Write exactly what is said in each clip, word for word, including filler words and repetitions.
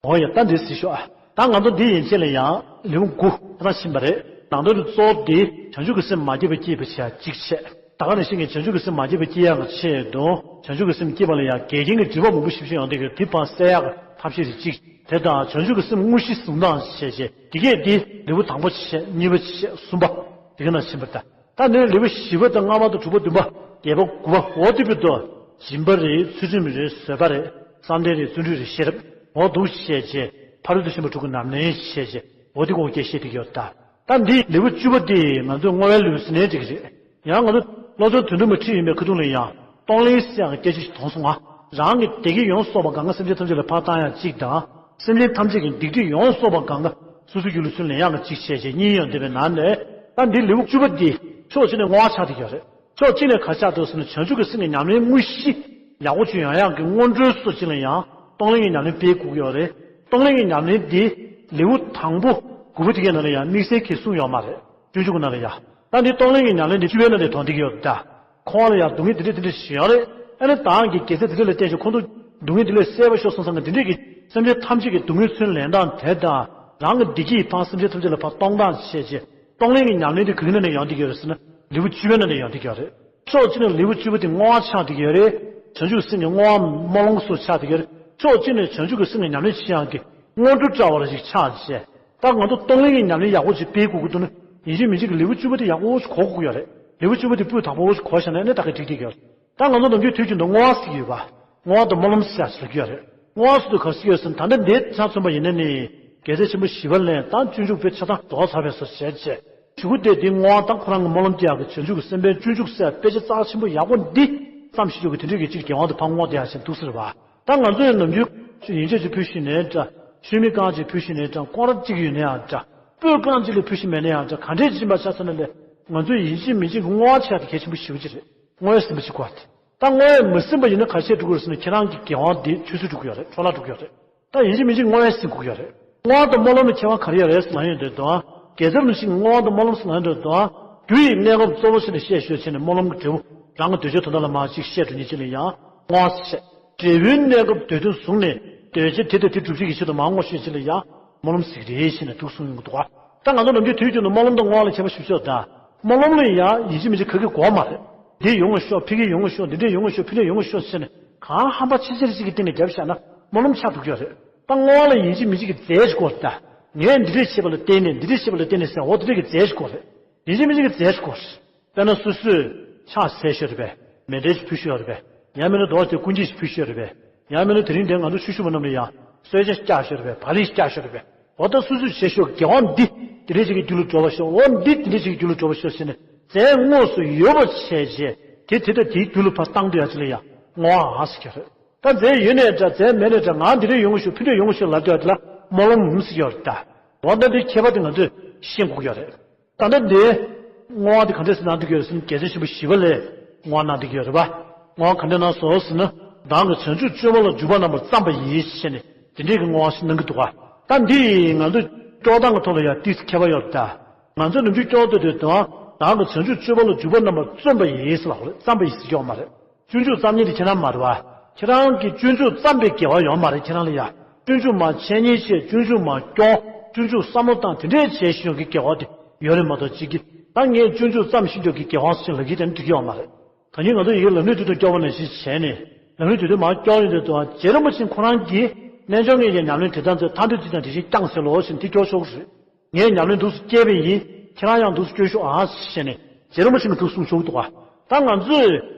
འོ་ཡ། ད་འདི་གཟིགས་ཤོག་ཨ། ད་ང་ཚོ་འདི་ཡན་ཆད་ལ་ཡང་ལེའུ་དགུ་ད་ཕྱིན་པ་རེད། ནང་དོན་གཙོ་བོ་འདི་བྱང་ཆུབ་ཀྱི་སེམས་མ་སྐྱེས་པ་སྐྱེས་པ་བྱེད་ཡ་གཅིག་བྱས། ད་ག་ནང་བཞིན་གྱི་བྱང་ཆུབ་ཀྱི་སེམས་མ་སྐྱེས་པ་སྐྱེ་ཡག་གི་ཆེད་དུ་བྱང་ཆུབ་ཀྱི་སེམས་སྐྱེས་པ་ལ་ཡང་འགལ་རྐྱེན་གྱི་སྒྲིབ་པ་མང་པོ་ཞིག་ཞིག་ཡོང་དུས་ཀྱི་དེ་ཕར་བསལ་ཡག་གི་ཐབས་ཤེས་རེ་གཅིག་དེ་དང་བྱང་ཆུབ་ཀྱི་སེམས་དངོས་གཞི་བཟུང་སྟངས་བྱས་རྗེས་དེ་གས་འདི་ལེའུ་དང་པོ་བྱས། གཉིས་པ་བྱས། གསུམ་པ། དེ་ག་ནང་བཞིན་པ་ད། ད་ནི་ལེའུ་བཞི་པ་དང་ལྔ་པ་དང་དྲུག་པ་བདུན་པ་བརྒྱད་པ་དགུ་པ་འོ་དེ་བར་དུ་སྦྱིན་པ་རེད། ཚུལ་ཁྲིམས་རེད། བཟོད་པ་རེད། བསམ་གཏན་རེད། བརྩོན་འགྲུས་རེད། ཤེས་རབ་འོ་འདུག་བྱས་རྗེས་ཕ་རོལ་ཏུ་ཕྱིན་པ་དྲུག་གི་ནམ་ལངས་བྱས་རྗེས་འོ་དེ་གོང་སྐད་བཤད་དེ་ཡོད་ད། ད་འདི་ལེའུ་བཅུ་པ་དེ་ང་ཚོའི་བསྔོ་བའི་ལེའུ་ཟེར་ནའི་འགྲིག་གི་རེད། ཡང་ང་ཚོ་བློ་བཟང་དོན་གྲུབ་མ་ཁྲིད་ཡོད་པའི་ཁ་ཐུག་ལ་ཡང་གཏོང་ལེན་ཟེར་ཡག་གི་སྐད་ཆ་ཞིག་མཐོང་སོང་ང་། རང་གི་བདེ་སྐྱིད་ཡོངས་སུ་རྫོགས་པ་གང་ག་སེམས་ཅན་ཐམས་ཅད་ལ་ཕར་བཏང་ཡག་གཅིག་དང་། སེམས་ཅན་ཐམས་ཅད་ཀྱི་སྡིག་སྒྲིབ་ཡོངས་སུ་རྫོགས་པ་གང་ག་སོ་སོའི་རྒྱུད་ལ་ཚུར་ལེན་ཡག་གི་གཅིག་བྱས་རྗེས་གཉིས་ཡོད་འདུག་པའི་ནང་ནས། ད་འདི་ལེའུ་བཅུ་པ་འདི་ཕྱོགས་གཅིག་ནས་བསྔོ་བ་ཆགས་བསྡད་ཡོད་རེད། ཕྱོགས་གཅིག་ནས་ག་ཆགས་འདུག་ཟེར་ན་བྱང་ཆུབ་ཀྱི་སེམས་ཀྱི་ཉམས་ལེན་དངོས་གཞི་ཡག་པོ་ཅིག་ཡོང་ཡག་གི་སྔོན་འགྲོའི་སོ་གཅིག་ལ་ཡང་གཏོང་ལེན་གྱི་ཉམས་ལེན་སྤེལ་དགོས་ཀྱི་ཡོད་རེད། གཏོང་ལེན་གྱི་ཉམས་ལེན་འདི་ལེའུ་དང་པོ་དགུ་པ་དེ་གའི་ནང་ལ་ཡང་དམིགས་བསལ་གྱིས་གསུངས་ཡོད་མ་རེད། སྤྱོད་འཇུག་གི་ནང་ལ་ཡང་། ད་འདི་གཏོང་ལེན་གྱི་ཉམས་ལེན་འདི་བཅུ་པའི་ནང་ལ་དོན་འདི་ག་ཡོད་ད། ཁོ་བ་ལ་ཡང་སྡུག་བསྔལ་འདི་འདྲ་འདི་འདྲ་ཞིག་ཡོད་རེད། ཨ་ནི་བདག་གིས་དགེ་རྩ་འདི་འདྲ་ལ་བརྟེན་ཞིང་ཁོང་ཚོ་སྡུག་བསྔལ་འདི་ལས་སེལ་བར་ཤོག་བསམ་བསམ་གྱི་འདི་འདྲས་ཀྱི་སེམས་ཅན་ཐམས་ཅད་ཀྱི་སྡུག་བསྔལ་ཚུར་ལེན་སྟངས་དེ་དང་། རང་གི་བདེ་སྐྱིད་ཕར་སེམས་ཅན་ཐམས་ཅད་ལ་ཕར་གཏོང་སྟངས་བྱས་རྗེས་གཏོང་ལེན་གྱི་ཉམས་ལེན་དེ་ག་གི་ནང་ནས་ཡོང་བསྡད་ཀྱི་ཡོད་རེད་ཟེར་ན་ལེའུ་བཅུ་པའི་ནང་ནས་ཡོང་བསྡད་ཀྱི་ཡོད་རེད། ཕྱོགས་གཅིག་ནས་ལེའུ་བཅུ་པ་དེ་བསྔོ་བ་ཆགས་བསྡད་ཀྱི་ཡོད་རེད། བྱང་ཆུབ་སེམས་ཀྱི་བསྔོ་བ་སྨོན་ལམ་སོགས་ཆགས་བསྡད་ཀྱི་ཡོད་རེད། ཕྱོགས་གཅིག་ནས་བྱང་ཆུབ་ཀྱི་སེམས་ཀྱི་ཉམས་ལེན་བྱེད་ཡག་གི་སྔོན་འགྲོ་འདྲ་བོ་ར་ཞིག་ཆགས་བྱས། ད་ང་ཚོ་གཏོང་ལེན་གྱི་ཉམས་ལེན་ཡག་པོ་ཅིག་སྤེལ་དགོས་ཀྱི་འདུག་ན། ཡིན་གཅིག་མིན་གཅིག་གི་ལེའུ་བཅུ་པ་དེ་ཡག་པོ་ཞིག་གོ་དགོས་ཀྱི་ཡོད་རེད། ལེའུ་བཅུ་པ་དེ་སྤུས་དག་པོ་ཞིག་གོ་བཞག་ན་ཨ་ནི་ད་ག་འགྲིག་བསྡད་ཀྱི་ཡོད་རེད། ད་ང་ཚོ་ནམ་རྒྱུན་དུས་རྒྱུན་དུ་བསྔོ་བ་ཟེར་གྱི་ཡོད་པ། བསྔོ་བ་དང་སྨོན་ལམ་ཟེར་ཡག་ཅིག་ལབ་ཀྱི་ཡོད་རེད། བསྔོ་བ་ཟེར་དུས་ག་རེ་ཟེར་གྱི་ཡོད་ཟེར་ན་ད་ལྟ་འདིའི་ཆ་མཚོན་པ་ཡིན་ན་ནི། རྒྱལ་སྲས་ཆེན་པོ་ཞི་བ་ལྷས་ད་སྤྱོད་འཇུག་པའི་ཆ་ཚང་རྫོགས་ཚར་བའི་སོ་བྱས་རྗེས། གཞུག་གུ་དེ་འདིའི་བསྔོ་བ་དང་ཁོ་རང་གི་སྨོན་ལམ་སྐྱེ་ཡག་གི་བྱང་ཆུབ་ཀྱི་སེམས་དཔའི་སྤྱོད་འཇུག་ཟེར་དཔེ་ཆ་རྩ་ཆེན་པོ་ཡག་པོ་འདི་བརྩམས་ཤིག་ཆོག་གི་དེ་འདྲས་ཀྱི་ཅིག་རྒྱལ་དབང་དུ་ཕར་བསྔོ་བསྡད་ཡག་ཅིག་འདུག་ཟེར་བ། ད་ང་ཚོ་ཡང་ནམ་རྒྱུན་ཡན་ཆད་ཅིག་ཕུལ་ཤེས་ནའི་འདྲ། མཆོད་མེ་རྐང་གཅིག་ཕུལ་ཤེས་ནའི་འདྲ། སྐོར་ར་གཅིག་ཡོད་ནའི་ཡང་འདྲ། སྤོས་རྐང་གཅིག་ལས་ཕུལ་ཤེས་མེད་ནའི་ཡང་འདྲ། ག་འདྲས་ཅིག་ཡིན་པ་ཆ་བཞག་ན་ལས་ང་ཚོས་ཡིན་གཅིག་མིན་གཅིག་གི་བསྔོ་བ་བྱེད་ཡག་དེ་གལ་ཆེན་པོ་ཞེ་པོ་ཅིག་རེད། བསྔོ་བའི་སེམས་པ་ཅིག་དགོས་ཏེ། ད་བསྔོ་བས་མི་ཟིན་པ་ཡིན་ན་ག་རེ་བྱས་འགྲོ་གི་རེད་ཟེར་ན་ཁྱེད་རང་གི་དགེ་བ་འདི་ཆུད་ཟོས་འགྲོ་གི་ཡོད་རེད། འཕྲོ་བརླག་འགྲོ་གི་ཡོད་རེད། ད་ཡིན་གཅིག་མིན་གཅིག་བསྔོ་བས་ཟིན་དགོས་ཀྱི་ཡོད་རེད། བསྔོ་བ་དང་སྨོན་ལམ་ལ་ཁྱད་པར་ག་རེ་ཡོད་རེད་ཟེར་ན་ཡོང་དུས་དང་། དགེ་ཚབ་ནང་བཞིན་བསྔོ་བ་དང་སྨོན་ལམ་ཟེར་ན་ཡོང་དུས་དང་། རྒྱུ་ཡི་གནས་སྐབས་གཙོ་བོ་བྱས་ནས་བཤད་ཤོད་བྱས་ནས་སྨོན་ལམ་གྱི་འབྲས་བུ་རང་གི་འདོད་ཆགས་དོན་དག་ལ་མར་ཅིག་བཤད་འགྲོ་མཁན་ཅིག་ལ་ཡང་བསྔོ་བ་ཟེར། འབྲས་བུའི་གནས་སྐབས་འདོད་དོན་བཟུང་ནས་འདོད་བྱ་དེ་དང་དེ་སྒྲུབ་བྱེད་ཀྱི་ཆེད་དུ་མར་བསྔོ་ཤོད་ཅིག་ལ་ཡང་སྨོན་ལམ་ཟེར་གྱི་རེད་ཟེར་ནས་འདུག་གསུངས་ཡོང་གི་འདུག་ག་ད་ང་ཚོ་ནམ་རྒྱུན་དུས་རྒྱུན་དུ་སྨོན་ལམ་དང་བསྔོ་བ་ལ་ཁྱད་པར་ཞིབ་ཤོད་ད། སྨོན་ལམ་ལ་ཡང་ཡིན་གཅིག་མིན་གཅིག་ག་གེ་དགོས་མ་རེད། འདི་ཡོང་བ་ཤོག་ཕ་གི་ཡོང་བ་ཤོག་འདི་འདྲས་ཡོང་བ་ཤོག་ཕ་གི་ཡོང་བ་ཤོག་ཟེར་ནས་གང་ཧམ་པ་ཆེ་ཆེར་ཞིག་གི་སྟེང་ནས་བརྒྱབ་བཞག་ན་སྨོན་ལམ་ཆགས་འགྲོ་གི་ཡོད་རེད། ད་བསྔོ་བ་ལ་ཡིན་གཅིག་མིན་གཅིག་གི་རྫས་ཅིག་དགོས་རེད་ད། ངས་འདི་འདྲས་བྱས་པ་ལ་བརྟེན་ནས་འདི་འདྲས་བྱས་པ་ལ་བརྟེན་ནས་ཟེར་འོ་འདི་འདྲས་ཀྱི་རྫས་ཅིག་དགོས་རེད། ཡིན་གཅིག་མིན་གཅིག་གི་རྫས་ཅིག་དགོས་རེད། དཔེར་ན་སོ་སོས་ཕྱག་འཚལ་ཤོད་རེད་པས། མཎྜལ་ཅིག་ཕུལ་ཤོད་རེད་པས། ཡང་མིན་ན་རྡོ་རྗེ་སྐུ་འགྱེད་ཅིག་ཕུལ་ཤོད་རེད་པས། ཡང་མིན་ན་དེ་རིང་འདིར་ང་ཚོ་ཆོས་ཞུ་བ་རྣམས་ལ་ཡང་གསོལ་ཇ་བཀྱག་ཤོད་རེད་པས། བག་ལེབ་བཀྱག་ཤོད་རེད་པས། འོ་ད་སོ་སོས་བྱེད་ཤོག་དགེ་བ་འདི་དེ་འདྲས་ཅིག་གི་རྒྱུད་ལ་འགྲོ་བ་ཤོག་འོ་འདི་དེ་འདྲས་ཅིག་གི་རྒྱུད་ལ་འགྲོ་བ་ཤོག་ཟེར་ནས་རྫས་དངོས་སུ་ཡོད་པ་བྱས་རྗེས་དེ་དེ་དང་དེའི་རྒྱུད་ལ་ཕར་བཏང་སྡོད་ཡ་ཅིག་ལ་ཡང་བསྔོ་བ་ཟེར་གྱི་རེད། ད་རྫས་ཡོད་ནའི་འདྲ་རྫས་མེད་ནའི་འདྲ་ང་འདི་འདྲས་ཡོང་གི་ཤོག་ཕ་གི་འདྲས་ཡོང་གི་ཤོག་ལབ་སྡོད་ཡ་དེ་ལ་སྨོན་ལམ་ཟེར་གྱི་ཡོད་རེད་ད། འོ་ད་འདིའི་ཁྱད་པར་དེ་ང་ཚོས་ཤེས་དགོས་ཀྱི་ཡོད་རེད། ད་ལྟ་འདི་བསྔོ་བ་འདི་ག་འདྲས་སེ་གནང་བསྡད་ཀྱི་ཡོད་ཟེར་ན་རྒྱལ་སྲས་ཆེན་པོ་ཞི་བ་ལྷས་བསྔོ་བ་གནང་བསྡད་ཀྱི་ཡོད་རེད་པ། བསྔོ་བ་ག་འདྲས་གནང་སོང་ཟེར་ན། བདག་གིས་བྱང་ཆུབ་སྤྱོད་པ་ལ་འཇུག་པ་རྣམ་པར་བརྩམས་པ་ཡིས་ཞེས་ནས་དེ་འདྲས་ཀྱི་བསྔོ་བ་ཞིག་གནང་གི་འདུག་ག་ད་འདི་ང་ཚོ་སྐྱོར་སྟངས་ཀྱི་ཐོག་ལ་ཡང་ཏོག་ཙམ་ཁྱད་པར་ཡོད་རེད་ད། ང་ཚོ་ནམ་རྒྱུན་སྐྱོར་སྡོད་དུས་དང་བདག་གིས་བྱང་ཆུབ་སྤྱོད་པ་ལ་འཇུག་པ་རྣམ་པར་བརྩམས་པ་ཡིས་ལབ་རེད། བརྩམས་པ་ཡིས་ཟེར་གྱི་ཡོད་མ་རེད། སྤྱོད་འཇུག་བརྩམས་མཁན་དེ་ཁྱེད་རང་མ་རེད་པ། ཁྱེད་རང་གིས་སྤྱོད་འཇུག་བརྩམས་པའི་དགེ་བ་ཡོད་མ་རེད་ཁྱེད་རང་ལ་ཡ། སྤྱོད་འཇུག་མར་འཆད་ཉན་བྱས་སྤྱོད་འཇུག་མར་སྐྱོར་སྤྱོད་འཇུག་བསམ་བློ་བཏང་དེ་འདྲས་བྱས་ཤིང་གི་དགེ་བ་དེ་ཡོད་རེད་མ་གཏོགས་གཅིག་གིས་ད་ངས་སྤྱོད་འཇུག་བརྩམས་ཤིང་འཇོག་གི་དགེ་བ་ཞིག་ལབ་ཀྱི་དེ་འདྲ་འགྲིག་གི་ཡོད་མ་རེད། ད་ནི་ང་ཚོ་ཡི་གེ་ལམ་རིམ་བདུན་དུ་སྐྱོར་བ་ནང་བཞིན་བྱས་ནས་ལམ་རིམ་བདུན་དུ་མར་སྐྱོར་ཡོང་དུས་དང་རྗེ་རིན་པོ་ཆེ་ཁོ་རང་གིས་རྣལ་འབྱོར་མངོན་གྱི་ཉམས་ལེན་དེ་དག་མཛད་ཐར་འདོད་ཅན་དང་དེ་བཞིན་བསྐྱངས་ཟེར་ལོ་ཞེས་དེ་སྐྱོར་ཆོག་གི་རེད། ངས་ཉམས་ལེན་འདུག་སེ་སྐྱེས་པ་ཡིན། ཁྱེད་རང་ཡང་འདུག་སེ་སྐྱོར་ཤོག་ཨ་ཞེས་ནས་རྗེ་རིན་པོ་ཆེ་གིས་འདུག་སེ་གསུངས་ཆོག་གི་འདུག་ག་ད་ང་ཚོས་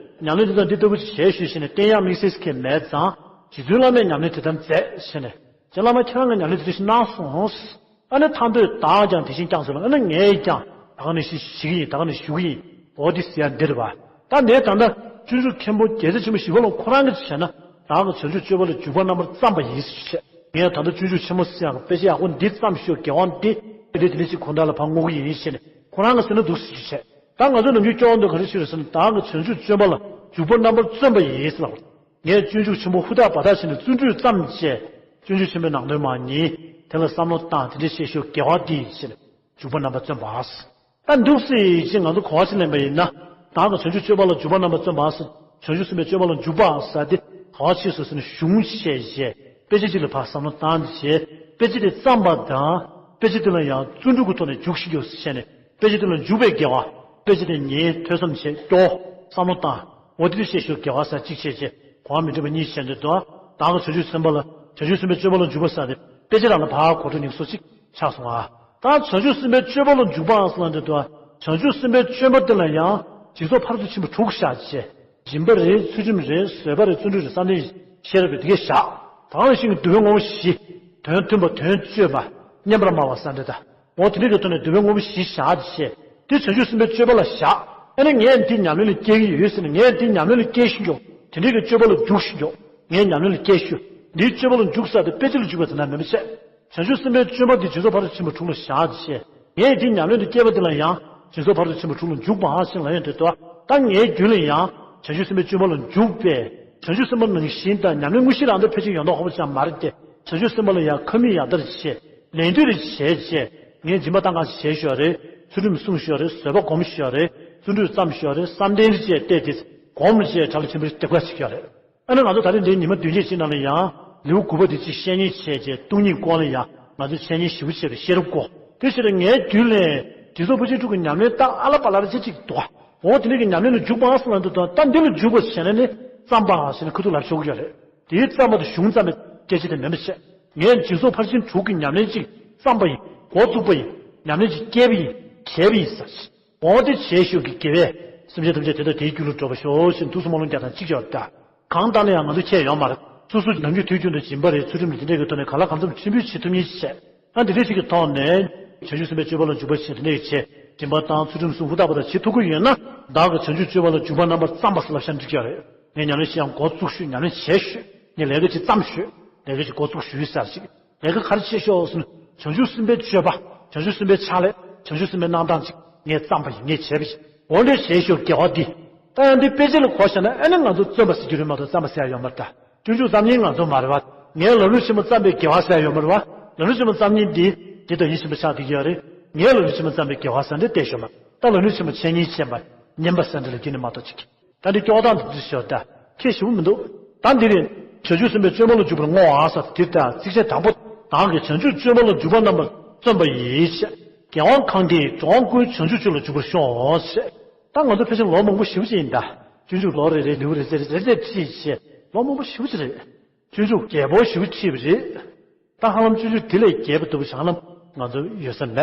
ཉམས་ལེན་འདི་དང་འདི་ལྟ་བུ་ཅིག་བྱས་ཤོག་ཞེས་ནས་བསྟན་ཡག་དམིགས་བསལ་གང་ཡང་མེད་ཙང་རྗེ་བཙུན་བླ་མས་ཉམས་ལེན་དེ་ལྟར་མཛད་ཞེས་ནས་རྗེ་བླ་མ་ཁྱེད་རང་གིས་ཉམས་ལེན་དེ་འདྲ་ཞིག་གནང་སོང་། ཨ་ནི་ཐར་འདོད་བདག་ཀྱང་དེ་བཞིན་བསྐྱངས་ཟེར་ལ་ཨ་ནི་ངས་ཀྱང་ད་ག་ནས་ཞིག་བྱེད་ཀྱི་ཡིན། ད་ག་ནས་ཞུ་གི་ཡིན། འོ་འདི་ཟེར་ཡག་འདི་རེད་པ། ད་འདིར་ད་ལྟ་སྤྱོད་འཇུག་མཁན་པོ་རྒྱལ་སྲས་ཆེན་པོ་ཞི་བ་ལྷ་ཁོ་རང་གིས་བྱས་ན་བདག་གིས་བྱང་ཆུབ་སྤྱོད་པ་ལ་འཇུག་པ་རྣམ་པར་བརྩམས་པ་ཡིན་ཞེས་བཤད། ངས་ད་ལྟ་སྤྱོད་འཇུག་ཆེན་མོ་ཟེར་ཡག་གི་དཔེ་ཆ་ཡག་པོ་འདི་བརྩམས་ཤོག་དགེ་བ་འདི་འདི་འདི་འདྲ་ཞིག་གང་དག་ལ་ཕར་བསྔོ་གི་ཡིན་ཞེས་ནས་ཁོ་རང་གིས་ཟེར་ན་འདུག་ཟེར་ཞུ་བྱས། ད་ང་ཚོ་ནམ་རྒྱུན་སྐྱོར་འདོད་ག་རེ་ཞིག་རེད་ཟེར་ན་བདག་གིས་བྱང་ཆུབ་སྤྱོད་པ་ལ་འཇུག་པ་རྣམ་པར་བརྩམས་པ་ཡིན་ཟེར་ལབ། ངས་སྤྱོད་འཇུག་ཆེན་པོ་ཧུར་ཐག་འབད་ཐག་བྱས་ནས་བརྩོན་འགྲུས་བརྩམས་བྱས། སྤྱོད་འཇུག་ཆེན་པོའི་ནང་དོན་མར་ཉན། དེ་ལ་བསམ་བློ་བཏང་དེ་འདྲ་བྱས་ཤོག་དགེ་བ་འདི་ཡིན་ཞེས་ནས་འཇུག་པ་རྣམ་པར་བརྩམས་པ། ད་འདུག་སེ་ཅིག་ང་ཚོ་གོ་བ་ཞིག་ལེན་པ་ཡིན་ན། བདག་གིས་བྱང་ཆུབ་སྤྱོད་པ་ལ་འཇུག་པ་རྣམ་པར་བརྩམས་པ་ཟེར། བྱང་ཆུབ་སེམས་དཔའི་སྤྱོད་པ་ལ་འཇུག་པ་ཟེར་དེ་ག་བ་ཕྱིས་སོ་ཟེར་ན་གཞུང་བཤད་བྱས། དཔེ་ཆ་གཅིག་ལ་ཕར་བསམ་བློ་བཏང་བྱས། དཔེ་ཆ་དེ་བརྩམས་པ་དང་། དཔེ་ཆ་དེ་ལ་ཡང་བརྩོན་འགྲུས་ཀྱི་ཐོག་ནས་འཇུག་ཤེས་རྒྱུ་བྱས་ནས། དཔེ་ཆ་དེ་ལ་འཇུག་པའི་དགེ་བ། དཔེ་ཆ་དེ་ཉན། ཐོས་བསམ་བྱས། སྐྱོ། བསམ་བློ་བཏང་། འོ་དེ་དུས་ཤེས་ཤོག་དགེ་བ་ཟེར་གཅིག་བྱས་བྱས། གོ་བ་མི་འགྲིག་པ་གཉིས་བྱས་འདུག་དོ། བདག་གིས་བྱང་ཆུབ་སེམས་དཔའ་ལ། བྱང་ཆུབ་སེམས་དཔའི་སྤྱོད་པ་ལ་འཇུག་པ་ཟེར་ཏེ། དཔེ་ཆ་རང་ལ་ཕར་གོ་འཕྲོ་ཉིག་སོ་གཅིག་ཆགས་སོང་ཨ། ད་བྱང་ཆུབ་སེམས་དཔའི་སྤྱོད་པ་ལ་འཇུག་པའང་ཟེར་ན་འདི་དོ། བྱང་ཆུབ་སེམས་དཔའི་སྤྱོད་པ་དེ་ལ་ཡང་། སྦྱིན་སོགས་ཕ་རོལ་ཏུ་ཕྱིན་པ་དྲུག་བཞག་བྱས། སྦྱིན་པ་རེད། ཚུལ་ཁྲིམས་རེད། བཟོད་པ་རེད། བརྩོན་འགྲུས་རེད། བསམ་གཏན་ཤེས་རབ་རེད། དེ་གས་བཞག་དང་ལེན་ཤིང་གི་བསྡུ་བའི་དངོས་པོ་བཞི། དོན་མཐུན་པ། དོན་སྤྱོད་པ། སྙན་པར་སྨྲ་བ་ཟེར་འདི་དང་། འོ་དེ་འདྲ་གི་ཐོག་ནས་བསྡུ་བའི་དངོས་པོ་བཞི་བཞག་བྱས། དེ་བྱང་ཆུབ་སེམས་དཔའི་སྤྱོད་པ་ལ་བཞག་ཨ་ནི་ངས་འདི་ཉམས་ལེན་ལ་སྐྱེལ་གྱི་ཡོད་ཟེར་ནས། ངས་འདི་ཉམས་ལེན་ལ་སྐྱེལ་ཤེས་ཀྱོག་དེ་འདྲའི་གི་སྤྱོད་པ་ལ་འཇུག་ཤེས་ཀྱོག་ངས་ཉམས་ལེན་ལ་སྐྱེལ་ཤོག་འདིའི་སྤྱོད་པ་ལ་འཇུག་ཟེར་ཏེ་དཔེ་ཆ་ལ་འཇུག་པ་དེ་འདྲ་མིན་པ་བྱས། བྱང་ཆུབ་སེམས་དཔའི་སྤྱོད་པ་འདི་སྦྱིན་སོགས་ཕ་རོལ་ཏུ་ཕྱིན་པ་དྲུག་ལ་བཞག་བྱས། ངས་འདི་ཉམས་ལེན་དུ་སྐྱེལ་བ་འདི་ལ་ཡང་། སྦྱིན་སོགས་ཕ་རོལ་ཏུ་ཕྱིན་པ་དྲུག་ལ་འཇུག་པ་ཨ་ཞེས་ལབ་ཡོང་དུས་དོ། ད་ངའི་རྒྱུད་ལ་ཡང་། བྱང་ཆུབ་སེམས་དཔའི་སྤྱོད་པ་ལ་འཇུག་པས། བྱང་ཆུབ་སེམས་དཔའ་ནང་བཞིན་དང་ཉམས་ལེན་དངོས་གཞི་རང་དང་ཕལ་ཆེར་ཡོད་མདོག་ཁ་པོ་ཅང་མ་རེད་དེ། བྱང་ཆུབ་སེམས་དཔའ་ལ་ཡང་ཁ་མིག་ཡར་ལྟ་བྱས། ལན་ལྟོས་རེ་བྱས་བྱས། ངས་སྦྱིན་པ་བཏང་གང་ཞིག་བྱས་ཤོག་རེད། ཚུལ་ཁྲིམས་བསྲུང་ཤོག་རེད། བཟོད་པ་སྒོམ་ཤོག་རེད། བརྩོན་འགྲུས་བརྩམས་ཤོག་རེད། བསམ་གཏན་རེ་བྱས་བལྟས་ཏེ། སྒོམ་རེ་བྱས་གྲྭ་ལ་ཆེན་པོའི་དེབ་ཁ་ཅིག་ཡོད་རེད། ཨ་ནི་ང་ཚོ་ད་རེས་འདིའི་ཉི་མ་བདུན་བརྒྱད་ཅིག་ནང་ལ་ཡང་། ལེའུ་དགུ་པ་འདི་ཅིག་བཤད་ཉན་བྱས་རྗེས་སྟོང་ཉིད་སྐོར་ལ་ཡང་ང་ཚོས་འཆད་ཉན་ཞིབ་པོ་བྱས་པའི་ཤེས་རབ་སྐོར། དེ་ཕྱིར་ངའི་རྒྱུད་ལས་སྦྱིན་སོགས་ཕར་ཕྱིན་དྲུག་གི་ཉམས་ལེན་ད་ཨ་ལ་པ་ལ་རེ་ཅིག་འདུག་འོ་དེ་འདྲ་གི་ཉམས་ལེན་ལ་འཇུག་པ་ཟེར་ན་འདི་དང་། ད་འདི་ལ་འཇུག་པ་བྱས་ན་ནི་བརྩམས་པ་ཟེར་ནས་ཁ་ཐུག་ལབ་ཆོག་གི་ཡོད་རེད། དེའི་བརྩམས་པ་དང་གཞུང་བརྩམས་པའི་སྐད་ཆ་དེ་མིན་པ་བྱས། ངས་སྦྱིན་སོགས་ཕར་ཕྱིན་དྲུག་གི་ཉམས་ལེན་ཅིག་བརྩམས་པ་ཡིན། འགོ་བཙུགས་པ་ཡིན། ཉམས་ལེན་ཅིག་སྐྱེལ་བ་ཡིན། བྱས་པ་ཡིན་ཟེར། འོ་དེ་བྱས་ཤོག་གི་དགེ་བས་སེམས་ཅན་ཐམས་ཅད་དེ་དང་དེའི་རྒྱུད་ལ་འགྲོ་བར་ཤོག་ཅེས་ཐུགས་སུ་སྨོན་ལམ་རྒྱག་སྟངས་གཅིག་ཀྱང་ཡོད་ད། གང་ལྟར་ན་ཡང་ང་ཚོ་ཁྱད་ཡོད་མ་རེད། སོ་སོ་ནམ་རྒྱུན་དུས་རྒྱུན་དུ་སྦྱིན་པ་རེད། ཚུལ་ཁྲིམས་རེད། དེ་འདྲའི་གི་ཐོག་ནས་གང་ལ་གང་འཚམ་ཆེན་པོའི་བྱེད་ཐུབ་མཁན་ཞིག་བྱས། ཨ་འདི་འདྲའི་ཞིག་གི་ཐོག་ནས་བྱང་ཆུབ་སེམས་དཔའི་སྤྱོད་པ་ལ་འཇུག་པ་བྱས། དེ་འདྲའི་བྱས། སྦྱིན་པ་དང་ཚུལ་ཁྲིམས་བསྲུང་ཧུར་ཐག་པ་དང་བྱེད་ཐུབ་ཀྱི་ཡོད་ན། བདག་གིས་བྱང་ཆུབ་སྤྱོད་པ་ལ་འཇུག་པ་རྣམ་པར་བརྩམས་པ་ཟེར་ལབ་ཤག་འགྲིག་ཀྱི་རེད། ངས་ཉམས་ལེན་ཞིག་ཡང་འགོ་བཙུགས་ཤོག་ཉམས་ལེན་བྱས་ཤོག་ངས་ལས་ཀ་ཅིག་བརྩམས་ཤོག་ལས་ཀ་ཅིག་འགོ་བཙུགས་ཞུས་ཟེར་ཞིག་ལས་ཀ་ག་རེ་བྱེད་ཤོག་ཟེར་ན། བྱང་ཆུབ་སེམས་དཔའི་སྤྱོད་པ། བྱང་ཆུབ་སེམས་དཔའི་ཕྱག་ལས། བྱང་ཆུབ་སེམས་དཔའི་གནང་སྟངས་ཅིག་ངས་བརྩམས་པ་ཡིན། ངས་བྱས་པ་ཡིན། འོ་འདྲ་བྱས་ཤོག་དགེ་བ་འདི། ད་ཡང་འདི་དཔེ་ཆ་ལ་གོ་བཞག་ན་ཨ་ནི་ང་ཚོ་བརྩམས་པ་ཟེར་རྒྱུ་རེད་མ་གཏོགས་བརྩམས་པ་ཟེར་ཡ་ཡོད་མ་རེད་ད། སྤྱོད་འཇུག་བརྩམས་མཁན་ང་ཚོ་མ་རེད་བ། ངས་ལམ་རིམ་ཆེན་མོ་བརྩམས་པའི་དགེ་བ་ཟེར་ཡ་ཡོད་མ་རེད་བ། ལམ་རིམ་ཆེན་མོ་བརྩམས་མཁན་འདི་འདི་དང་ཡིད་ཆེས་པ་ཆགས་བསྡད་ཀྱི་ཡོད་རེད། ངས་ལམ་རིམ་ཆེན་མོ་བརྩམས་པའི་དགེ་བ་ཟེར་འདི་བལྟས་ཤོག་མ། ད་ལམ་རིམ་ཆེན་མོ་འཆད་ཉན་བྱས་པ། ཉན་པ་ཟེར་འདི་ལ་བརྒྱུད་ནས་མ་གཏོགས་ཅིག་ད་འདི་སྐྱོག་སྟངས་འདི་འདི་ཤོད་ད། ཁྱད་ཞིབ་མི་འདུག་ད་འདི་རེད། བྱང་ཆུབ་སེམས་དཔའི་སྤྱོད་པ་ལ་འཇུག་པར་བསྔོ་བ་ཟེར་དེ་ལྟར་ཚིགས་བཅད་དང་པོ། བདག་གིས་བྱང་ཆུབ་སྤྱོད་པ་ལ་འཇུག་པ་རྣམ་པར་བརྩམས་པ་ཡིས། རྒྱལ་དབང་གང་དེས་འགྲོ་བ་ཀུན་བྱང་ཆུབ་སྤྱོད་ལ་འཇུག་པར་ཤོག་ཟེར། ད་ང་ཚོ་ཕལ་ཆེར་ལོ་མང་པོ་ཞེ་པོ་ཅིག་ཡིན་ད། སྤྱོད་འཇུག་ལོ་རེ་རེ་ལེའུ་རེ་རེ་རེ་རེ་ཁྲིད་བྱས། ལོ་མང་པོ་ཞེ་པོ་ཅིག་རེད། སྤྱོད་འཇུག་རྒྱས་པོ་ཞེ་པོ་ཁྲིད་པ་རེད། ད་ཧ་ལམ་སྤྱོད་འཇུག་དེ་ལས་རྒྱས་པ་ལྟ་བུ་ཞིག་ཧ་ལམ་ང་ཚོ་ཡོད་ས་མེད།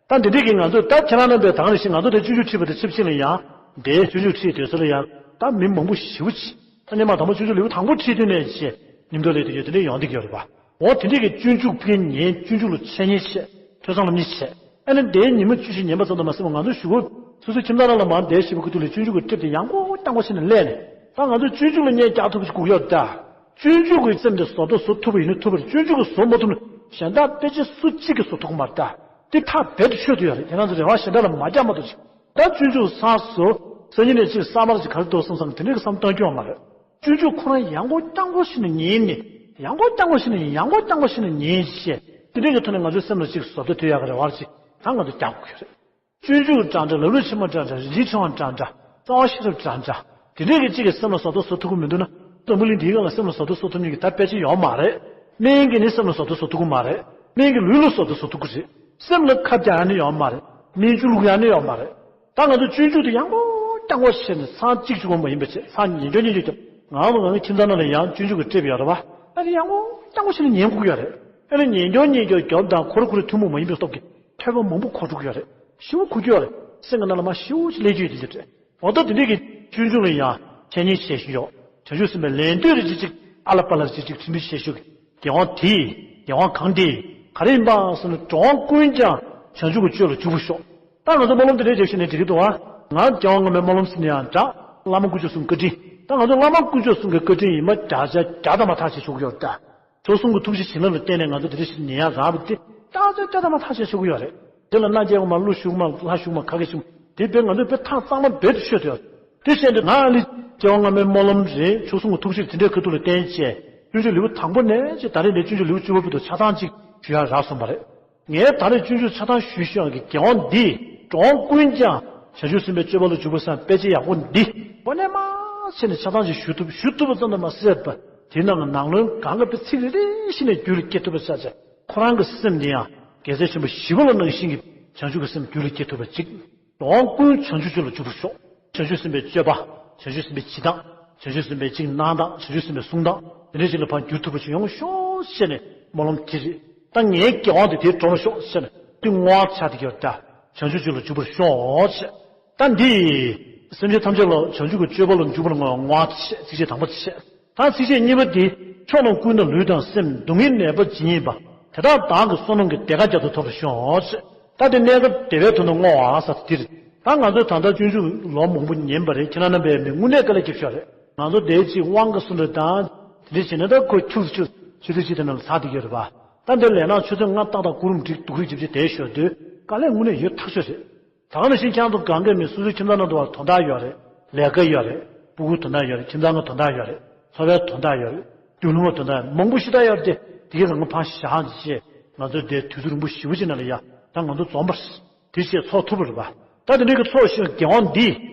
ད་འདི་འདྲས་ཀྱིས་ང་ཚོས་ད་ཁྱེད་རང་རྣམ་པས་དེང་རེ་བཞིན་ང་ཚོ་དེ་སྤྱོད་འཇུག་ཁྲིད་པ་དེ་ཆབས་ཅིག་ལ་ཡང་། དེ་སྤྱོད་འཇུག་ཁྲིད་དུས་ཚོད་ལ་ཡང་ད་མི་མང་པོ་ཞེ་པོ་ཅིག་ད་སྔོན་མ་དང་པོ་སྤྱོད་འཇུག་ལེའུ་དང་པོ་ཁྲིད་དུས་ནས་བྱས་མཉམ་དུ་སླེབས་དུས་ཡོད་དེ་འདྲས་ཡོང་བསྡད་ཀྱི་ཡོད་རེད་པ། འོ་དེ་འདྲས་ཀྱི་སྤྱོད་འཇུག་ཕར་ཉན། སྤྱོད་འཇུག་ལ་འཆད་ཉན་བྱས། ཐོས་བསམ་སློབ་གཉེར་བྱས། ཨ་ནི་དེའི་ཉི་མ་བཅུ་བཞི་ཉན་པ་ཙམ་དུ་མ་ཟད་པར་ང་ཚོ་གཞུག་གུ་སོ་སོའི་ཁྱིམ་ཚང་ནང་ལ་མར་བསྡད་བཞིན་པའི་ཁུ་ཐུག་ལ་སྤྱོད་འཇུག་གི་དེབ་དེ་ཡང་སྐོར་རྐྱང་པ་བྱས་ནས་གླས་ནས། ད་ང་ཚོས་སྤྱོད་འཇུག་ལ་གནད་རྒྱག་ཐུབ་པ་ཞིག་དགོས་ཀྱི་ཡོད་རེད་ད། སྤྱོད་འཇུག་གི་སེམས་དེ་བཟོ་ལྟ་བཟོ་ཐུབ་པ་ཡིན་ན་ཐུབ་པ་རེད། སྤྱོད་འཇུག་གིས་བཟོ་མ་ཐུབ་ན་གཞན་དག་དཔེ་ཆ་སུ་གཅིག་གིས་བཟོ་ཐུབ་ཀྱི་མ་རེད་ད། དེ་ཐག་རྦད་དུ་ཆོད་དུ་ཡོད་རེད། ཁྱེད་རང་ཚོ་རེ་བ་གཞན་དག་ལ་མ་རྒྱག་མ་གཏོགས་ཅིག་ད་སྤྱོད་འཇུག་ཚར་སོང་། སང་ཉིན་ནས་ཅིག་གསར་པ་ཅིག་ག་རེ་འདུག་བསམ་བསམ་དེ་འདྲའི་བསམ་གཏོང་རྒྱུ་ཡོད་མ་རེད། སྤྱོད་འཇུག་ཁོ་རང་ཡང་སྐོར་རྐྱང་པ་ཞིག་ནས་ཉན་ནས། ཡང་སྐོར་རྐྱང་པ་ཞིག་ནས་ཡང་སྐོར་རྐྱང་པ་ཞིག་ནས་ཉན་བྱས། དེ་འདྲའི་གི་ཐོག་ནས་ང་ཚོའི་སེམས་ལ་ཅིག་བཟོ་ལྟ་ཐུབ་ཡག་གི་རེ་བ་ཅིག་ད་ང་ཚོ་རྒྱག་དགོས་ཀྱི་རེད། སྤྱོད་འཇུག་འདྲ་འདྲ། ལམ་རིམ་ཆེན་མོ་འདྲ་འདྲ། རིན་ཆེན་ཕྲེང་བ་འདྲ་འདྲ། རྩ་བ་ཤེས་རབ་འདྲ་འདྲ། དེ་འདྲའི་གི་གཅིག་གི་སེམས་ལ་བཟོ་ལྟ་བཟོ་ཐུབ་ཀྱི་མི་འདུག་ན། འཛམ་བུ་གླིང་འདིའི་སྒང་ལ་སེམས་ལ་བཟོ་ལྟ་བཟོ་ཐུབ་མཁན་གྱི་ད་དཔེ་ཆ་ཡོད་མ་རེད། སྨན་གྱིས་ནི་སེམས་ལ་བཟོ་ལྟ་བཟོ་ཐུབ་ཀྱི་མ་རེད། སྨན་གྱིས་ལུས་ལ་བཟོ་ལྟ་བཟོ་ཐུབ་ཀྱི་རེད། སེམས་ལ་ཁ་རྒྱག་ཡག་ནི་ཡོད་མ་རེད། སྨན་ཆུ་བླུག་ཡག་ནི་ཡོད་མ་རེད། ད་ང་ཚོ་སྤྱོད་འཇུག་དེ་ཡང་སྐོར་རྐྱང་པ་བྱས་ནས་མཚམས་གཅིག་གཅིག་པོ་མ་ཡིན་པ་བྱས། མཚམས་ཉན་འགྱོ་ཉན་འགྱོ་རྒྱབ། ང་ཚོ་ང་ཚོའི་ཁྱིམ་ཚང་ནང་ལ་ཡང་སྤྱོད་འཇུག་གི་དེབ་ཡོད་རེད་པ། ཨ་ནི་ཡང་སྐོར་རྐྱང་པ་བྱས་ནས་ཉན་དགོས་ཀྱི་ཡོད་རེད། ཨ་ནི་ཉན་འགྱོ་ཉན་འགྱོ་རྒྱབ་དང་ཁོ་ར་ཁོ་རའི་ཐུན་མོང་མ་ཡིན་པའི་སྟོབས་ཀྱིས་ཐོས་པ་མང་པོ་གོ་འགྲོ་གི་ཡོད་རེད། ཞེ་པོ་གོ་རྒྱུ་ཡོད་རེད། སེམས་ཀྱི་ནང་ལ་མར་ཞེ་པོ་ཅིག་སླེབས་རྒྱུ་ཡོད་དེ་འདྲ་རེད། འོ་ད་དེ་འདྲའི་གི་སྤྱོད་འཇུག་ལ་ཡང་འཆད་ཉན་བྱེད་བཞིན་ཡོད། བྱང་ཆུབ་སེམས་དཔའི་ལན་ལྟོས་རེ་ཅིག་ཅིག་ཨ་ལ་པ་ལ་ཅིག་ཅིག་ཁྲིད་མི་བྱེད་ཤོག་གི། རྒྱལ་དབང་དེས། རྒྱལ་དབང་གང་དེས། ག་རེ་ཡིན་པ་ཟེར་ན། འགྲོ་བ་ཀུན་ཀྱང་བྱང་ཆུབ་ཀྱི་སྤྱོད་ལ་འཇུག་པར་ཤོག་ད་ང་ཚོ་སྨོན་ལམ་དེ་འདྲ་བརྒྱབ་བཞག་ན་འགྲིག་གི་འདུག་ཨ། ང་རྒྱལ་དབང་སྔོན་མའི་སྨོན་ལམ་ཟེར་ན་ཡང་འདྲ། བླ་མ་དཀོན་མཆོག་གསུམ་བཀའ་དྲིན། ད་ང་ཚོ་བླ་མ་དཀོན་མཆོག་གསུམ་གྱི་བཀའ་དྲིན་ཡིན་པ་བརྒྱ་ཆ་བརྒྱ་དང་མ་ཐག་ཆོད་ཆོག་གི་ཡོད་རེད་ད། མཆོག་གསུམ་གྱི་ཐུགས་རྗེ་བྱིན་རླབས་ལ་བརྟེན་ནས་ང་ཚོ་དེ་འདྲ་ཞིག་ཉན་ཡག་རག་པ་དེ་བརྒྱ་ཆ་བརྒྱ་དང་མ་ཐག་ཆོད་ཆོག་གི་ཡོད་རེད། དེ་ལ་མནའ་སྐྱེལ་དགོས་མ། གླུ་ཞུ་དགོས་མ། ལྷ་ཞུ་དགོས་མ། ག་གེ་ཞུ་དགོས་མ། དེ་དཔེ་ང་ཚོའི་དཔེ་ཐག་གཙང་མ་རྦད་དུ་ཆོད་དུ་ཡོད། དེ་བྱས་ཏེ་ང་ནི་རྒྱལ་དབང་སྔོན་མའི་སྨོན་ལམ་རེད། མཆོག་གསུམ་གྱི་ཐུགས་རྗེ་དེ་འདྲའི་ཁ་ཐུག་ལ་བརྟེན་བྱས། སྤྱོད་འཇུག་ལེའུ་དང་པོ་ནས་ཅིག་ད་རེས་ནས་སྤྱོད་འཇུག་ལེའུ་བཅུ་པ་བར་དུ་ཆ་ཚང་ཅིག་ཞུ་ཡག་རག་སོང་བ་རེད། ངས་ད་རེས་སྤྱོད་འཇུག་ཆ་ཚང་ཞུས་ཤིང་གི་རྒྱལ་དབང་འདིས་འགྲོ་བ་ཀུན་ཀྱང་བྱང་ཆུབ་སེམས་དཔའི་སྤྱོད་པ་ལ་འཇུག་པར་བསམ། དཔེ་ཆ་ཡག་པོ་འདི་གོ་གནས་མ་ཆེ་ནས་ཆ་ཚང་ཞིག་ཞུ་ཐུབ། ཞུ་ཐུབ་པ་ཙམ་དུ་མ་ཟད་པར་ དེའི་ནང་གི་ནང་ལོན་གང་ག་པའི་ཚིག་རེ་རེ་བཞིན་ནས་རྒྱུད་ལ་སྐྱེ་ཐུབ་པ་ཆགས་ཚེ། ཁོ་རང་གི་སེམས་དེ་ཡང་རྒྱལ་སྲས་ཆེན་པོ་ཞི་བ་ལྷ་ནང་བཞིན་གྱི་བྱང་ཆུབ་ཀྱི་སེམས་རྒྱུད་ལ་སྐྱེ་ཐུབ་པ་ཅིག། འགྲོ་བ་ཀུན་བྱང་ཆུབ་ཅིག་ལ་འཇུག་པར་ཤོག། བྱང་ཆུབ་སེམས་དཔའི་སྤྱོད་པ། བྱང་ཆུབ་སེམས་དཔའི་བྱེད་སྟངས། བྱང་ཆུབ་སེམས་དཔའི་ཅིག་གནང་སྟངས། བྱང་ཆུབ་སེམས་དཔའི་གསུང་སྟངས། དེ་འདྲ་ཞིག་ལ་ཕར་འགྱུར་ཐུབ་པ་ཅིག་ཡོང་ཤོག་ཟེར་ནས་སྨོན་ལམ་དེ་རེད། ད་ངའི་དགེ་བ་དེ་དེར་འགྲོ་མི་ཤོག་ཟེར་ནས་འདི་བསྔོ་བ་ཆགས་བསྡད་ཀྱི་ཡོད་ད། བྱང་ཆུབ་ཅིག་ལ་འཇུག་པར་ཤོག་ཟེར། ད་འདི། སེམས་ཅན་ཐམས་ཅད་ལ་བྱང་ཆུབ་ཀྱི་སྤྱོད་པ་ལ་འཇུག་པར་བསྔོ་བ་བསྔོ་བ་ཚིགས་བཅད་དང་པོ་བྱས། ད་ཚིགས་བཅད་གཉིས་པ་འདི། ཕྱོགས་རྣམས་ཀུན་ན་ལུས་དང་སེམས་སྡུག་བསྔལ་ནད་པ་ཇི་སྙེད་པ། དེ་དག་བདག་གིས་བསོད་ནམས་ཀྱིས་བདེ་དགའ་རྒྱ་མཚོ་ཐོབ་པར་ཤོག་ཟེར། ད་དེ་གནས་སྐབས་བདེ་བའི་དོན་དུ་བསྔོ་བ་ཟེར་དེ་རེད། ད་ང་ཚོས་ད་ལྟ་སྤྱོད་འཇུག་ལོ་མང་པོ་ཉན་པ་རེད། ཁྱེད་རང་རྣམ་པས་མི་དངོས་གནས་དཀའ་ལས་རྒྱབ་ཤོག་རེད། ང་ཚོ་དེའི་ཅིག་དབང་གི་སུ་འདྲ་དང་། དེ་འདྲ་བྱས་ན་ད་ཁོ་ཁྱུག་ཙམ་ཁྱུག་ཙམ་ཆུ་ཚོད་གཅིག་དེ་ནང་ལ་ཚར་བསྡད་ཀྱི་ཡོད་རེད་པ། ད་འདིར་ལས་ནག་ཆུ་ཚོད་ལྔ་ཏག་ཏག་གུ་རུ་འགྲིག་སྡུག་རུས་རྒྱབ་ཅིག་བསྡད་ཤོག་དུས་དཀའ་ལས་དངོས་གནས་ཡོད་ཐག་ཆོད་རེད། ད་ག་ནང་བཞིན་ཁྱེད་རང་ཚོ་གང་གས་མི་སོ་སོའི་ཁྱིམ་ཚང་ནང་དུ་བ་དོན་དག་ཡོད་རེད། ལས་ཀ་ཡོད་རེད། སྤུ་གུ་དོན་དག་ཡོད་རེད། ཁྱིམ་ཚང་གི་དོན་དག་ཡོད་རེད། འཚོ་བའི་དོན་དག་ཡོད་རེད། རྒྱུ་ནོར་དོན་དག་མང་པོ་ཞེ་དྲག་ཡོད་རེད་དེ། དེ་གའི་རང་ཕར་བཞག་ཅེས་ང་ཚོས་དེ་དུས་ཚོད་རིང་པོ་ཞེ་པོ་ཅིག་ནང་ལ་ཡ་ད་ང་ཚོ་འཛོམས་པ་རེད། དེ་ཞེས་ཚོགས་ཐུབ་པ་རེད་པ། ད་དེ་འདྲའི་གི་ཚོགས་ཞེས་དགེ་བ་འདི།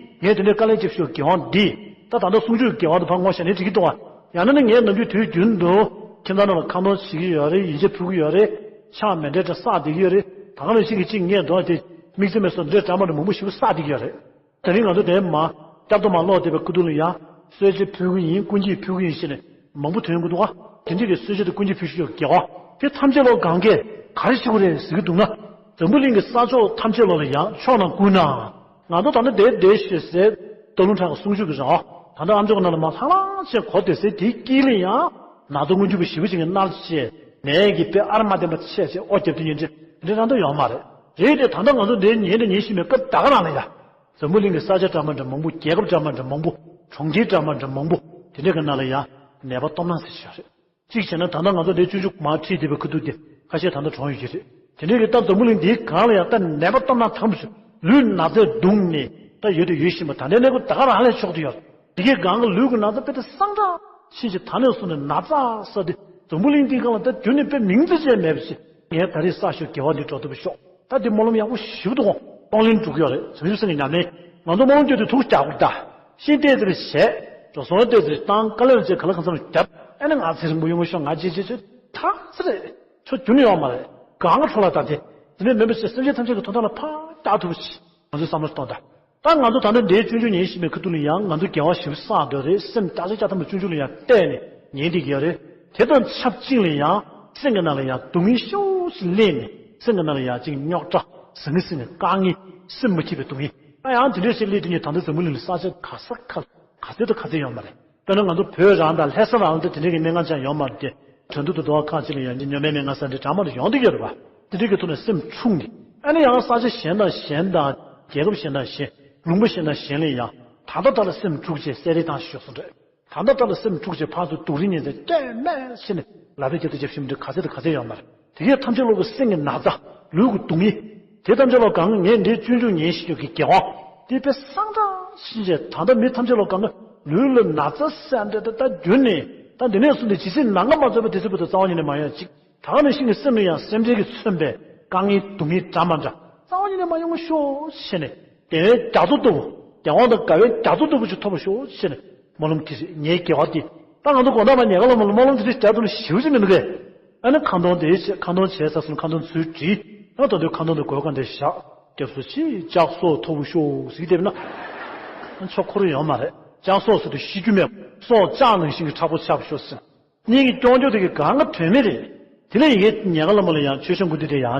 ངས་དེ་འདྲའི་དཀའ་ལས་རྒྱབ་ཤོག་དགེ་བ་འདི། ད་ད་ལྟ་གསུང་ཆོས་དགེ་བ་འདི་ཕར་ངོ་ཤ་ནས་འགྲིག་གི་འདུག་ཨ། ཡང་ན་ནི་ངས་ནམ་རྒྱུན་དུས་རྒྱུན་དུ་ཁྱིམ་ཚང་ནང་ལ་ཁ་འདོན་བྱེད་ཀྱི་ཡོད་རེད། ཡོན་ཆབ་ཕུལ་གྱི་ཡོད་རེད། ཕྱག་མཎྜལ་འདྲ་བསགས་བསྡད་ཀྱི་ཡོད་རེད། ད་ག་ནང་བཞིན་གྱི་གཅིག་ངས་འདོན་དེ་དམིགས་བརྩེ་མེད་སོགས་འདྲ་འདྲ་མ་འདྲ་མང་པོ་ཞིག་བསགས་བསྡད་ཀྱི་ཡོད་རེད། དེ་རིང་ང་ཚོ་དེ་མ་བསྐྱར་དུ་མ་ཀློག་བསྡད་པའི་ཁུ་ཐུག་ལ་ཡང་གསོལ་ཇ་ཕུལ་གྱི་ཡིན། སྐུ་འགྱེད་ཕུལ་གྱི་ཡིན་ཞེས་ནས་མང་པོ་ཐོན་གྱི་འདུག་ག་དེ་འདྲ་གི་གསོལ་ཇ་དང་སྐུ་འགྱེད་ཕུལ་ཞུ་ཡོད་དགེ་བ་དེ་ཐམས་ཅད་ལོ་གང་གས་ག་རེ་ཞིག་རེད་ཟེར་གྱི་འདུག་ན། འཛམ་བུ་གླིང་གི་ས་ཕྱོགས་ཐམས་ཅད་ལོ་ལ་ཡང་ཕྱོགས་རྣམས་ཀུན་ན། ང་ཚོ་ད་ནི་བསྡད་བསྡད་ཞེས་ཟེར། སྟག་ལུང་ཁྲ་གི་གསུང་ཆོས་ཀྱི་རང་ད་ལྟ་ཨ་མཆོག་གི་ནང་ལ་མ་ལྷང་ལྷང་བྱས་གོ་བསྡད་ཟེར། དེའི་དཀྱིལ་ལ་ཡང་ན་ཚ་སྔོན་འཇུག་པ་ཞེ་པོ་ཅིག་གིས་མནར་བྱས་ནད་ཀྱི་དཔེ་ཨར་མ་བདེན་པ་ཆེ་ཆེ་ཨོ་རྒྱབ་དུས་ཉིན་ཅིག་དེ་འདྲ་རང་ད་ཡོང་མ་རེད། རེད་དེ་ད་ལྟ་ང་ཚོ་འདིར་ཉན་དང་ཉན་བཞིན་པའི་སྐབས་ད་ག་རང་ལ་ཡ། འཛམ་བུ་གླིང་གི་ས་ཆ་འདྲ་མི་འདྲ་མང་པོ། རྒྱལ་ཁབ་འདྲ་མི་འདྲ་མང་པོ། གྲོང་ཁྱེར་འདྲ་མི་འདྲ་མང་པོ། དེ་འདྲ་གི་ནང་ལ་ཡང་ནད་པ་སྟོབས་ན་ཟེར་ཞིག་ཡོད་རེད། གཅིག་བྱས་ན་ད་ལྟ་ང་ཚོ་འདིར་སྤྱོད་འཇུག་མར་ཁྲིད་བསྡད་པའི་ཁུ་ཐུག་དེ་ཁ་ཤས་ད་ལྟ་གྲོངས་ཡོད་ཀྱི་རེད། དེ་འདྲ་གི་ད་འཛམ་བུ་གླིང་འདིའི་སྒང་ལ་ཡང་ད་ནད་པ་སྟོབས་ན་ཐང་དུ་ཞིག་ལུས་ན་ཚས་གདུངས་ནས་ད་ཡོད་དུ་ཡོད་བཞིན་པ་ད་ལྟའི་གནས་སྐབས་ད་ག་རང་ལས་ཆོག་ཏུ་ཡོད་རེད། དེ་གའི་སྒང་གི་ལུས་ཀྱི་ན་ཚ་དཔེ་དེ་སངས་དྲག་ཕྱིན་ཞིག་ད་ནས་བཟུང་ནས་ན་ཚ་ས་དེ་འཛམ་བུ་གླིང་འདིའི་སྒང་ལ་ད་རྒྱུན་ནས་དཔེ་མིང་ཙམ་ཅིག་མེད་པ་ཞིག་ངས་ད་རེས་བསགས་ཤོག་དགེ་བ་འདི་འགྲོ་ཐུབ་པ་ཤོག་ད་འདི་སྨོན་ལམ་ཡག་པོ་ཞེ་པོ་འདུག་གོ་གཏོང་ལེན་འགྲུབ་ཀྱི་ཡོད་རེད། བྱང་ཆུབ་སེམས་ཀྱི་ཉམས་ལེན། ང་ཚོ་སྨོན་ལམ་སྐྱོན་དུས་ཐུགས་རྒྱག་དགོས་ད། ཤིང་རྟས་ཙེ་རེ་བྱས། འགྲོ་སོང་རྟས་ཙེ་རེ་བཏང་། དཀའ་ལས་རེ་བྱས། ག་ལ་གང་འཚམ་རྒྱབ། ཨེ་ན་ང་ཚེ་རིང་པོ་ཡོང་གི་ཤོག་ང་ཅི་ཅི་ཅི་ཐག་ཚེ་རེད། ཆོ་རྒྱུན་ཡོང་མ་རེད། གང་ག་འཕྲོ་ལ་ད་དེ། དེ་ནས་མེད་པ་ཞིག་སེམས་ཅན་ཐམས་ཅད་ཀྱི་དོན་དག་ལ་ཕར་བདག་ཐུབ་པ་ཞིག་ང་ཚོས་བསམ་བློ་གཏོང་ད། ད་ང་ཚོ་ད་ལྟ་འདིའི་སྤྱོད་འཇུག་ཉན་བཞིན་པའི་ཁ་ཐུག་ལ་ཡང་ང་ཚོ་དགེ་བ་ཞིག་བསགས་འདོད་རེད། སེམས་བརྟག་དཔྱད་བྱ་ཐམས་ཅད་སྤྱོད་འཇུག་ལ་ཡང་བལྟས་ནས་ཉན་བསྡད་ཀྱི་ཡོད་རེད། དེ་དང་ཆབས་ཅིག་ལ་ཡང་སེམས་ཀྱི་ནང་ལ་ཡང་སྡུག་བསྔལ་ཤུགས་ཆེ་སླེབས་ནས་སེམས་ཀྱི་ནང་ལ་ཡང་ཅིག་རྙོག་དྲ་ཟང་ངེ་ཟིང་ངེ་དཀའ་ངལ་སེམས་མི་སྐྱིད་པའི་སྡུག་བསྔལ་ད་ཡང་དེ་འདྲའི་ཞིག་སླེབས་དུས་ནས་ད་ལྟ་འཛམ་བུ་གླིང་ལ་ས་ཆ་ག་ས་ག་ག་ཚོད་དང་ག་ཚོད་ཡོད་མ་རེད། དཔེར་ན་ང་ཚོ་བོད་རང་དང་ལྷ་ས་རང་ལ་དེ་འདྲའི་གི་སྨན་ཁང་ཅང་ཡོད་མ་རེད་དེ། དོན་དུ་དུ་དོ་བ་ཁག་ཅིག་ལ་ཡང་ཉོ་མའི་སྨན་ཁང་ས་འདྲའི་གྲངས་མང་དུ་ཡོང་བསྡད་ཀྱི་ཡོད་རེད་པ། དེ་འདྲའི་གི་ཐོག་ནས་སེམས་འཁྲུགས་ནས་ཨ་ནི་ཡང་ས་ཆ་གཞན་དང་གཞན་དང་རྒྱལ་ཁབ་གཞན་དང་གཞན་ལུང་པ་གཞན་དང་གཞན་ལ་ཡང་ད་ལྟ་ད་ལ་སེམས་འཁྲུགས་བྱས་གསལ་རེ་བཏང་ཞུས་སོང་རེད། ད་ལྟ་ད་ལ་སེམས་འཁྲུགས་བྱས་ཕར་ཚུར་སྡུག་རུས་ཉེན་ཚེ་ལྟོས་མེད་བྱས་ནས་ལབ་རེ་རྒྱབ་དུ་རྒྱབ་བཞིན་འདྲ་ག་ཚད་དང་ག་ཚད་ཡོད་མ་རེད། དེ་གས་ཐམས་ཅད་ལོག་གི་སེམས་ཀྱི་ན་ཚ་ལུས་ཀྱི་སྡུག་བསྔལ། དེ་ཐམས་ཅད་ལོག་གང་ངས་འདིའི་སྤྱོད་འཇུག་ཉན་བཞིན་ཡོད་ཀྱི་དགེ་བ་དེ་དཔེ་སངས་དྲག་ཕྱིན་ཆད་ད་ལྟ་མི་ཐམས་ཅད་ལོག་གང་གི་ལུས་ལ་ན་ཚ་སེམས་འདྲ་ད་ལྟ་རྒྱུན་ནས་ད་འདི་ནས་བཟུང་སྟེ་ཇི་སྲིད་ནམ་མཁའ་མ་རྫོགས་པ་དེ་ཚོ་བར་དུ་རྩ་བ་ཉིད་ནས་མ་ཡོང་ཅིག་ད་ག་ནང་བཞིན་གྱི་སེམས་ལ་ཡང་སེམས་ཅན་གྱིས་མཚོན་པའི་དཀའ་ངལ་སྡུག་བསྔལ་འདྲ་མ་འདྲ་རྩ་བ་ཉིད་ནས་མ་ཡོང་ཤོག་བྱས་ནས་བདེ་བའི་རྒྱ་མཚོ་ལྟ་བུ་བདེ་བ་དང་དགའ་བའི་རྒྱ་མཚོ་ལྟ་བུ་ཅིག་ཐོབ་པར་ཤོག་བྱས་ནས་སྨོན་ལམ་དེ་རེད། ངའི་དགེ་བ་འདི་ད་ང་ཚོ་དགོང་དག་མ་ཉལ་ཁ་ལ་མ་ལ་སྨོན་ལམ་དེ་འདྲ་བྱ་ཐུབ་ན་ཞེ་པོ་ཅིག་མི་འདུག་གས། ཨ་ནི་ཁ་འདོན་དེ་བྱས། ཁ་འདོན་བྱས་ཚར་སོང་ན་ཁ་འདོན་ཚུར་བྲིས། ཨ་ད་དུང་ཁ་འདོན་དུ་གོས་གང་དེ་བཞག་སྐྱབས་སུ་མཆི། ལྕགས་སོགས་ཐོབ་ཤོག་ཟེར་དེ་ན་ཆོ་འཁོར་ཡོང་མ་རེད། ལྕགས་སོགས་ཟེར་དུས་ཤི་རྒྱུ་མེད། སྲོག་ལྕགས་ནང་བཞིན་གྱི་མཁྲེགས་པོ་ཆགས་ཤོག་ཟེར། སྙིང་གི་སྐྱོང་རྒྱུ་དེ་གི་གང་ག་དོན་མེད་རེད། དེ་ལས་ཡི་གེ་ཉལ་ཁ་ལ་མ་ལ་ཡང་མཆོད་བཤམ་དགོས་དུས་དེ་ཡང་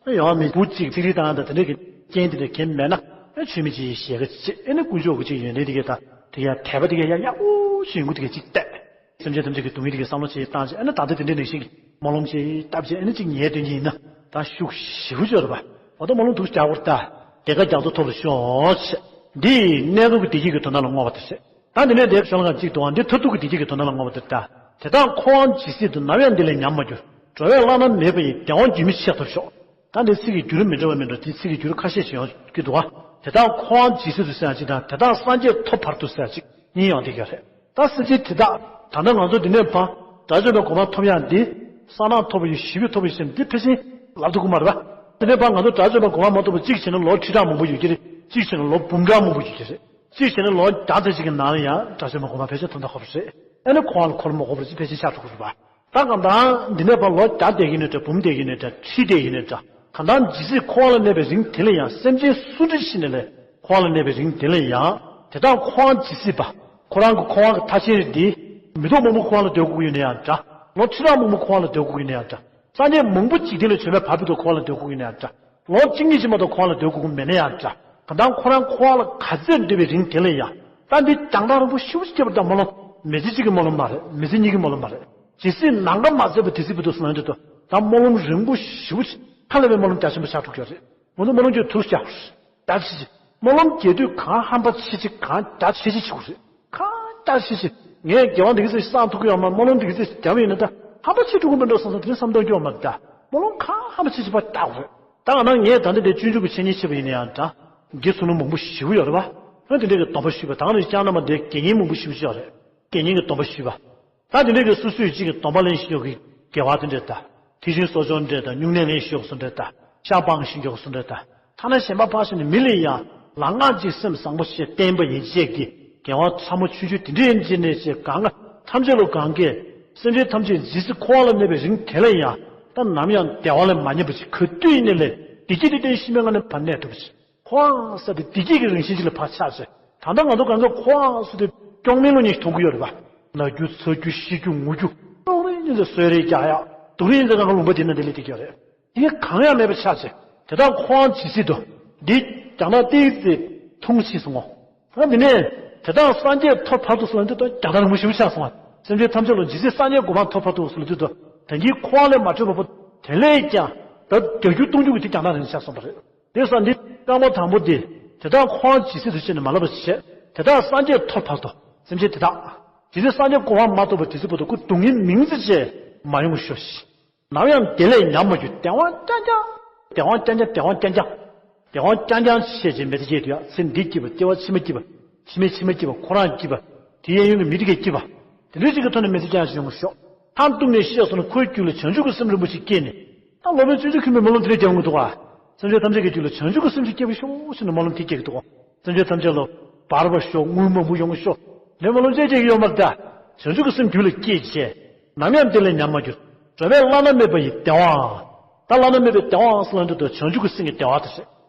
བྱེད། ཡང་མི་བུ་གཅིག་ཚིག་རིས་བཏང་ཡང་ད་དེ་འདྲ་གི་རྐྱེན་དེ་འདྲ་གན་མེད་ན་ཨ་མཆོད་མེ་གཅིག་ཡི་ཞལ་ག་གཅིག་བྱེད། ཨ་ནི་དཀོན་མཆོག་གི་གཅིག་ཡོན་ཏན་དེ་གི་ད་དེ་ཡང་དད་པ་དེ་གི་ཡང་ཡག་པོ་ཞིག་ཡོང་གི་དེ་གི་གཅིག་བལྟས། སེམས་ཅན་ཐམས་ཅད་ཀྱི་སྡུག་བསྔལ་དེ་གི་བསམ་བློ་ཅིག་བཏང་བྱས། ཨ་ནི་ད་ལྟ་དེ་འདྲའི་ནང་བཞིན་གྱི་སྨོན་ལམ་ཅིག་བཏབ་བྱས། ཨ་ནི་ཅིག་ཉལ་སྡོད་ཀྱི་ཡིན་ན་ད་ཤུགས་ཞེ་པོ་ཅིག་ཡོད་རེད་པ། འོ་ད་སྨོན་ལམ་འདུག་རྒྱག་དགོས་རེད་ད། དེ་ག་རྒྱ་མཚོ་ཐོབ་ལ་ཤོག་བྱས། འདི་གནས་སྐབས་ཀྱི་བདེ་སྐྱིད་ཀྱི་དོན་དག་ལ་བསྔོ་བ་དེ་རེད། ད་འདི་ནས་འདིར་ཤོ་ལོ་ཀ་གཅིག་འདུག་པ། འདི་མཐར་ཐུག་གི་བདེ་སྐྱིད་ཀྱི་དོན་དག་ལ་བསྔོ་བ་དེ་རེད་ད། དེ་དག་འཁོར་བའི་ཇི་སྲིད་དུ། ནམ་ཡང་འདི་ལས་ཉམས་མ་གྱུར། འགྲོ་བའི་བླ་ན་མེད་པ་ཡི། བདེ་བ་འགྱུར་མེད་ཆེས་ཐོབ་ཤོག་ད་འདི་ཚིག་གི་འགྱུར་མི་འདྲ་བ་མི་འདྲ་དེ་ཚིག་གི་འགྱུར་ཁ་ཤས་ཤིག་ཡོང་གི་འདུག་པ། དེ་དག་འཁོར་བའི་ཇི་སྲིད་དུ་ཟེར་ཡག་གཅིག་དང་། དེ་དག་སངས་རྒྱས་ཐོབ་བར་དུ་ཟེར་ཡག་གཅིག་གཉིས་ཡོང་བསྡད་ཀྱི་ཡོད་རེད། ད་སྲིད་ཅིག་དེ་དག་ད་ལྟ་ང་ཚོ་འདི་ནས་ཕར་དགྲ་བཅོམ་པའི་གོ་འཕང་ཐོབ་ཡག་འདི་གསང་སྔགས་ཐོབ་པ་ཡིན། ཞི་བ་ཐོབ་པ་ཡིན་ཟེར་འདི་ཕལ་ཆེར་ལབ་ཐུབ་ཀྱི་མ་རེད་པ། འདི་ནས་ཕར་ང་ཚོ་དགྲ་བཅོམ་པའི་གོ་འཕང་མ་ཐོབ་པ་གཅིག་བྱས་ན་ལོ་ཁྲི་ཕྲག་མང་པོ་ཡོད་ཀྱི་རེད། གཅིག་བྱས་ན་ལོ་འབུམ་ཕྲག་མང་པོ་ཡོད་ཀྱི་རེད། གཅིག་བྱས་ན་ལོ་བརྒྱ་ཙམ་ཞིག་གི་ནང་ལ་ཡང་དགྲ་བཅོམ་པའི་གོ་འཕང་ཕལ་ཆེར་ཐོབ་ཐང་ཁོ་རང་རེད། ཨ་ནི་འཁོར་བ་ལ་འཁོར་མ་དགོས་པར་ཅི་ཕལ་ཆེར་ཆགས་འགྲོ་གི་རེད་པ། ད་གང་ལྟར་འདི་ནས་ཕར་ལོ་བརྒྱ་འདས་ཀྱི་ནས་འདྲ། འབུམ་འདས་ཀྱི་ནས་འདྲ། ཁྲི་འདས་ཀྱི་ནས་འདྲ། གང་ལྟར་ཇི་སྲིད་འཁོར་བ་ལ་གནས་པའི་རིང་དེ་ལ་ཡང་སེམས་ཅན་སུ་འདྲ་ཞིག་ནས་ལས་འཁོར་བ་ལ་གནས་པའི་རིང་དེ་ལ་ཡང་། དེ་དག་འཁོར་བ་ཇི་སྲིད་པ། ཁོ་རང་གི་འཁོར་བ་གི་མཐའ་ཅན་རེད་འདི། མི་ཐོག་མང་པོ་འཁོར་བ་ལ་སྡོད་དགོས་ཀྱི་ཡོད་ན་ཡང་འདྲ། ལོ་ཁྲི་ཕྲག་མང་པོ་འཁོར་བ་ལ་སྡོད་དགོས་ཀྱི་ཡོད་ན་ཡང་འདྲ། སངས་རྒྱས་མང་པོ་འཇིག་རྟེན་ལ་བྱོན་པའི་བར་དུ་འཁོར་བ་ལ་སྡོད་དགོས་ཀྱི་ཡོད་ན་ཡང་འདྲ། ལོ་གཅིག་གཉིས་ཤིག་མ་གཏོགས་འཁོར་བ་ལ་སྡོད་དགོས་ཀྱི་མེད་ན་ཡང་འདྲ། གང་ལྟར་ཁོ་རང་འཁོར་བ་ལ་ག་ཚོད་འདོད་པའི་རིང་དེ་ལ་ཡང་། ད་འདི་རྒྱང་ཐག་རིང་པོ་ཞེ་པོ་ཅིག་སྐྱེས་པ་འདྲ། སྨོན་ལམ་མི་ཚེ་གཅིག་གི་སྨོན་ལམ་མ་རེད། མི་ཚེ་གཉིས་ཀྱི་སྨོན་ལམ་མ་རེད། ཇི་སྲིད་ནམ་མཁའ་མ་ཟད་པ་དེ་སྲིད་བར་དུ་ཟེར་ན་འདི་ལྟོས། ད་སྨོན་ལམ་རིང་པོ་ཞེ་པོ་ཅིག་ཧ་ལས་པའི་སྨོན་ལམ་རྒྱ་ཆེན་པོ་ཆགས་འགྲོ་གི་ཡོད་རེད། ང་ཚོ་སྨོན་ལམ་གྱི་དུས་ཀྱང་ད་ཕྱིན་ཅི། སྨོན་ལམ་རྒྱག་དུས་གང་ཧམ་པ་ཆེ་ཆེ་གང་རྒྱ་ཆེ་ཆེ་བྱེད་དགོས་རེད། གང་རྒྱ་ཆེ་ཆེ། ངས་དགེ་བ་འདི་ག་ཚོད་བསགས་ཐུབ་ཀྱི་ཡོད་མ། སྨོན་ལམ་འདི་ག་ཚོད་རྒྱབ་ཡིན་ན་ད་ཧམ་པ་ཆེ་འགྲོ་གི་མིན་འགྲོ་བསམ་བསམ་དེ་བསམ་སྟངས་སྐྱོ་བ་མ་རེད་ད། སྨོན་ལམ་གང་ཧམ་པ་ཆེ་ཆེ་ཕར་རྒྱག་དགོས་རེད། ད་ག་ན་ངས་ད་ལྟ་དེ་སྤྱོད་འཇུག་གི་འཆད་ཉན་བྱས་པ་ཡིན་ན་ཡང་འདྲ། དགེ་ཚུལ་སློང་མང་པོ་ཞེ་པོ་ཡོད་རེད་པ། ཨ་དེ་འདྲ་གི་སྡོམ་པ་ཞུས་པ། ད་ག་ནས་བསྐྱངས་ན་མ་དེ་དགེ་བསྙེན་མང་པོ་ཞེ་པོ་ཅིག་ཡོད་རེད། དགེ་བསྙེན་གྱི་སྡོམ་པ་ཞུས་པ། ད་དེ་འདྲ་གི་སོ་སོའི་གཅིག་གི་སྡོམ་པ་ལེན་ཤེས་ཀྱི་དགེ་བ་དེ་འདྲ་ད། ཐེག་ཆེན་གསོ་སྦྱོང་འདྲ་ད། སྨྱུང་གནས་ལེན་ཤེས་ཀྱི་སོ་འདྲ་ད། ཤ་སྤང་ཤེས་ཀྱི་སོ་འདྲ་ད། ཐ་ན་གཞན་པ་ཕར་ཕྱིན་ནས་མི་ལ་ཡང་ལམ་སྔགས་ཀྱི་སེམས་བཟང་པོ་ཞིག་བསྟེན་པ་ཡིན་བྱས་ཀྱི་དགེ་བ་ཕྲ་མོ་ཆུང་ཆུང་དེ་འདྲ་ཡིན་གྱི་ནས་ཅེས་གང་ག་ཐམས་ཅད་ལ་གང་གས། སེམས་ཅན་ཐམས་ཅད་ཇི་སྲིད་འཁོར་བ་ལ་གནས་པའི་རིང་དེ་ལ་ཡང་ད་ནམ་ཡང་བདེ་བ་ལ་མ་ཉམས་པ་ཞིག་ག་དུས་ཡིན་ནའི་ལས་བདེ་སྐྱིད་དེ་བརྟན་ཤེས་པའི་ངང་ནས་ཕར་གནས་ཐུབ་པ་ཞིག་འཁོར་བ་ཟེར་དེ་བདེ་སྐྱིད་ཀྱི་རང་བཞིན་ཅིག་ལ་ཕར་ཆགས་བྱས། ད་ལྟ་ང་ཚོ་གང་ཚོ་འཁོར་བ་ཟེར་དུས་སྐྱོ་མེད་ལོ་ཉིད་མཐོང་གི་ཡོད་རེད་པ། ན་རྒྱུ་ཚ་རྒྱུ་ཤི་རྒྱུ་ངུ་རྒྱུ། སྡུག་རུས་ཡིན་ཚེ་གསོད་རེས་རྒྱག་ཡག་སྡུག་རུས་ཡིན་ཚེ་གང་ག་ལུང་པ་དེ་ན་དེ་ལས་དེ་ག་རེད། དེ་གང་ཡང་མེད་པ་ཆགས་བྱས། དེ་དག་འཁོར་བ་ཇི་སྲིད་དུ། འདི་རྒྱང་ཐག་ཏོག་ཙམ་ཐུང་ཕྱིན་སོང་ངོ་། ད་འདི་ནས་དེ་དག་སངས་རྒྱས་ཐོབ་བར་དུ་ཟེར་ལབ་དུས་ད་རྒྱང་ཐག་རིང་པོ་ཞེ་པོ་ཆགས་སོང་བ། སེམས་ཅན་ཐམས་ཅད་ལ་ཇི་སྲིད་སངས་རྒྱས་གོ་འཕང་ཐོབ་བར་དུ་ཟེར་ལབ་དུས་ད་ད་གིན་འཁོར་བ་ལས་མ་གྲོལ་བ་པོ་དེ་ལས་ཀྱང་ད་བརྒྱ་འགྱུར་སྟོང་འགྱུར་གྱི་དེ་རྒྱང་ཐག་རིང་ཆགས་སོང་བ་རེད། དེ་ས་འདི་རྐང་པ་དང་པོ་དེ་དེ་དག་འཁོར་བ་ཇི་སྲིད་དུ་ཕྱིན་ནས་མ་ལབ་པ་བྱས། དེ་དག་སངས་རྒྱས་ཐོབ་བར་དུ་སེམས་ཅན་དེ་དག་ཇི་སྲིད་སངས་རྒྱས་གོ་འཕང་མ་ཐོབ་པ་དེ་སྲིད་བར་དུ་ཁོ་སྡུག་བསྔལ་མིང་ཙམ་ཅིག་མ་ཡོང་ཤོག་ཤིག་ནམ་ཡང་བདེ་ལས་ཉམས་མ་གྱུར། བདེ་བ་རྐྱང་རྐྱང་། བདེ་བ་རྐྱང་རྐྱང་། བདེ་བ་རྐྱང་རྐྱང་། བདེ་བ་རྐྱང་རྐྱང་བྱས་རྗེས་མེ་མདའ་སྐྱེས་དུས་ཡ། ཚེ་འདི་སྐྱིད་པ། སྐྱེ་བ་ཕྱི་མ་སྐྱིད་པ། ཕྱི་མའི་ཕྱི་མ་སྐྱིད་པ། ཁོ་རང་སྐྱིད་པ། དེའི་གཡས་གཡོན་གྱི་མི་དེ་གས་སྐྱིད་པ། དེ་འདྲའི་ཅིག་གི་ཐོག་ནས་མེ་མདའ་རྐྱང་རྐྱང་ཡོང་ཤོག་ཐང་གཏུགས་ནས་བཤད་སོང་ན་ཁོའི་རྒྱུད་ལ་བྱང་ཆུབ་ཀྱི་སེམས་རིན་པོ་ཆེ་སྐྱེས་ནས། ད་སློབ་དཔོན་ཆོས་རྗེ་མཁན་པོས་སྨོན་ལམ་དེ་འདྲ་རྒྱག་གི་འདུག་ག་སེམས་ཅན་ཐམས་ཅད་ཀྱི་རྒྱུད་ལ་བྱང་ཆུབ་ཀྱི་སེམས་ཤིག་སྐྱེ་གི་ཤོག་ཟེར་ནས་སྨོན་ལམ་དེ་རྒྱག་གི་འདུག་སེམས་ཅན་ཐམས་ཅད་ལ་འབར་བ་ཤོག་དངུལ་མང་པོ་ཡོང་ཤོག་ལས་སྨོན་ལམ་ཅི་ཅིག་ཡོད་མ་རེད་ད། བྱང་ཆུབ་ཀྱི་སེམས་རྒྱུད་ལ་སྐྱེས་བྱས། ནམ་ཡང་བདེ་ལས་ཉམས་མ་གྱུར། འགྲོ་བའི་བླ་ན་མེད་པ་ཡི་བདེ་བའང་། ད་བླ་ན་མེད་པའི་བདེ་བའང་ཟེར་ལབ་དུས་ད་བྱང་ཆུབ་ཀྱི་སེམས་ཀྱི་བདེ་བ་དེ་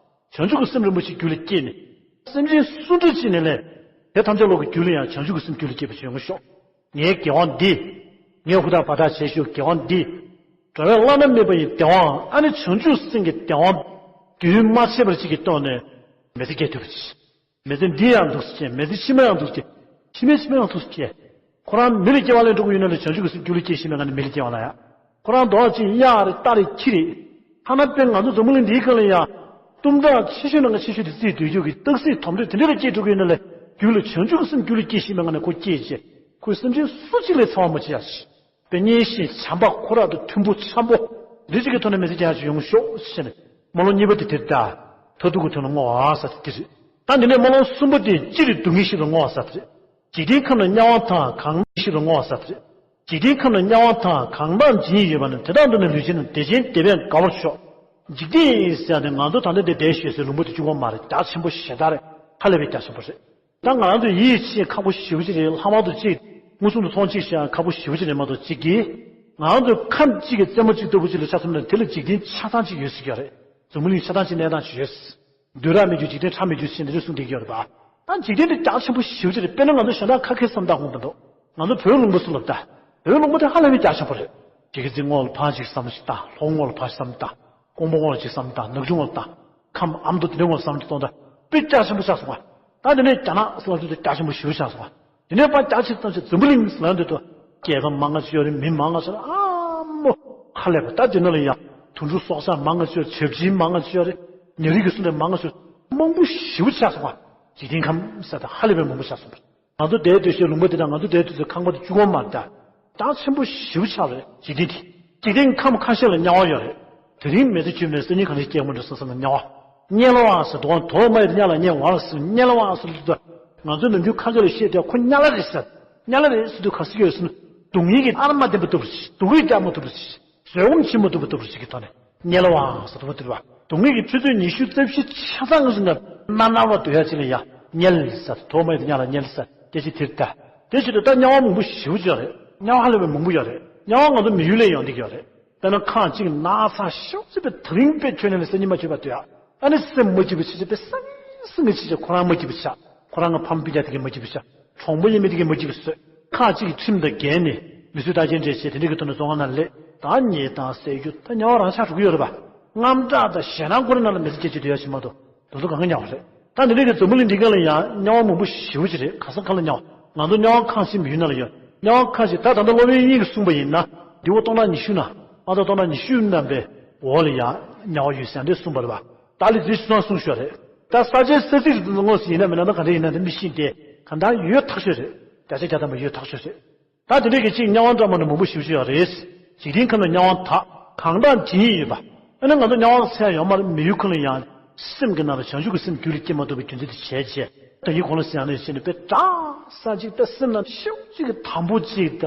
རེད། བྱང་ཆུབ་ཀྱི་སེམས་རིན་པོ་ཆེ་རྒྱུད་ལ་སྐྱེས་ནས། སེམས་ཅན་སུ་འདྲ་ཅིག་ནས་ལས། དེ་ཐམས་ཅད་ལོག་གི་རྒྱུད་ལ་ཡང་བྱང་ཆུབ་ཀྱི་སེམས་རྒྱུད་ལ་སྐྱེས་པ་ཞིག་ཡོང་གི་ཤོག་ངའི་དགེ་བ་འདི། ངས་ཧུར་ཐག་བར་ཐག་བྱས་ཤོག་དགེ་བ་འདི། འགྲོ་བའི་བླ་ན་མེད་པ་ཡི་བདེ་བའང་ཨ་ནི་བྱང་ཆུབ་སེམས་ཀྱི་བདེ་བ། རྒྱུན་མ་ཆད་པར་ཅིག་གི་ཐོག་ནས། མེ་མདའ་སྐྱེས་ཐུབ་པ་ཅིག་མེ་མདའ་འདི་ཡང་འདུག་སེ་སྐྱེས། མེ་མདའ་ཕྱི་མ་ཡང་འདུག་སེ་སྐྱེས། ཕྱི་མའི་ཕྱི་མ་ཡང་འདུག་སེ་སྐྱེས། ཁོ་རང་མི་ལ་སྐྱེ་བ་ལེན་འགྲོ་གི་ཡོད་ན་ལས་བྱང་ཆུབ་ཀྱི་སེམས་རྒྱུད་ལ་སྐྱེས་ཤེས་མེད་ང་ནི་མི་ལ་སྐྱེ་བ་ལ་ཡ། ཁོ་རང་རྡོག་ཅིག་གཡག་རེད། རྟ་རེད། ཁྱི་རེད། ཐ་ན་དཔེར་ན་ང་ཚོ་འཛམ་བུ་གླིང་འདིའི་སྒང་ལ་ཡ། གཏུམ་དྲག་ཆེ་ཤོས་ནང་གི་ཆེ་ཤོས་དེ་རྩིས་སྡོད་རྒྱུ་གི་སྟག་གཟིག་དོམ་དྲེད་དེ་འདྲ་ལ་སྐྱེས་འགྲོ་གི་ཡོད་ན་ལས། རྒྱུད་ལ་བྱང་ཆུབ་ཀྱི་སེམས་རྒྱུད་ལ་སྐྱེས་ཤེས་མེད་ང་ནི་ཁོ་སྐྱེས་རྗེས། ཁོས་སེམས་ཅན་སུ་གཅིག་ལས་འཚེ་བ་མ་བྱེད་ཡ་ཞིག་དཔེ་གཉེན་བཤེས་བྱམས་པ་ཁོ་རང་དང་མཐུན་པོ་འཆམ་པོ། འདི་གཅིག་གི་ཐོག་ནས་མི་ཚེ་རྒྱང་ཞིག་ཡོང་ཤོག་ཟེར་ནས། སྨོན་ལམ་གཉིས་པ་དེ་དེ་རེད་ད། མཐར་ཐུག་གི་དོན་ལ་བསྔོ་བ་ཟེར་དེ་དེ་རེད། ད་འདི་ནས་སྨོན་ལམ་གསུམ་པ་དེ་སྤྱིར་སྡུག་བསྔལ་ཞི་བར་བསྔོ་བ་ཟེར་དེ་རེད། འཇིག་རྟེན་ཁམས་ན་དམྱལ་བ་དང་གང་མེད་ཞི་བར་བསྔོ་བ་ཟེར་དེ་རེད། འཇིག་རྟེན་ཁམས་ན་དམྱལ་བ་དང་གང་དག་ཇི་སྙེད་ཡོད་པ་ན། དེ་དག་འདུ་ན་ལུས་ཅན་རྣམས། བདེ་ཅན་བདེ་བས་དགའ་བར་ཤོག་འཇིག་རྟེན་ཟེར་ཡ་དེ་ང་ཚོ་ད་ལྟ་འདི་བསྡད་ཤོད་ཟེར་ལུང་པ་དེ་གཅིག་པོ་མ་རེད། རྒྱ་ཆེན་པོ་ཞེ་དྲག་རེད། ཧ་ལས་པའི་རྒྱ་ཆེན་པོ་རེད། ད་ང་རང་ཚོ་ཡིད་ཆེས་ཁག་པོ་ཞེ་པོ་ཅིག་རེད། ལྷག་པར་དུ་གཅིག་མངོན་སུམ་དུ་མཐོང་གཅིག་བྱས་ཁག་པོ་ཞེ་པོ་ཅིག་རེད་མ་གཏོགས་གཅིག་གིས། ང་རང་ཚོ་ཁམས་གཅིག་གི་རྩེ་མོ་གཅིག་ལྟ་བུ་ཅིག་ལ་ཆ་མཚོན་ན་དེ་ལ་འཇིག་རྟེན་ཆ་ཚང་གཅིག་ཡོད་ཟེར་གྱི་ཡོད་རེད། འཛམ་བུ་གླིང་ཆ་ཚང་གཅིག་གནས་སྟངས་ཅིག་ཡོད། བདུད་ར་མི་འགྱུར་འཇིག་རྟེན་ཁྲག་མི་འགྱུར་ཟེར་འདི་འདྲ་གསུངས་བསྡད་ཀྱི་ཡོད་རེད་པ། ད་འཇིག་རྟེན་འདི་རྒྱ་ཆེན་པོ་ཞེ་པོ་ཅིག་རེད། དཔེར་ན་ང་ཚོ་གཞན་དག་ཁ་སྐད་བསམ་སྟངས་ཁོང་དང་འདུག་ང་ཚོ་བོད་ལུང་པ་སུ་ལབ་ད། བོད་ལུང་པ་དེ་ཧ་ལས་པའི་རྒྱ་ཆེན་པོ་རེད། དེ་གི་ཚེ་ངོ་ལ་ཕར་ཅིག་བསམ་བློ་ཞིག་བཏང་། ལྷོ་ངོ་ལ་ཕར་བསམ་བློ་བཏང་། ཀོང་པོ་ངོ་ལ་ཅིག་བསམ་བློ་བཏང་། ནག་ཆུ་ངོ་ལ་བཏང་། ཁམས་ཨ་མདོ་དེ་འདྲའི་ངོ་ལ་བསམ་བློ་གཏོང་ད། དཔེ་རྒྱ་ཆེན་པོ་ཆགས་སོང་བ། ད་དེ་ནས་རྒྱ་ནག་ཟེར་ལབ་དུས་རྒྱ་ཆེན་པོ་ཞེ་པོ་ཆགས་སོང་བ། དེ་ནས་ཕར་རྒྱ་ཆེ་ཙམ་ཞིག་འཛམ་བུ་གླིང་ཟེར་ལབ་དུས་དུ། རྒྱལ་ཁབ་མང་ང་ཅིག་ཡོད་རེད། མི་མང་ང་ཅིག་ཡོད་རེད། ཨ་མོ། ཧ་ལས་པ། ད་དེ་ནང་ལ་ཡང་དུད་འགྲོ་སྲོག་ཆགས་མང་ང་ཅིག་ཡོད་རེད། བྱ་བྱིའུ་མང་ང་ཅིག་ཡོད་རེད། ཉ་རིགས་ཀྱི་སུ་འདྲ་མང་ང་ཅིག་ཡོད་རེད། མང་པོ་ཞེ་པོ་ཆགས་སོང་བ། འཇིག་རྟེན་ཁམས་ཟེར་ད་ཧ་ལས་པའི་མང་པོ་ཆགས་སོང་བ། ང་ཚོ་བསྡད་དུས་ཚོད་ལུང་པ་འདི་དང་ང་ཚོ་བསྡད་དུས་ཚོད་ཁང་པ་དེ་གཅིག་པོ་མ་རེད་ད། རྒྱ་ཆེན་པོ་ཞེ་པོ་ཆགས་རེད། འཇིག་རྟེན་འདི། འཇིག་རྟེན་ཁམས་ཁ་ཤས་ལ་དམྱལ་བ་ཡོད་རེད། དེ་རིང་མེ་མདའ་གཅིག་མེད་སང་ཉིན་གང་ཞིག་སྐྱེ་མི་འགྲོ་བསམ་བསམ་ལ་དམྱལ་བ། དམྱལ་བ་ཟེར་དུས་དོ་མ་ཡི་དམྱལ་ལ་དམྱལ་བ་ཟེར། དམྱལ་བ་ཟེར་དུས་ང་ཚོ་ནམ་རྒྱུན་ཁ་སྐད་ལ་བཤད་དུས་ཁོ་དམྱལ་བ་རེད་ཟེར། དམྱལ་བ་རེད་ཟེར་དུས་ག་ཟེར་གྱི་ཡོད་ཟེར་ན། སྡུག་བསྔལ་གྱི་ཨ་ར་མ་བདེན་པ་ལྟ་བུ་ཞིག་སྡུག་བསྔལ་རྒྱག་མ་ཐུབ་པ་ཞིག་བཟོད་སྒོམ་བྱེད་མ་ཐུབ་པ་ལྟ་བུ་ཞིག་གི་ཐོག་ནས། དམྱལ་བ་ཟེར་དུས་དེ་རེད་པ། སྡུག་བསྔལ་གྱི་ཆུ་ཚོད་ཉི་ཤུ་རྩ་བཞི་ཆ་ཚང་གི་ཟེར་ན། ན་ན་བ་སྡུག་ཡ་ཅིག་ལ་ཡ་དམྱལ་ཟེར། དོ་མ་ཡི་དམྱལ་ལ་དམྱལ་ཟེར། སྐད་ཆ་དེ་རེད་ད། དེ་བྱེད་དུས་ད་དམྱལ་བ་མང་པོ་ཞེ་པོ་ཅིག་ཡོད་རེད། དམྱལ་བ་ལས་པའི་མང་པོ་ཡོད་རེད། དམྱལ་བ་ང་ཚོ་མི་ཡུལ་ལས་ཡོང་བསྡད་ཀྱི་ཡོད་རེད། དཔེར་ན་ཁམས་གཅིག་ན་ཚ་ཤོག་ཅིག་པའི་དེ་རིང་དཔེ་ཁྱོན་ནས་ལ་སེམས་ཉི་མ་བྱེད་པ་དུས་ཨ་ནི་སེམས་མ་སྐྱིད་པ་བྱེད་ཅིག་པའི་སང་སང་གི་བྱེད་ཅིག་ཁོ་རང་མ་སྐྱིད་པ་བྱ། ཁོ་རང་གི་ཕམ་སྤུན་ཀྱག་དེ་གས་མ་སྐྱིད་པ་བྱ། གྲོང་པ་ཡིན་མི་དེ་གས་མ་སྐྱིད་པ་བཟོས། ཁ་གཅིག་གི་ཁྲིམས་དང་འགལ་ནས་མི་གསོད་རྟ་འཁྱེར་འདྲ་བྱས་དེ་འདྲ་གི་ཐོག་ནས་བཙོན་ཁང་ནང་སླེབས། ད་ཉེས་དང་ཟས་རྒྱུ་ད་དམྱལ་བ་རང་ཆགས་འགྲོ་གི་ཡོད་རེད་པ། དངངས་སྐྲག་དང་ཞེད་སྣང་ཁོ་རང་ནང་ལ་མི་ཚེ་སྐྱེལ་བྱེད་སྡོད་ཡ་ཞིག་མ་གཏོགས་དེ་ཚོ་གང་ག་དམྱལ་བ་རེད། ད་འདི་འདྲ་གི་འཛམ་བུ་གླིང་འདི་ག་ལ་ཡང་དམྱལ་བ་མང་པོ་ཞེ་པོ་ཅིག་རེད། ག་ས་ག་ལ་དམྱལ་བ། ང་ཚོ་དམྱལ་བ་ཁམས་ཤིག་མི་ཡུལ་ནང་ལ་ཡོད། དམྱལ་བ་ཁམས་ཤིག་ད་ད་ལྟ་སློབ་དཔོན་དབྱིག་གཉེན་གྱིས་གསུངས་པ་ཡིན་ན་འདི་བོ་སྟོང་ཕྲག་ཉི་ཤུ་ན་ཨ་ད་སྟོང་ཕྲག་ཉི་ཤུ་རྣམ་པའི་འོག་ལ་ཡང་དམྱལ་བ་ཡོད་ཟེར་འདྲ་གསུངས་པ་རེད་པ། ད་ལི་ཛི་ཤུ་ཚང་གསུངས་ཤོག་རེད། ད་ས་ཆའི་ས་ཚིགས་དངོས་སུ་ཡིན་ན་མིན་ན་ད་ག་འདྲ་ཡིན་ན་ད་མི་ཤེས་ཏེ་ག་འདྲ་ཡོད་ཐག་ཆོད་རེད། བརྒྱ་ཆ་བརྒྱ་ཐམ་པ་ཡོད་ཐག་ཆོད་རེད། ད་དེ་འདྲའི་གི་གཅིག་དམྱལ་བ་འདྲ་མ་འདྲ་མང་པོ་ཞེ་པོ་ཅིག་ཡོད་རེད། འཇིག་རྟེན་ཁམས་ན་དམྱལ་བ་དག་གང་དག་ཇི་སྙེད་ཡོད་པ། ཨ་ནི་ང་ཚོ་དམྱལ་བ་ཟེར་ཡ་ཡོད་མ་རེད། མི་ཡུལ་ཁོ་ན་ཡང་སེམས་ཀྱི་ནང་ལ་བྱང་ཆུབ་ཀྱི་སེམས་རྒྱུད་ལ་སྐྱེ་མ་ཐུབ་པའི་རྒྱུ་མཚན་དེ་བྱས་བྱས་ད་ཡིད་གོང་ལ་ཟེར་ཡ་ནས་བྱས་ནས་དཔེ་བྲང་ས་གཅིག་ད་སེམས་ནང་ཤུགས་གཅིག་གི་དམ་པོ་གཅིག་ད་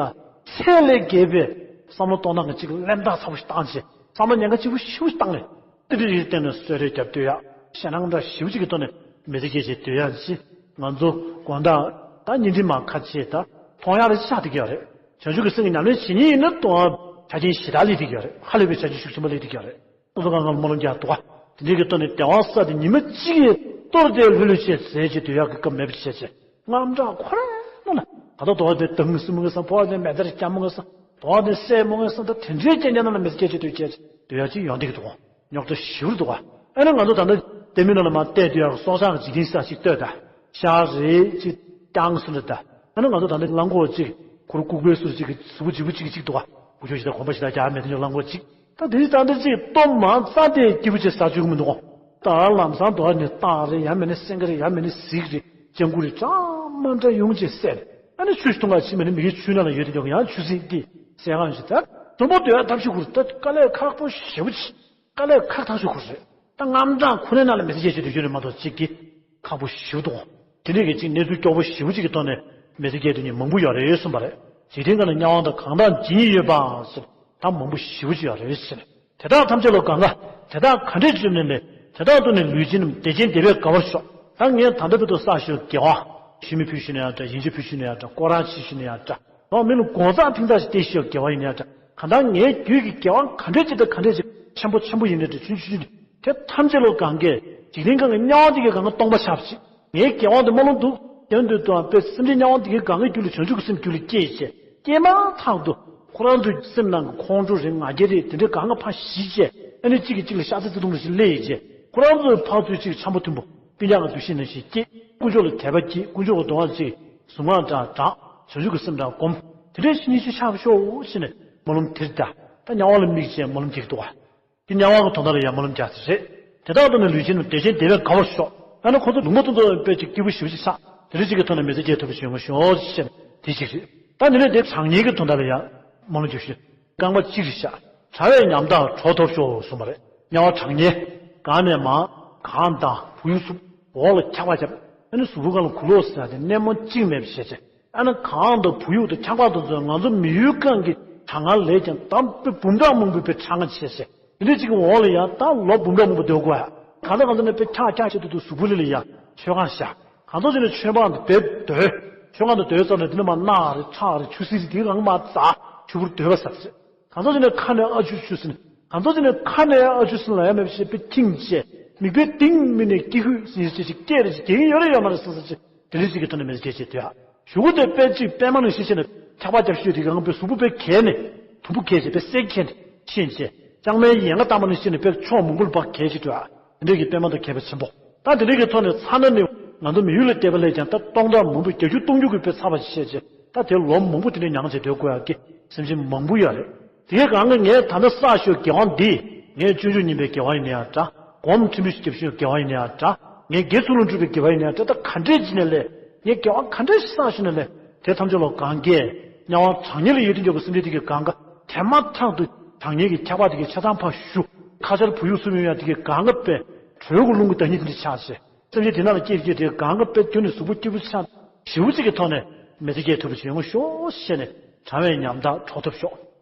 ཚད་ལས་བརྒལ་བའི་བསམ་བློ་གཏོང་སྟངས་ཀྱི་གཅིག་གླེན་རྟགས་ཚ་པོ་ཞིག་བཏང་བྱས་བསམ་བློ་ཉེན་ཁ་ཆེ་པོ་ཞེ་པོ་ཞིག་བཏང་ནས། དེ་འདྲ་ཡིན་བསྟན་ནས་གསོད་རེས་རྒྱབ་སྡོད་ཡག་ཞེད་སྣང་འདྲ་ཞེ་པོ་ཅིག་གི་ཐོག་ནས་མི་ཚེ་སྐྱེལ་བྱས་སྡོད་ཡག་ཅིག་ང་ཚོ་དགོང་དག་ད་བརྙན་འཕྲིན་མ་ཁ་ཕྱེ་ད་མཐོང་ཡག་རེ་ཆགས་བསྡད་ཀྱི་ཡོད་རེད། བྱང་ཆུབ་ཀྱི་སེམས་ཀྱི་ཉམས་ལེན་བྱེད་མཁན་ཡིན་ན་དུང་ཆ་རྐྱེན་ཞེ་དྲག་སླེབས་བསྡད་ཀྱི་ཡོད་རེད། ཧ་ལས་པའི་ཆ་རྐྱེན་ཤུགས་ཆེན་པོ་སླེབས་བསྡད་ཀྱི་ཡོད་རེད། ང་ཚོ་གང་གང་ལ་སྨོན་ལམ་རྒྱག་འདུག་ག་དེ་འདྲའི་གི་ཐོག་ནས་བདེ་བ་བསགས་ཏེ་ཉི་མ་གཅིག་གི་གཏོར་དེ་ལྷོད་ལྷོད་བྱས་ཟས་བྱས་སྡོད་ཡག་གི་སྐབས་མེད་པ་བྱས་བྱས། དངངས་སྐྲག་ཁོ་རང་ནང་ལ་ད་ལྟ་དོ་བ་དེ་དྭངས་སྲིན་མོ་ངེས་སམ། ཕོ་བ་དེ་མེ་ལྟར་སྐྱ་མོ་ངེས་སམ། དོ་བ་དེ་སྲས་མོ་ངེས་སམ། ད་དེ་འདྲའི་རྐྱེན་རྐྱེན་ནང་ལ་མི་ཚེ་སྐྱེལ་བྱེད་དུས་སྐྱེལ་བྱེད་དུས་ཡག་ཅིག་ཡོང་བསྡད་ཀྱི་འདུག་གོ་རྙོག་དྲ་ཞེ་པོ་འདུག་ག་ཨ་ནི་ང་ཚོ་ད་ལྟ་ལྟད་མོའི་ནང་ལ་མར་བལྟས་དུས་ཡག་སྲོག་ཆགས་ཀྱི་འཇིག་རྟེན་ས་ཞིག་ལྟོས་ད། ཤ་རེད་ཅིག་རྐྱང་སུ་འདྲ་ད། ཨ་ནི་ང་ཚོ་ད་ལྟ་གླང་གོག་ཅིག་ཁུར་ཀུ་ཀུའི་སུ་ཅིག་གི་གཟུགས་པོ་ལྗིད་པོ་ཅིག་ཅིག་འདུག་ག་སྐུ་ཞབས་ཞིག་དང་གོམ་པ་ཞིག་དང་རྒྱག་མེད་དུས་ཀྱི་གླང་གོག་ཅིག་ད་དེ་ད་འདི་ཅིག་སྟོབས་མང་ཙང་དེ་སྐྱིད་པོ་ཅིག་ཟ་བཅུག་གི་མི་འདུག་ད་ལམ་སང་དོ་ནི་སྟག་རེད། ཡང་མིན་ན་སེང་གེ་རེད། ཡང་མིན་ན་གཟིག་རེད། སྤྱང་ཀི་རེད། གྲངས་མ་འདྲ་ཡོང་ཅིག་བསད་རེད། ཨ་ནི་ཆུ་ཞིག་འཐུང་ག་ཕྱིན་པ་ནི་མི་གི་ཆུ་ནང་ལ་ཡོད་དེ་འཇོག་ཡང་ཆུ་སྲིན་དེ་བསད་གང་ཞིག་ད་དུམ་བུ་དོད་ཐབས་ཤིག་ཁུར་ད་དཀའ་ལས་ཁག་པོ་ཞེ་པོ་ཅིག་དཀའ་ལས་ཁག་ཐག་ཆོད་ཁུར་རེད། ད་དངངས་སྐྲག་ཁོ་ནའི་ནང་ལ་མི་ཚེ་སྐྱེལ་བྱེད་དུས་རྒྱུ་ནི་མ་གཏོགས་གཅིག་གི་ཁག་པོ་ཞེ་པོ་འདུག་དེ་འདྲའི་གི་གཅིག་གནས་ཚུལ་སྐྱོ་པོ་ཞེ་པོ་གཅིག་གི་ཐོག་ནས་མི་ཚེ་སྐྱེལ་དུས་ནི་མང་པོ་ཡོད་རེད་གསུངས་པ་རེད། འཇིག་རྟེན་ཁ་ན་དམྱལ་བ་དང་གང་དག་ཇི་སྙེད་ཡོད་པ་ཟེར་ད་མང་པོ་ཞེ་པོ་ཅིག་ཡོད་རེད་ཟེར། དེ་དག་ཐམས་ཅད་ལ་གང་ག་དེ་དག་ག་འདྲས་བྱུང་ནས་ལས་དེ་དག་ཏུ་ནི་ལུས་ཅན་རྣམས་བདེ་ཆེན་བདེ་བས་དགའ་བར་ཤོག་ད་ངས་ད་ལྟ་བར་དུ་བསགས་ཞོར་དགེ་བ་ཤི་མི་ཕུལ་ཞུས་ན་ཡང་འདྲ། ཡིན་གཅིག་ཕུལ་ཞུས་ན་ཡང་འདྲ། སྐོར་ར་ཕྱིན་ཞུས་ན་ཡང་འདྲ། ཡང་མི་ལ་སྒོ་རྩ་ཐིང་ཐག་ཞིག་སྟེར་ཤོག་དགེ་བ་ཡིན་ན་ཡང་འདྲ། གང་ལྟར་ངའི་རྒྱུད་ཀྱི་དགེ་བ་ག་འདྲས་ཅིག་དང་ག་འདྲས་ཅིག་ཆེན་པོ་ཆེན་པོ་ཡིན་ནའི་འདྲ། ཆུང་ཆུང་ཆུང་དེ་ཐམས་ཅད་ལོ་གང་གས་འཇིག་རྟེན་གང་གི་དམྱལ་བ་དེ་གས་གང་ག་སྟོང་པ་ཆགས་པ་ཅིག་ངའི་དགེ་བ་དེ་མ་ལོང་འདུག་དེ་འདོད་དུའང་དཔེ་སེམས་ཅན་དམྱལ་བ་དེ་གས་གང་གི་རྒྱུད་ལ་བྱང་ཆུབ་ཀྱི་སེམས་རྒྱུད་ལ་སྐྱེས་བྱས་སྐྱེས་མ་ཐག་ཏུ་ཁོ་རང་ཚོའི་སེམས་ནང་གི་ཁོང་ཁྲོ་རེད། ང་རྒྱལ་རེད། དེ་འདྲས་གང་ག་ཕར་ཞི་བྱས་ཨ་ནི་གཅིག་གིས་གཅིག་ལ་ཤ་ཚ་བརྩེ་དུང་རེ་ཞིག་སླེབས་བྱས་ཁོ་རང་ཚོའི་ཕར་ཚུར་གཅིག་འཆམ་པོ་མཐུན་པོ་སྤུན་ཀྱག་གི་འདུ་ཤེས་ནང་བཞིན་སྐྱེས། དཀོན་མཆོག་ལ་དད་པ་སྐྱེས། དཀོན་མཆོག་གི་གདུང་བ་གཅིག་གཟུངས་སྔགས་འདྲ་བགྲང་། བྱང་ཆུབ་ཀྱི་སེམས་འདྲ་སྒོམ། དེ་འདྲས་ཞིག་ནི་ཞིག་ཆགས་པ་ཤོག་ཟེར་ནས་སྨོན་ལམ་དེར་གདའ། ད་དམྱལ་བ་ལ་དམིགས་བྱས་སྨོན་ལམ་རྒྱག་གི་འདུག་ག་དེ་དམྱལ་བ་གི་དོན་དག་ལ་ཡང་སྨོན་ལམ་རྒྱག་ཚེ་རེད། དེ་དག་ཏུ་ནི་ལུས་ཅན་རྣམས་བདེ་ཆེན་བདེ་བས་དགའ་བར་ཤོག་ཨ་ནི་ཁོ་ཚོ་ལུང་པ་ཏོག་ཏོ་དཔེ་ཅིག་སྐྱིད་པོ་ཞེ་པོ་ཅིག་ཆགས། དེ་འདྲ་ཅིག་གི་ཐོག་ནས་མི་ཚེ་སྐྱེལ་ཐུབ་པ་ཞིག་ཡོང་བ་ཤོག་ཅེས་བཤད་ནས་དེ་གཅིག་རེད། ད་དེ་ནས་དེ་གྲང་ངར་གྱི་དོན་དག་ལ་ཡང་སྨོན་ལམ་རྒྱག་ཞུ། རྐང་པ་གཅིག་རེ་བཞག་དྲང་བའི་ཉམ་ཐག་གྲོལ་ཐོབ་ཤོག་གསུངས་པ་རེད། དམྱལ་བ་གྲང་ངར། གང་ནས་མར་གངས་དང་བུ་ཡུག་འཚུབ། འོག་ལ་འཁྱག་པ་བརྒྱབ། ཨ་ནི་གཟུགས་པོ་སྒང་ལ་གུ་ལོག་ཟེར་ཡ་དེ་སྣེ་མོ་གཅིག་མེད་པ་བྱས་བྱས། ཨ་ནི་གངས་དང་བུ་ཡུག་དང་འཁྱག་པ་དེ་ཚོས་ང་ཚོ་མི་ཡུལ་སྒང་གི་གྲང་ངར་ལས་ཀྱང་དམ་པའི་འབུམ་ཕྲག་མང་པོའི་དཔེ་གྲང་ངར་བྱས་བྱས། དེ་འདྲ་ཅིག་གི་འོག་ལ་ཡང་ད་ལོ་འབུམ་ཕྲག་མང་པོ་སྡོད་དགོས་ཡ། གང་ལྟར་གང་ལྟར་ནས་དཔེ་འཁྱག་འཁྱག་བྱེད་དུས་དུ་གཟུགས་པོ་ལི་ལི་ཡ་མཆོད་ཁང་བཞག་གང་ཐོག་ཅིག་ནས་མཆོད་པ་འདི་བེབ་སྡོད། མཆོད་ཁང་དུ་སྡོད་ཙམ་ནས་དེ་ནས་མར་རྣག་རེད་ཁྲག་རེད་ཆུ་སིལ་སིལ་དེ་གང་མར་འཛག་ཆུ་བུར་སྡོད་པ་ཟེར་ཟེར། གང་ཚོ་ཅིག་ནས་ཁ་ནས་ཨ་ཆུ་ཆུ་ཟེར་ནས། གང་ཚོ་ཅིག་ནས་ཁ་ནས་ཨ་ཆུ་ཟེར་ལ་ཡ་མེད་པ་ཞེས་པའི་ཐིང་བཅས། མིག་དཔེ་གཏིང་མི་ནས་ཀི་ཧུད་ཟེར་ཞེས་ཞིག་སྐད་རེ་ཞིག་གེ་ཡོད་རེ་ཡོད་མ་རེད་ཟེར་ཟེར་ཅིག་དེ་འདྲ་ཞིག་གི་ཐོག་ནས་མེ་ཟེར་སྐད་ཆེད་དུ་ཡ། གཞུག་གུ་དེ་དཔེ་གཅིག་པད་མ་ནང་བཞིན་བྱས་ནས་ཐག་པ་རྒྱབ་ཤོས་དེ་གང་པའི་གཟུགས་པོ་དཔེ་གས་ནས་དུམ་བུ་གས་བྱས་པའི་སེ་གས་ནས་ཤེས་བྱས། ལྕང་མའི་ཡན་ལག་བཏགས་པ་ནང་བཞིན་ནས་དཔེ་ཕྱོགས་མང་པོ་ལ་བག་གས་ཅིག་འགྲོ་ཡ། དེ་འདྲ་གི་པད་མ་དང་ཁྱད་པར་ཆེན་པོ། ད་དེ་འདྲ་གི་ཐོག་ནས་ཚ་ན་ནི་ང་ཚོ་མི་ཡུལ་ལ་བལྟས་པ་ལས་ཀྱང་ད་སྟོང་ཕྲག་མང་པོ་བརྒྱད་ཅུ་སྟོང་ཅུ་གི་དཔེ་ཚ་བ་ཞིག་བཤད་རྗེས་ད་དེ་ལོ་མང་པོ་དེ་འདྲ་མྱངས་བྱས་སྡོད་དགོས་ཡག་གི་སེམས་ཅན་མང་པོ་ཡོད་རེད། དེ་གའི་སྒང་གི་ངས་ད་ལྟ་བསགས་ཞོར་དགེ་བ་འདི་ངས་སྤྱོད་འཇུག་སྙིང་པའི་དགེ་བ་ཡིན་ན་ཡང་འདྲ། སྒོམ་ཁྲིམས་བུ་ཞིག་བརྒྱབ་ཞོར་དགེ་བ་ཡིན་ན་ཡང་འདྲ། ངས་དགེ་ཚུལ་ལ་སྒྲུབ་པའི་དགེ་བ་ཡིན་ན་ཡང་འདྲ། ད་ག་འདྲས་ཅིག་ནས་ལས་ངས་དགེ་བ་ག་འདྲས་ཤིག་བསགས་ཞོར་ནས་ལས་དེ་ཐམས་ཅད་ལོ་གང་གས་དམྱལ་བ་གྲང་ངར་ལ་ཡོད་དུས་འཇོག་པའི་སེམས་ཅན་དེ་གའི་སྒང་ག་དེ་མ་ཐག་ཏུ་གྲང་ངར་གྱི་འཁྱག་པ་དེ་གའི་ཆ་ཚང་ཕར་ཞུ། ཁ་ཆར་བུ་ཡུག་གསུམ་ཡོང་ཡ་དེ་གའི་སྒང་ག་པས་དྲོད་ཀྱི་རླུང་གི་བདག་ཉིད་དེ་འདྲ་ཆགས་ཤེ། སེམས་ཅན་དེ་ནང་ལ་སྐྱེས་སྐྱེས་དེ་སྒང་ག་པས་རྒྱུ་ནས་གཟུགས་པོ་སྐྱིད་པོ་ཆགས་ཞེ་པོ་ཅིག་གི་ཐོག་ནས་མི་ཚེ་སྐྱེལ་ཐུབ་པ་ཞིག་ཡོང་ཤོག་ཞེས་ནས་གྲང་བའི་ཉམ་ཐག་གྲོལ་ཐུབ་ཤོག་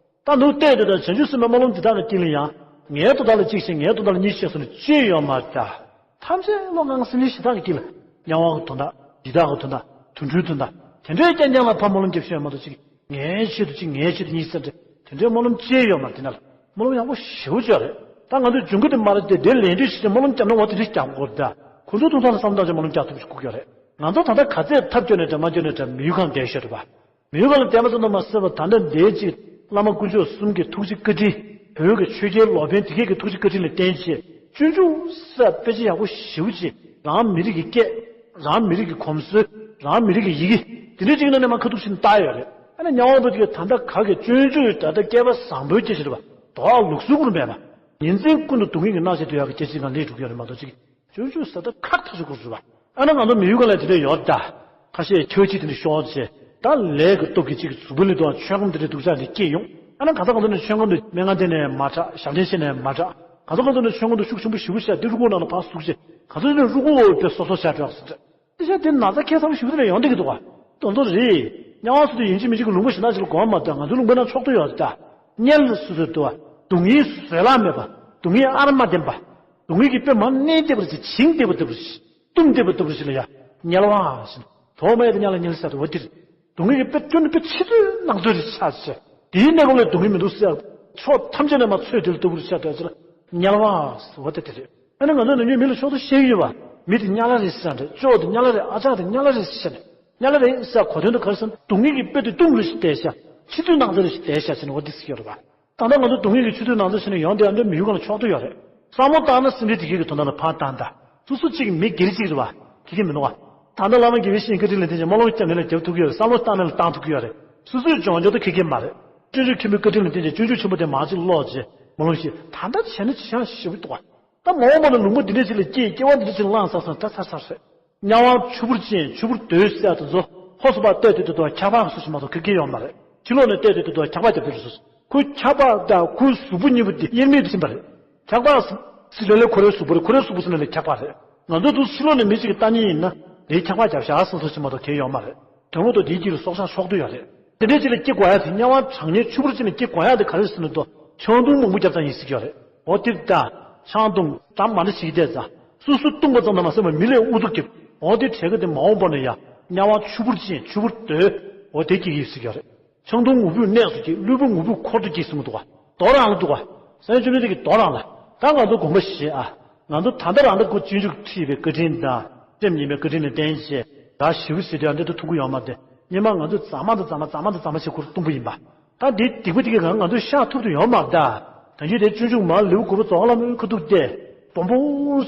ད་ནུབ་བལྟས་དེ་དང་བྱང་ཆུབ་སེམས་དཔའི་སྨོན་ལམ་འདི་དག་གི་དཀྱིལ་ལ་ཡང་ངའི་དོན་དག་ལ་གཅིག་བྱས་ངའི་དོན་དག་ལ་གཉིས་བྱས་སོང་ནས་ཅི་ཡོད་མ་རེད། ཐམས་ཅད་བློ་ངང་སེམས་ཅན་གཞན་དག་གི་དཀྱིལ་ལ་དམྱལ་བ་གི་དོན་དག་འཇིགས་སྐྲག་གི་དོན་དག་དུད་འགྲོའི་དོན་དག་ དེ་འདྲའི་རྐྱང་རྐྱང་ལ་ཕར་སྨོན་ལམ་རྒྱབ་ཤོག་མ་གཏོགས་ཅིག་ངའི་ཆེད་དུ་གཅིག་ངའི་ཆེད་དུ་གཉིས་ཟེར་ཏེ་དེ་འདྲའི་སྨོན་ལམ་ཅི་ཡོད་མ་རེད། དེ་ན་ལ་སྨོན་ལམ་ཡག་པོ་ཞེ་པོ་ཅིག་ཡོད་རེད། ད་ང་ཚོས་འཇོན་གི་དེ་མ་རེད་དེ་དེ་ལས་འདྲི་ཞིག་དེ་སྨོན་ལམ་བརྒྱབ་ན་འོ་དེ་འདྲ་རྒྱག་དགོས་རེད། ད་ཁོ་ཚོ་ཐུགས་ཐག་ལ་བསམ་བཏང་ཅིག་སྨོན་ལམ་རྒྱག་ཐུབ་ཞིག་དགོས་ཀྱི་ཡོད་རེད། ང་ཚོ་ད་ལྟ་ག་ཚད་ཐབས་སྐྱོ་ནས་འདྲ་མ་སྐྱོ་ནས་འདྲ་མི་ཡུལ་ཁམས་བསྡད་ཤོད་རེད་པ། མི་ཡུལ་ཁམས་ལ་བསྡད་མ་ཚུགས་ན་མ་ཟད་པ་ད་ལྟ་འདིའི་ཅིག་བླ་མ་དཀོན་མཆོག་གསུམ་གྱི་ཐུགས་རྗེ་བཀའ་དྲིན། བོད་ཀྱི་ཆོས་རྒྱལ་ལོ་པཎ་དེ་གས་ཀྱི་ཐུགས་རྗེ་བཀའ་དྲིན་ལ་བརྟེན་བྱས་སྤྱོད་འཇུག་ས་དཔེ་ཆ་ཡག་པོ་ཞེ་པོ་ཅིག་རང་མི་རིགས་ཀྱི་སྐད། རང་མི་རིགས་ཀྱི་གོམས་སྲོལ། རང་མི་རིགས་ཀྱི་ཡི་གེ་དེ་འདྲའི་ཅིག་ནང་ནས་མ་ཁ་ཐུག་ཕྱིན་བཏགས་ཡོད་རེད། ཨ་ནི་དམྱལ་བ་པོ་དེ་གས་ད་ལྟ་ག་གི་སྤྱོད་འཇུག་ད་ལྟ་སྐལ་པ་བཟང་པོའི་སྐྱེ་ཕྱིར་བ་དོ་ཨ་ལུགས་སྲོལ་ཀུན་ཏུ་མེད་པ། ཉིན་མཚན་ཀུན་ཏུ་སྡུག་བསྔལ་གྱི་སྣང་ཤས་དུ་ཡག་གི་སྐྱེ་ཕྱིར་ང་ལས་འགྲོ་གི་ཡོད་རེད་མ་གཏོགས་ཅིག་སྤྱོད་འཇུག་ས་ད་ཁག་ཐག་ཆོད་སྐོར་ཟེར་བ། ཨ་ན་ང་ཚོ་མི་ཡུལ་ག་ལ་དེ་འདྲ་ཡོད་ད། ཁ་ཤས་ཁྱོད་ཅིག་དེ་འདྲ་ཤོག་ཅེས་ད་ལས་ཀྱི་སྟོབས་ཀྱིས་ཅིག་གཟུགས་པོ་ལས་དུ་ཆོས་ཁམས་དེ་འདྲ་སྡུག་ཅག་དེ་སྐྱེས་ཡོང་། ཨ་ན་ག་ས་ག་ཚོ་ནས་ཆོས་ཁམས་དུ་སྨན་ཁང་དེ་ནས་མ་དྲག་ཞབས་འདྲེན་བྱས་ནས་མ་དྲག་ག་ཚོ་ག་ཚོ་ནས་ཆོས་ཁམས་དུ་ཤུགས་ཆེན་པོ་ཞེ་པོ་བཤད་དེ་རུ་ཁོག་ནང་ལ་ཕར་ཟུག་ཅེས་ག་ཚོ་ནས་རུ་ཁོག་འོག་པའི་སོ་སོ་བཤད་གྲོགས་ཟེར། དེ་བྱས་དེ་ན་ཚ་ཁྱད་མཚར་ཞིག་ནས་ཡོང་བསྡད་ཀྱི་འདུག་ག་དོན་དུ་རེད། དམྱལ་བ་སུ་དུ་ཡིན་གཅིག་མིན་གཅིག་གི་ལུང་པ་ཞིག་ན་ཞིག་ལ་གོ་བ་མ་གཏོགས་ང་ཚོའི་ལུང་པ་ན་ཕྱོགས་དུ་ཡོད་ད། དམྱལ་སུ་དུ་དུ་བ་སྡུག་བསྔལ་བཟོད་གླགས་མེད་པ། སྡུག་བསྔལ་ཨར་མ་ལྡན་པ། སྡུག་བསྔལ་གྱི་དཔེ་མ་གནས་བསྡད་པ་ཅིག་བྱིང་བསྡད་པ་ལྟ་བུ་ཞིག་བཏུམ་བསྡད་པ་ལྟ་བུ་ཞིག་ལ་ཡ། དམྱལ་བ་ཞིག་དོགས་མེད་དུ་དམྱལ་ལ་དམྱལ་ས་དུ་བ་འདིར། སྡུག་བསྔལ་གྱི་དཔེ་སྐྱོན་དཔེ་ཆེ་ཚོད་ནག་ཚོད་རེ་ཆགས་ཤིང་། དེའི་གནས་སྐབས་ལ་སྡུག་བསྔལ་མི་འདུག་ཟེར། ཕྱོགས་ཐམས་ཅད་ནས་མ་ཚོད་དེ་ལ་ལྟ་བུར་ཤར་དུ་ཡ་ཚེ་ལ་དམྱལ་བ་ཟེར་བ་དེ་དེ་རེད། ཨ་ནི་ང་ཚོ་ནམ་རྒྱུན་མི་ལ་ཕྱོགས་སུ་བཤད་ཀྱི་ཡོད་པ། མི་དེ་དམྱལ་བ་རེད་ཟེར་འདྲ། ཅོག་དེ་དམྱལ་བ་རེད། ཨ་ཅག་དེ་དམྱལ་བ་རེད་ཟེར་ནས། དམྱལ་བ་རེད་ཟེར་གོ་དོན་དུ་ག་རེ་ཟེར་ན་སྡུག་བསྔལ་གྱི་དཔེ་དེ་སྟོང་རེ་ཞིག་བལྟས་ཤག་ཆེ་ཚོད་ནག་ཚོད་རེ་ཞིག་བལྟས་ཤག་ཟེར་ནས་འོ་དེ་ཟེར་གྱི་ཡོད་རེད་པ། ད་ལྟ་ང་ཚོ་སྡུག་བསྔལ་གྱི་ཆུ་ཚོད་ནང་ཚོ་ཕྱིན་ནས་ཡོང་དེ་ཨ་འདྲ་མི་ཡུལ་གང་ལ་ཕྱོགས་དུ་ཡོད་རེད། བསམ་བློ་བཏང་ན་སེམས་ཁྲལ་དེ་གས་ཀྱི་དོན་དག་ལ་ཕར་བཏང་ད། སོ་སོ་གཅིག་མི་སྒེར་གཅིག་རེད་བ། ཁེ་ཁེ་མི་འདུག་བ། ད་ལྟ་བླ་མ་དགེ་བའི་བཤེས་གཉེན་བཀའ་དྲིན་ལ་བརྟེན་ཅིང་སྨོན་ལམ་བརྒྱབ་ནས་ལ་རྒྱབ་ཐུབ་ཀྱི་ཡོད་རེད། བསམ་བློ་བཏང་ནས་ལ་བཏང་ཐུབ་ཀྱི་ཡོད་རེད། སོ་སོས་འཇོན་འཇོན་དུ་ཁེ་ཁེ་མ་རེད། སྤྱོད་འཇུག་ཆེན་པོའི་བཀའ་དྲིན་ལ་བརྟེན་ཅིང་སྤྱོད་འཇུག་ཆེན་པོ་དེ་མ་གཅིག་ཀློག་ཅེས་སྨོན་ལམ་ཞིག་ད་ལྟ་བྱས་ན་ཅི་ཡང་ཞེ་པོ་འདུག་བ། ད་མ་འོངས་པ་ན་ལུང་པ་འདི་འདྲ་ཅིག་ལ་སྐྱེས་སྐྱེ་བ་འདི་འདྲ་ཅིག་བླངས་ཚར་སོང་ད་ཚར་ཚར་རེད། དམྱལ་བ་ཆུ་བུར་ཅན་ཆུ་བུར་རྡོའི་གསེབ་དེ་ཚོ་ཧོ་སུ་པ་བལྟས་དུས་དུ་དུ་འཁྱག་པ་སུ་ཞིག་མ་གཏོགས་ཁེ་ཁེ་ཡོད་མ་རེད། ཕྱི་ལོགས་ནས་བལྟས་དུས་དུ་དུ་འཁྱག་པ་རྒྱབ་དུས་སུ་ཁོའི་འཁྱག་པ་དང་ཁོའི་གཟུགས་པོ་གཉིས་པོ་དེ་དབྱེར་མེད་དུ་ཕྱིན་པ་རེད། འཁྱག་པ་སི་ལེ་ལེ་ཁོ་རའི་གཟུགས་པོ་རེད། ཁོ་རའི་གཟུགས་པོ་སི་ལེ་ལེ་འཁྱག་པ་རེད། ང་ཚོ་དུ་ཕྱི་ལོགས་ནས་མི་གཅིག་གི་ལྟ་ཉིན་ཡིན་ན་དེའི་འཁྱག་པ་རྒྱབ་ཤག་སུ་སུ་ཞིག་མ་གཏོགས་ཁེ་ཡོད་མ་རེད། དོན་དངོས་ཐོག་དེའི་རྒྱུད་ལ་སྲོག་ཆགས་ཤོག་དུ་ཡོད་རེད། དེ་འདྲའི་ཅིག་ལ་སྐྱེ་དགོས་ཡ་དེ་དམྱལ་བ་གྲང་ཉེ་ཆུ་བུར་ཅིག་ལ་སྐྱེ་དགོས་ཡ་དེ་ག་རེ་ཟེར་ན་དོ་ཆང་འཐུང་མང་པོ་རྒྱབ་ཙང་ཡིན་ཟེར་གྱི་ཡོད་རེད། འོ་དེ་ད་ཆང་འཐུང་གྲམ་མ་འདྲ་ཞིག་བསྡད་ཙང་སོ་སོ་བཏུང་བ་ཙམ་དུ་མ་ཟད་པར་མི་ལས་ཨུ་ཚུགས་རྒྱབ། འོ་དེ་བྲལ་གི་དེ་མ་འོངས་པ་ན་ཡ་དམྱལ་བ་ཆུ་བུར་ཅན་ཆུ་བུར་རྡོའི་འོ་དེ་སྐྱེ་གི་ཡོད་ཟེར་གྱི་ཡོད་རེད། ཆང་འཐུང་འུ་བུས་གནས་སུ་སྐྱེ། བླུན་པོ་ངུ་བུས་འཁོར་དུ་སྐྱེ་གསུངས་འདུག་ག་རྡོ་རང་ལ་འདུག་ག་སངས་རྒྱས་བཅོམ་ལྡན་འདས་ཀྱིས་རྡོ་རང་ལ། ད་ང་ཚོ་དགོངས་པ་བཞེས་ཨ། ང་ཚོ་ད་ལྟ་རང་ད་ཁོ་སྤྱོད་འཇུག་ཁྲིད་པའི་བཀའ་དྲིན་དང་སེམས་ཉིད་པའི་བཀའ་དྲིན་ལ་བརྟེན་བྱས་ད་ཞི་བ་ཞི་བདེ་འདི་ད་ཐུག་གི་ཡོད་མ་རེད། སྔོན་མ་ང་ཚོ་རྫ་མ་དང་རྫ་མ་རྫ་མ་དང་རྫ་མ་བྱས་ཁོ་རང་སྟོང་པ་ཡིན་པ། ད་འདི་སྡིག་པ་འདི་གས་ང་ང་ཚོ་བཤགས་ཐུབ་ཏུ་ཡོད་མ་རེད་ད། ད་ཡོད་དེ་སྤྱོད་འཇུག་མ་ལེའུ་དགུ་པ་རྫོགས་ལ་མི་ཁ་ཐུག་སྟེ། སྦོམ་པོ་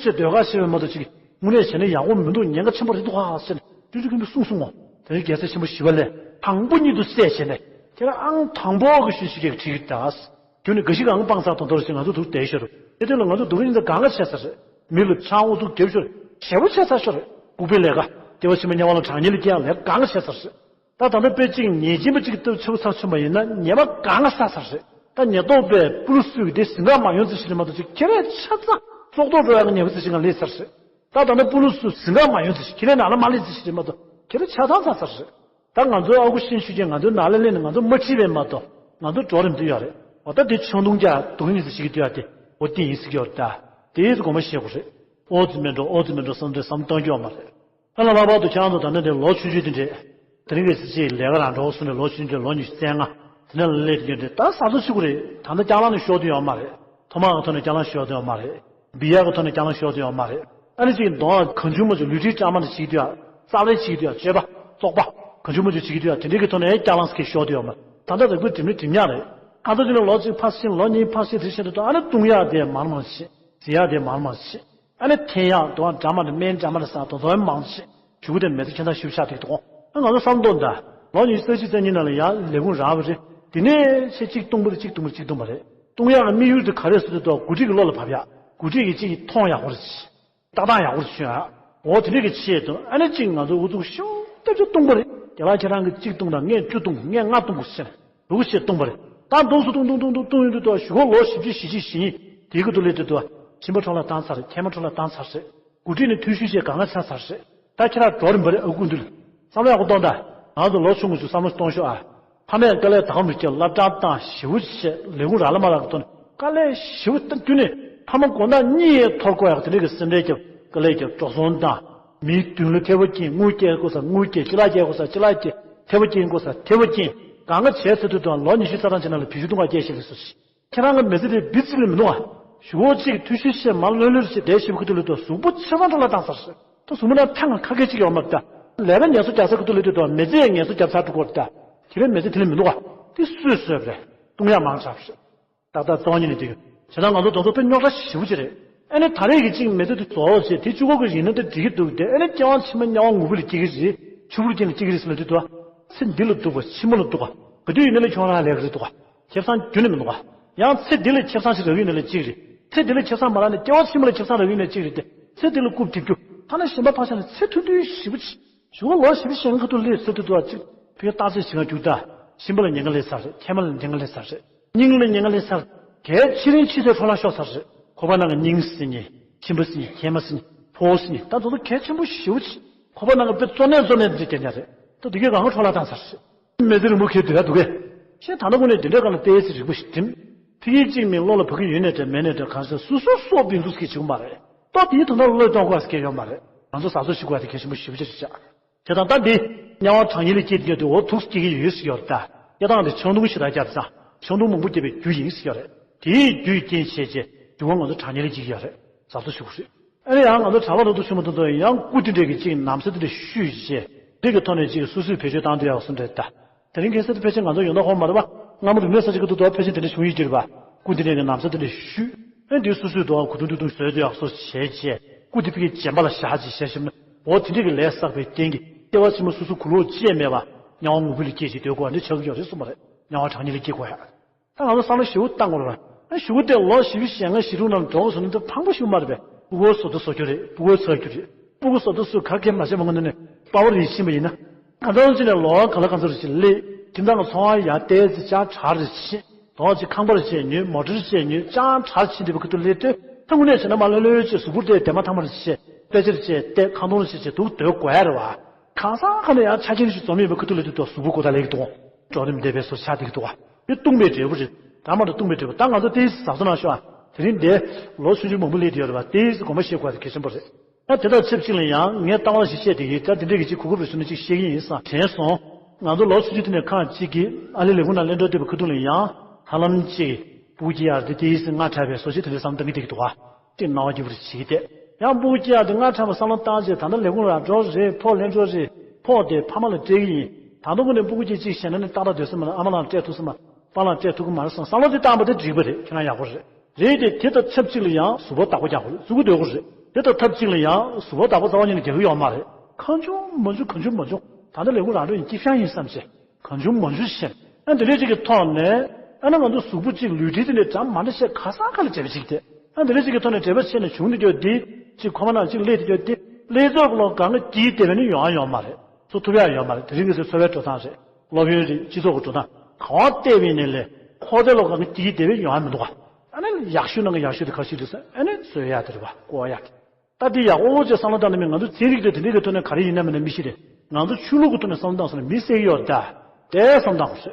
ཞེས་ཟློས་གར་ཞེས་པའི་མ་གཏོགས་ཅིག་དངོས་གནས་བྱས་ན་ཡག་པོ་མི་འདུག་ཉེན་ཁ་ཆེན་པོ་རེད་འདུག་ཧ་ཟེར་ནས་སྤྱོད་འཇུག་མཁན་པོས་གསུངས་སོང་ངོ་། དེ་ནས་རྒྱལ་སྲས་ཆེན་པོ་ཞི་བ་ལྷས་དང་པོ་ཉིད་དུ་སད་བྱས་ནས་ཁྱེད་རང་ཨང་དང་པོ་གི་ཞུ་ཞིག་གིས་ཁྲིད་ཀྱི་ད། དུས་ནི་འགའ་ཞིག་ཨང་སྤངས་ཚར་དང་དོར་ཞིག་ང་ཚོ་འདུག་བསྡད་ཤོར། དེ་དུས་ལ་ང་ཚོ་འདུག་ཡིན་ད་གང་ག་བྱས་ཚར་རེད། མི་ལ་ཆང་ཨུ་ཚུགས་རྒྱབ་ཤོར། ཞེ་པོ་བྱས་ཚར་ཤོར་རེད། ལྐུགས་པའི་ལས་ཀ། སྐྱེ་བ་ཕྱི་མ་དམྱལ་བ་ལ་གྲང་ཉེ་ལ་སྐྱེ་ཡག་ལས་གང་ག་བྱས་ཚར་རེད། ད་ད་ལྟ་དཔེ་གཅིག་ཉེས་ཅན་པ་གཅིག་གི་སྟབས་ཆེ་བོ་ཚར་ཆོད་པ་ཡིན་ན་ཉེས་པ་གང་ག་བསགས་ཚར་རེད། ད་ཉེན་རྟོག་པས་སྤུ་ལུ་སུས་དེ་ཟིན་ག་མ་ཡོང་ཚེ་ཞིག་རེད་མ་གཏོགས་ཅིག་ཁྱེད་རས་ཆ་ཚང་སྲོག་ཐོག་འགྲོ་ཡག་གི་ཉེས་པ་ཚེ་ཞིག་ག་སླེབས་ཚར་རེད། ད་ད་ལྟ་སྤུ་ལུ་སུས་ཟིན་ག་མ་ཡོང་ཚེ་ཞིག་ཁྱེད་རས་ནང་ལ་མ་སླེབས་ཚེ་ཞིག་རེད་མ་གཏོགས་ཁྱེད་རས་ཆ་ཚང་ཚར་ཚར་རེད། ད་ང་ཚོའི་ཨ་ཁུ་ཤིན་ཆུ་ཅན་ང་ཚོའི་ནང་ལ་སླེབས་ནས་ང་ཚོ་མ་ཁྲིད་པས་མ་གཏོགས་ང་ཚོ་འགྲོ་རིམ་དུ་ཡོད་རེད། འོ་ད་དེ་ཆང་འཐུང་རྒྱག་དུང་ཡིན་ཟེར་ཞིག་གི་དུས་ཡག་དེ་འོ་དེ་ཡིན་ཟེར་གྱི་ཡོད་རེད། ད་དེའི་དགོངས་པ་བཞེས་དགོས་རེད། ཨོ་ཙི་མེད་འགྲོ་ཨོ་ཙི་མེད་འགྲོ་བསམ་དུས་བསམ་གཏོང་རྒྱུ་ཡོད་མ་རེད། ཨ་ལ་ལྷག་པར་དུ་ཁྱེད་རང་ཚོ་ད་ནི་དེ་ལོ་ཆུང་ཆུང་དེ་འདྲས། དེ་རིང་གི་སྲིད་སྤྱིའི་ལས་ཀ་རང་འགྲོ་སོང་ནས་ལོ་ཆུང་ཆུང་ལོ་ཉི་ཤུ་རྩ་ལྔ་དེ་ནས་སླེབས་ཀྱི་འདྲས་ད་གཟབ་གཟབ་བྱེད་དགོས་རེད། ད་ལྟ་སྐྱག་ལང་ནས་ཤོར་དུ་ཡོད་མ་རེད། ཐོག་མར་གི་ཐོག་ནས་སྐྱག་ལང་ཤོར་དུ་ཡོད་མ་རེད། སྦི་ཡར་གི་ཐོག་ནས་སྐྱག་ལང་ཤོར་དུ་ཡོད་མ་རེད། ཨ་ནི་ཅིག་གདོང་གང་བྱུང་མང་བྱུང་ལུས་སྟེགས་བཀྲ་མ་འདྲ་བྱེད་དུས་ཡ། རྩ་ལེ་བྱེད་དུས་ཡ་སྤྱོད་པ་བཙོག་པ་གང་བྱུང་མང་བྱུང་བྱེད་ཀྱི་དུས་ཡ་དེ་འདྲའི་གི་ཐོག་ནས་སྐྱག་ལང་ཟེར་མཁན་ཤོར་དུ་ཡོད་མ་རེད། ད་ལྟ་རིག་པའི་སྒྲིམ་ནི་སྒྲིམ་ཡག་རེད། ཨ་ད་ཅིག་ནས་ལོ་གཅིག་ཕར་ཕྱིན་ལོ་གཉིས་ཕར་ཕྱིན་དེ་བྱེད་དུས་ཨ་ནི་བཏུང་ཡག་དེ་མང་མང་བྱེད། ཟིན་ཡག་དེ་མང་མང་བྱེད། ཨ་ནི་འཐེན་ཡག་དུ་བ་འདྲ་མ་འདྲ་སྨན་འདྲ་མ་འདྲ་ཟ་དོ་དོ་མང་བྱེད། ཞུ་གི་དེ་མེད་ཚེ་ཁྱེད་ཚང་ཞུ་བྱ་ཐིག་དོ། ཨ་ང་ཚོ་བསམ་དོན་ད། ལོ་ཉི་ཤུ་རྩ་གཅིག་རྩ་གཉིས་ནང་ལ་ཡ་ལས་ཁུངས་རག་པ་རེད། དེ་ནས་ཆེ་གཅིག་བཏུང་པ་རེད་གཅིག་བཏུང་པ་རེད་གཅིག་བཏུང་པ་རེད། བཏུང་ཡག་གི་དམིགས་ཡུལ་དེ་ག་རེ་ཟེར་དུས་ད་འགོ་ཁྲིད་ཀྱི་བློ་ལ་བབས་ཡག་འགོ་ཁྲིད་ཀྱི་གཅིག་གི་མཐོང་ཡག་པོ་རེད། ལྟ་སྟངས་ཡག་པོ་རེད་བྱུང་ཡག་འོ་དེ་འདྲ་གི་ཆེད་དུ་ཨ་ནི་གཅིག་ང་ཚོ་ཨུ་ཚུགས་ཤུགས་ཐེབས་ཆེ་བཏུང་པ་རེད། དེ་ལ་ཁྱེད་རང་གི་གཅིག་བཏུང་དང་ངས་བཅུ་བཏུང་ངས་ལྔ་བཏུང་དགོས་ཟེར་ནས་ལུག་ཤེས་བཏུང་པ་རེད། ད་འདུག་སུ་བཏུང་བཏུང་བཏུང་བཏུང་བཏུང་ཡོང་དུས་ད་ཞུ་གོ་ལོ་བཞི་བཅུ་ཞེ་གཅིག་ཞེ་གཉིས་དེའི་གི་དུ་སླེབས་དུས་ད་ཁྱིམ་པ་ཁྲོ་ལ་བཏང་ཚར་རེད། ཁྱིམ་པ་ཁྲོ་ལ་བཏང་ཚར་རེད། འགོ་ཁྲིད་ནས་འཐུས་ཤོར་བྱས་གང་ག་ཆགས་ཚར་རེད། ད་ཁྱེད་རང་འགྲོ་རིམ་པ་རེད། ཨ་ཁུ་འདུལ། བསམ་བློ་ཡག་པོ་གཏོང་དང་། ང་ཚོ་ལོ་ཆུང་ངུ་ཚོས་བསམ་བློ་གཏོང་ཤོག་ཨ། ཕ་མས་དཀའ་ལས་དང་མི་སྐྱེ་སློབ་གྲྭ་བཏང་ཞེ་པོ་བྱས་ལས་ཁུངས་རག་ལ་མ་རག་གི་ཐོག་ནས་དཀའ་ལས་ཞེ་པོ་བཏང་དུས་ནས་ཕ་མ་མགོ་ནག་གཉིས་ཡས་འཐོར་དགོས་ཡག་དེ་འདྲ་གི་སེམས་ཁྲལ་རྒྱབ་དཀའ་ལས་རྒྱབ་འགྲོ་སོང་བཏང་། མིའི་མདུན་ལ་ཐལ་བ་འཁྱེར་དངུལ་སྐྱེལ་དགོས་ས་དངུལ་སྐྱེལ་ཅི་ལ་སྐྱེལ་དགོས་ས་ཅི་ལ་སྐྱེལ། ཐེ་བོ་སྐྱེན་དགོས་ས་ཐེ་བོ་སྐྱེན། གང་ག་བྱས་ཚེ་དུས་དང་ལོ་ཉི་ཤུ་རྩ་གྲངས་ཅིག་ནང་ལ་བེད་སྤྱོད་གཏོང་ག་སྐྱེ་ཤེས་ལས་སོ་ཞིག་ཁྱེད་རང་གི་མི་ཚེ་དེ་བི་ཚིག་ལས་མི་འདུག་ཨ། ཞུ་བོ་གཅིག་ཐུ་ཤུ་བཤད་མ་ལྷོད་ལྷོད་ཞིག་བསྡད་ཞིབ་ཁུ་ཐུ་ལུ་དོ་གཟུགས་པོ་ཆེ་ས་འཕྲོ་བརླག་བཏང་ཚར་ཟེར། ད་གཟུགས་མི་ནང་ཐང་ཁ་སྐད་ཅིག་ཡོད་མ་རེད་ད། ལས་ཀ་ངལ་གསོ་རྒྱག་ས་ཁུ་ཐུ་ལུ་དོ་མི་ཚེ་ངལ་གསོ་རྒྱབ་ཚར་འགྲོ་གོ་རེད་ད། ཁྱེད་རའི་མི་ཚེ་དེ་ལས་མི་འདུག་ཨ། དེ་སུས་གསོས་པ་རེད། བཏུང་ཡག་མང་དྲགས་པ་རེད། ཏག་ཏག་རྩ་བ་ཉིད་ནས་དེ་གི་བྱས་ན་ང་ཚོ་དེ་ཚོ་དཔེ་རྙོག་དྲ་ཞེ་པོ་ཅིག་རེད། ཨ་ནི་ད་རེས་ཀྱི་གཅིག་མི་ཚེ་དེ་རྫོགས་བྱས་དེ་གཅིག་པོ་གི་ཡིན་ན་དེ་འགྲིག་གི་འདུག་དེ་ཨ་ནི་སྐྱེ་བ་ཕྱི་མ་དམྱལ་བ་ངུ་བུ་ལ་སྐྱེ་གི་རེད། ཆུ་བུར་སྐྱེ་ལ་སྐྱེ་གི་རེད་ཟེར་ལ་དེ་དུ་ཨ། ཚེ་འདི་ལ་སྡུག་པ་ཕྱི་མ་ལ་སྡུག་པ་ག་དུས་ཡིན་ན་ལས་ཁྱོད་རང་ལས་གི་རེད་འདུག་ག་ཁེ་བཟང་རྒྱུན་ནས་མི་འདུག་ག་ཡང་ཚེ་འདི་ལ་ཁེ་བཟང་ཞིག་རག་གི་ཡིན་ན་ལས་གཅིག་རེད། ཚེ་འདི་ལ་ཁེ་བཟང་མ་རག་ནས་སྐྱེ་བ་ཕྱི་མ་ལ་ཁེ་བཟང་རག་གི་ཡིན་ན་གཅིག་རེད་དེ། ཚེ་འདི་ལ་རྐུབ་རྡིབ་རྒྱུ་ཐ་ན་གཞན་པ་ཕར་བཞག་ནས་ཚེ་མཐུན་དུས་ཞེ་པོ་ཅིག་ཞུ་བ་ལོ་བཞི་བཅུ་ཞེ་ལྔ་ཁ་ཐུག་སླེབས་ཚེ་དུས་དུ་བ་གཅིག་ཕ་གིར་བརྟག་དཔྱད་བྱེད་མཁན་རྒྱུགས་ད། གཤིན་པ་ལ་ཉེན་ཁ་སླེབས་ཚར་རེད། མཁལ་མ་ལ་ཉེན་ཁ་སླེབས་ཚར་རེད། སྙིང་ལ་ཉེན་ཁ་སླེབས་ཚར། གལ་ཆེ་རིང་ཆེ་ཚད་འཕྲོ་བརླག་ཤོར་ཚར་རེད། ཁོག་པ་ནང་གི་སྙིང་ཟེར་མཁན། མཆིན་པ་ཟེར་མཁན། མཁལ་མ་ཟེར་མཁན། ཕོ་བ་ཟེར་མཁན། ད་དེ་ཚོ་གལ་ཆེན་པོ་ཞེ་པོ་ཅིག་ཁོག་པ་ནང་གི་དཔེ་གཙོ་གནད་གཙོ་གནད་འདི་རྒྱན་རྒྱག་རེད། ད་དེ་གས་རང་གི་འཕྲོ་བརླག་བཏང་ཚར་རེད། མི་ཚེ་རིང་པོ་འཁྱེར་སྡོད་ཡ་འདུག་གས། ཤེས་ད་ལྟ་ཀུན་ནས་འདི་འདྲའི་སྒང་ལ་ཏོག་ཙམ་རིག་པ་ཞིག་བསྒྲིམས། ཕ་གིར་གཅིག་མིན་བློ་ལ་བབ་ཀྱི་ཡོད་ནའི་འདྲ་མེད་ནའི་འདྲ་གང་ཟེར་སོ་སོ་སོ་བིང་འཛུགས་ཀྱི་བྱེད་དགོས་མ་རེད། ད་དེའི་དོན་དག་བློས་གཏོང་དགོས་ཡ་གལ་ཡོད་མ་རེད། ང་ཚོ་གཟབ་གཟབ་ཞིག་དགོས་ཡ་དེ་གལ་ཆེན་པོ་ཞེ་པོ་ཅིག་རེད་ཤག་དེ་དང་ད་འདི་དམྱལ་བ་གྲང་དམྱལ་ལ་སྐྱེས་དུས་དེ་འོ་ཐུགས་སྐྱེ་གི་ཡོད་ཟེར་ཡོད་རེད་ད། སྐྱེ་སྟངས་དེ་ཆང་འཐུང་ཞེ་དྲག་རྒྱབ་ཙང་ཆང་འཐུང་མང་པོ་བརྒྱབ་པའི་རྒྱུ་ཡིན་ཟེར་ཡོད་རེད། དེའི་རྒྱུ་ཡི་རྐྱེན་བྱས་རྗེས་འགྱུར་བ་ང་ཚོ་གྲང་དམྱལ་ལ་སྐྱེ་གི་ཡོད་རེད། གཟབ་གཟབ་ཞིག་དགོས་རེད། ཨ་ནི་ཡང་ང་ཚོ་གྲྭ་པ་རུ་ཏུ་ཆུ་མོ་དེ་ཚོ་ཡང་སྐུ་དེ་འདྲས་ཀྱི་གཅིག་ནམ་ཟླ་དེ་འདྲས་བཤུས་བྱས་འདི་གི་ཐོག་ནས་གཅིག་སོ་སོས་བེད་སྤྱོད་བཏང་འདོད་ཡག་སུ་འདྲས་ད། དེ་རིང་ཁ་སང་དུ་ཕལ་ཆེར་ང་ཚོ་ཡོད་ན་ཧོ་མ་རེད་པ། སྔ་མོ་རིག་གནས་གསར་བརྗེ་གི་དུས་ཐོག་ཕལ་ཆེར་དེ་འདྲས་བྱུང་ཡོད་ཀྱི་རེད་པ། སྐུ་དེ་འདྲས་ཀྱི་ནམ་ཟླ་དེ་འདྲས་བཤུས། ཨ་ནི་འདི་སོ་སོས་དུ་གུ་དུང་དུ་དུང་བཟོས་འདོད་ཡག་སོ་བྱས་བྱས་སྐུ་དེ་ཕ་གི་བྱམས་པ་ལ་བཞག་ཅིག་བྱས་ཞིབ་ན་འོ་དེ་འདྲས་ཀྱི་ལས་བསགས་པའི་རྐྱེན་གྱིས་ལྟེ་བ་ཆེན་མོ་སོ་སོ་གུ་ལོག་བཅད་མེད་པ་དམྱལ་བ་ངུ་བུ་ལ་སྐྱེས་ཅིག་སྡོད་དགོས་པ་འདི་ཆགས་ཀྱི་ཡོད་རེད་གསུངས་པ་རེད། དམྱལ་བ་གྲང་དམྱལ་ལ་སྐྱེ་དགོས་ཡག་ད་ང་ཚོ་བསམ་བློ་ཞེ་པོ་བཏང་དགོས་རེད་པ། ཨ་ཞུ་གུ་དེ་ལོ་བཞི་བཅུ་ཞེ་ལྔ་བཞི་དྲུག་ནང་འགྲོ་དགོས་སོང་ན་འདི་ཕངས་པོ་ཞིག་མ་རེད་པས། སྤུ་གུ་བཟོ་ལྟ་བཟོ་རྒྱུ་རེད། སྤུ་གུ་ཚ་རྒྱུ་རེད། སྤུ་གུ་བཟོ་ལྟ་བཟོ་ག་གེ་མ་བྱས་མ་ངོ་ནས་ནས་དཔའ་བོ་རེད་ཕྱིན་པ་ཡིན་ན། གང་ལྟར་ཅི་ནས་ལོ་ག་ལ་གང་ཚོ་རེ་ཞིག་སླེབས། དེ་འདྲ་ང་ཚོང་བ་ཡར་བལྟས་ཚེ་ཅང་དྲག་རེ་ཕྱིན། དོག་ཅིག་ཁང་པ་རེ་བྱས་ཉོས། མོ་ཊ་རེ་བྱས་ཉོས། ཅང་དྲག་ཕྱིན་དེ་བ་ཁུ་ཐུ་སླེབས་དུས་ཐང་གུ་ནས་བྱས་ན་མ་ལྷོད་ལྷོད་བྱས་གཟུགས་པོ་དེ་དེ་མ་ཐང་མ་རེ་བྱས་དཔེ་ཆ་རེ་བྱས་བལྟས་ཁང་སྟོང་རེ་བྱས་བྱས་འདུག་སྡོད་དགོས་ཡ་རེད་པ། གང་ཟག་ག་ནས་ཡང་ཆ་རྐྱེན་ཞིག་འཛོམས་ཡོད་པའི་ཁུ་ཐུ་ལ་དུས་ཐོག་གཟུགས་པོ་གོ་ད་ལེགས་འདུག་འགྲོ་རིམ་འདས་པའི་སོ་ཆ་འདེགས་འདུག་ག་དེ་བཏུང་བའི་འབྲས་བུ་རེད། ད་མ་འགྲོ་བཏུང་བའི་འབྲས་བུ་ད་ང་ཚོ་ཏིས་ཟག་ཚོ་ནང་ཤོག་ཨ། དེ་རིང་འདས་ལོ་ཆུང་ཆུང་མང་པོ་སླེབས་དེ་ཡོད་རེད་པ། ཏིས་དགོངས་པ་བཞེས་དགོས་དེ་གལ་ཆེན་པོ་རེད། ད་དེ་དང་ཆབས་ཅིག་ལ་ཡང་ངས་ལྟ་བ་ཞིག་བཤད་དེ་ཡིན། ད་དེ་འདྲས་ཀྱི་ཅིག་གོ་སྐབས་རེ་བྱུང་ན་ཅིག་བཤད་ཀྱི་ཡིན་བསམ་དྲན་སོང་། ང་ཚོ་ལོ་ཆུང་ཆུང་དེ་ནས་ཁག་ཅིག་གིས་ཨ་ལེ་ལས་ཁུངས་ནང་གླེང་གྲོགས་བལྟས་པའི་ཁ་ཐུག་ལ་ཡང་ཧ་ལམ་ཅིག་སྤུ་གུ་སྐྱེ་ཡག་དེ་ཏིས་སྔ་དྲགས་པའི་བཟོ་ཅིག་དེ་འདྲས་བསམ་བཏང་གི་བསྡད་ཀྱི་འདུག་ག་དེ་སྣང་བ་སྐྱིད་པོ་རེ་བྱེད་ཀྱི་བསྡད། ཡང་སྤུ་གུ་སྐྱེ་ཡག་དེ་སྔ་དྲགས་པ་བསམ་བློ་བཏང་རྗེས་ད་ལྟ་ལས་ཁུངས་ར་འགྲོ་རེད། ཕོགས་ལེན་འགྲོ་རེད། ཕོགས་དེ་ཕ་མ་ལ་སྤྲད་ཀྱི་ཡིན། ད་དུང་ཁོ་ནས་སྤུ་གུ་སྐྱེ་གཅིག་བྱས་ན་ནི་ཏག་ཏག་སྡོད་ས་མ་རེད། ཨ་མ་ལགས་སྤྲད་ཐུབ་ས་མ་རེད། པཱ་ལགས་སྤྲད་ཐུབ་ཀྱི་མ་རེད་བསམ་བསམ་བློ་དེ་བཏང་པ་དེ་འགྲིག་པ་རེད། ཁྱེད་རང་ཡག་པོ་རེད། རེད་དེ་དེ་དང་ཆབས་ཅིག་ལ་ཡང་གཟུགས་པོ་བདག་པོ་རྒྱག་དགོས་རེད། བརྩི་བཀུར་སྡོད་དགོས་རེད། དེ་དང་ཐབས་ཅིག་ལ་ཡང་གཟུགས་པོ་བདག་པོ་རྩ་བ་ཉིད་ནས་རྒྱག་གི་ཡོད་མ་རེད། གང་བྱུང་མང་བྱུང་གང་བྱུང་མང་བྱུང་ད་ལྟ་ལས་ཁུངས་རང་འགྲོ་ཡིན་སྐྱིད་ཤང་ཡིན་བསམ་བྱས། གང་བྱུང་མང་བྱུང་བཤད། ཨ་འདི་འདྲས་ཅིག་གི་ཐོག་ནས་ཨ་ན་ང་ཚོ་གཟུགས་པོ་གཅིག་ལུས་འབྲེལ་དེ་འདྲས་འདྲ་མ་འདྲ་བཤད་ག་ས་ག་ལ་འབྲེལ་བ་བྱེད་ཀྱི་དེ། ཨ་འདི་འདྲས་ཅིག་གི་ཐོག་ནས་འབྲེལ་བ་བྱས་ནས་བྱུང་འདི་འདྲས་འདི་གཅིག་ཁོ་མ་ནང་གཅིག་སླེབས་འདི་འདྲས་འདི་སླེབས་ཚོགས་ལོ་གང་ག་དཀྱིལ་དེ་བས་ནི་ཡོང་ཡ་ཡོད་མ་རེད། ཚུར་ཐུབ་ཡ་ཡོད་མ་རེད། དེ་རིང་གི་ཚེ་འཚོ་བའི་འགྲོ་སྟངས་རེད། སློབ་ཡོན་རེད། སྤྱི་ཚོགས་ཀྱི་འགྲོ་སྟངས་གང་བལྟས་པ་ཡིན་ནའི་ལས་ཁོ་དེ་ལོ་གང་ག་དཀྱིལ་དེ་བས་ཡོང་ཡ་མི་འདུག་ག་ཨ་ནི་ཡག་ཤོས་ནང་གི་ཡག་ཤོས་དེ་ག་ཞིག་རེད་ཟེར་ཨ་ནི་བཟོ་ཡ་དེ་རེད་བ། བཀོག་ཡ་དེ། ད་འདི་ཡག་པོ་ཅིག་བསམ་བློ་བཏང་ན་མི་ང་ཚོ་ཚན་རིག་དེ་དེ་འདྲའི་གི་ཐོག་ནས་ག་རེ་ཡིན་ན་མིན་ན་མི་ཤེས་རེད། ང་ཚོ་ཆོས་ལུགས་ཀྱི་ཐོག་ནས་བསམ་བློ་བཏང་སོང་ན་མི་བསད་ཀྱི་ཡོད་རེད་ད། དེ་བསམ་བཏང་དགོས་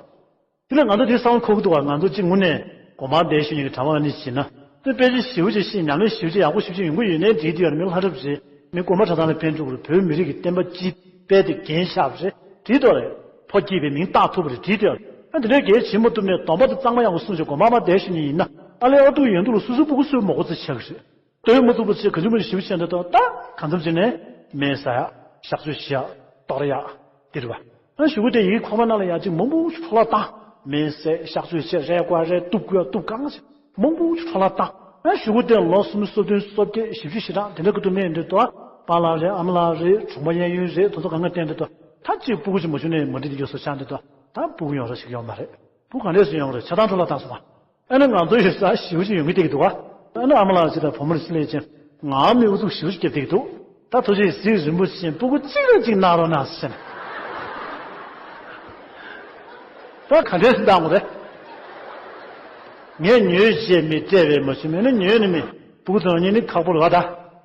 རེད། དེ་ལ་ང་ཚོ་དེ་བསམ་བློ་འཁོར་གྱི་འདུག་བ། ང་ཚོ་གཅིག་དངོས་གནས་དགོན་པར་བསྡད་ཤེས་མཁན་གྱི་གྲྭ་པ་ཨ་ནི་བྱས་ན་དེ་དཔེ་ཆ་ཞེ་པོ་ཅིག་ཤེས། ཉམས་ལེན་ཞེ་པོ་ཅིག་ཡག་པོ་ཞེ་པོ་ཅིག་ཡོང་གི་ཡོད་ནའི་འགྲིག་གི་ཡོད་རེད། མི་ལྷ་གྲྭ་པ་རེད། མི་དགོན་པ་གྲྭ་ཚང་ལ་ཕན་ཐོགས་རེད། བོད་མི་རིགས་ཀྱི་བསྟན་པ་སྤྱི་དཔལ་དེ་འགན་བཞག་པ་རེད། འགྲིག་འདུག་རེད། ཕོ་སྐྱེས་པའི་མིང་བཏགས་ཐུབ་པ་རེད། འགྲིག་འདུག་རེད། ཨ་དེ་འདྲའི་གལ་ཆེན་པོ་ཐུབ་ནས་སྡོམ་པ་དེ་གཙང་མ་ཡག་པོ་སྲུང་བྱས་དགོན་པར་མར་བསྡད་ཤེས་མཁན་ཡིན་ན་ཨ་ལས་ཨ་ཐུག་ཡོན་ཐུག་ལ་སོ་སོའི་སྤུ་གུ་གསོས་མ་དགོས་ཚེ་ཆགས་ཀྱི་རེད། སྡོད་མ་ཐུབ་པ་ཚེ་ག་ཚོད་མ་ཞིབ་བཤད་འདི་དང་ད་གང་འཚམ་བྱས་ནས་སྨན་ཟ་ཡག་གཤག་བཅོས་བྱེད་ཡག་གཏོར་ཡག་འདི་རེད་བ། ཨ་གཞུག་གུ་དེ་ཡི་ཁོག་པ་ནང་ལ་ཡག་ཅིག་མང་པོ་ཞིག་འཕྲོ་བརླག་བཏང་། སྨན་ཟས་གཤག་བཅོས་བྱས་རས་ཀོ་རས་གཏུབ་དགོས་ཡག་གཏུབ་གང་ཞིག་མང་པོ་ཞིག་འཕྲོ་བརླག་བཏང་། ཨ་གཞུག་གུ་དེ་ལོ་སུམ་ཅུ་སོ་བདུན་སོ་བརྒྱད་བཞི་བཅུ་ཞེ་གྲངས་དེ་འདྲ་གི་དུ་མེད་འདི་དོ། པཱ་ལགས་རེད། ཨ་མ་ལགས་རེད། གྲོང་པ་གཡས་གཡོན་རེད། དེ་ཚོ་གང་ག་བསྟན་འདི་དོ། ད་གཅིག་སྤུ་གུ་ཅིག་མ་བྱུང་ནས་མ་འགྲིག་འདི་རྒྱུ་སོ་ཆགས་འདི་དོ། ད་སྤུ་གུ་ཡོང་ར་ཞིག་ཡོང་མ་རེད། སྤུ་གུ་ག་འདྲས་སུ་ཡོང་རེད། ཆ་ཚང་འཕྲོ་བརླག་བཏང་སོང་བ། ཨ་ནི་ང་ཚོ་ཡི་ས་ཞེ་པོ་ཅིག་ཡོང་གི་བསྡད་ཀྱི་འདུག་ག་ཨ་ནི་ཨ་མ་ལགས་ཅིག་དང་བུ་མོ་ལ་སླེབས་ཅིང་ངའང་མི་ཨུ་ཚུགས་ཞེ་པོ་ཅིག་བརྒྱབ་བསྡད་ཀྱི་འདུག་ད་ཐུགས་རྗེ་གཟིགས་རིན་པོ་ཆེ་སྤུ་གུ་གཅིག་རེ་གཅིག་གནང་རོགས་གནང་ཟེར་ནས། ད་ག་འདྲས་སུ་བཏང་དགོས་རེད། ངས་ཉོས་བྱས་མི་སྤྲད་པས་མ་ཞུ་མེད་ན་ཉོས་ནི་མི་སྤུ་གུ་ཚོ་གཉིས་ནི་ཁག་པོ་རེད་བ། ད་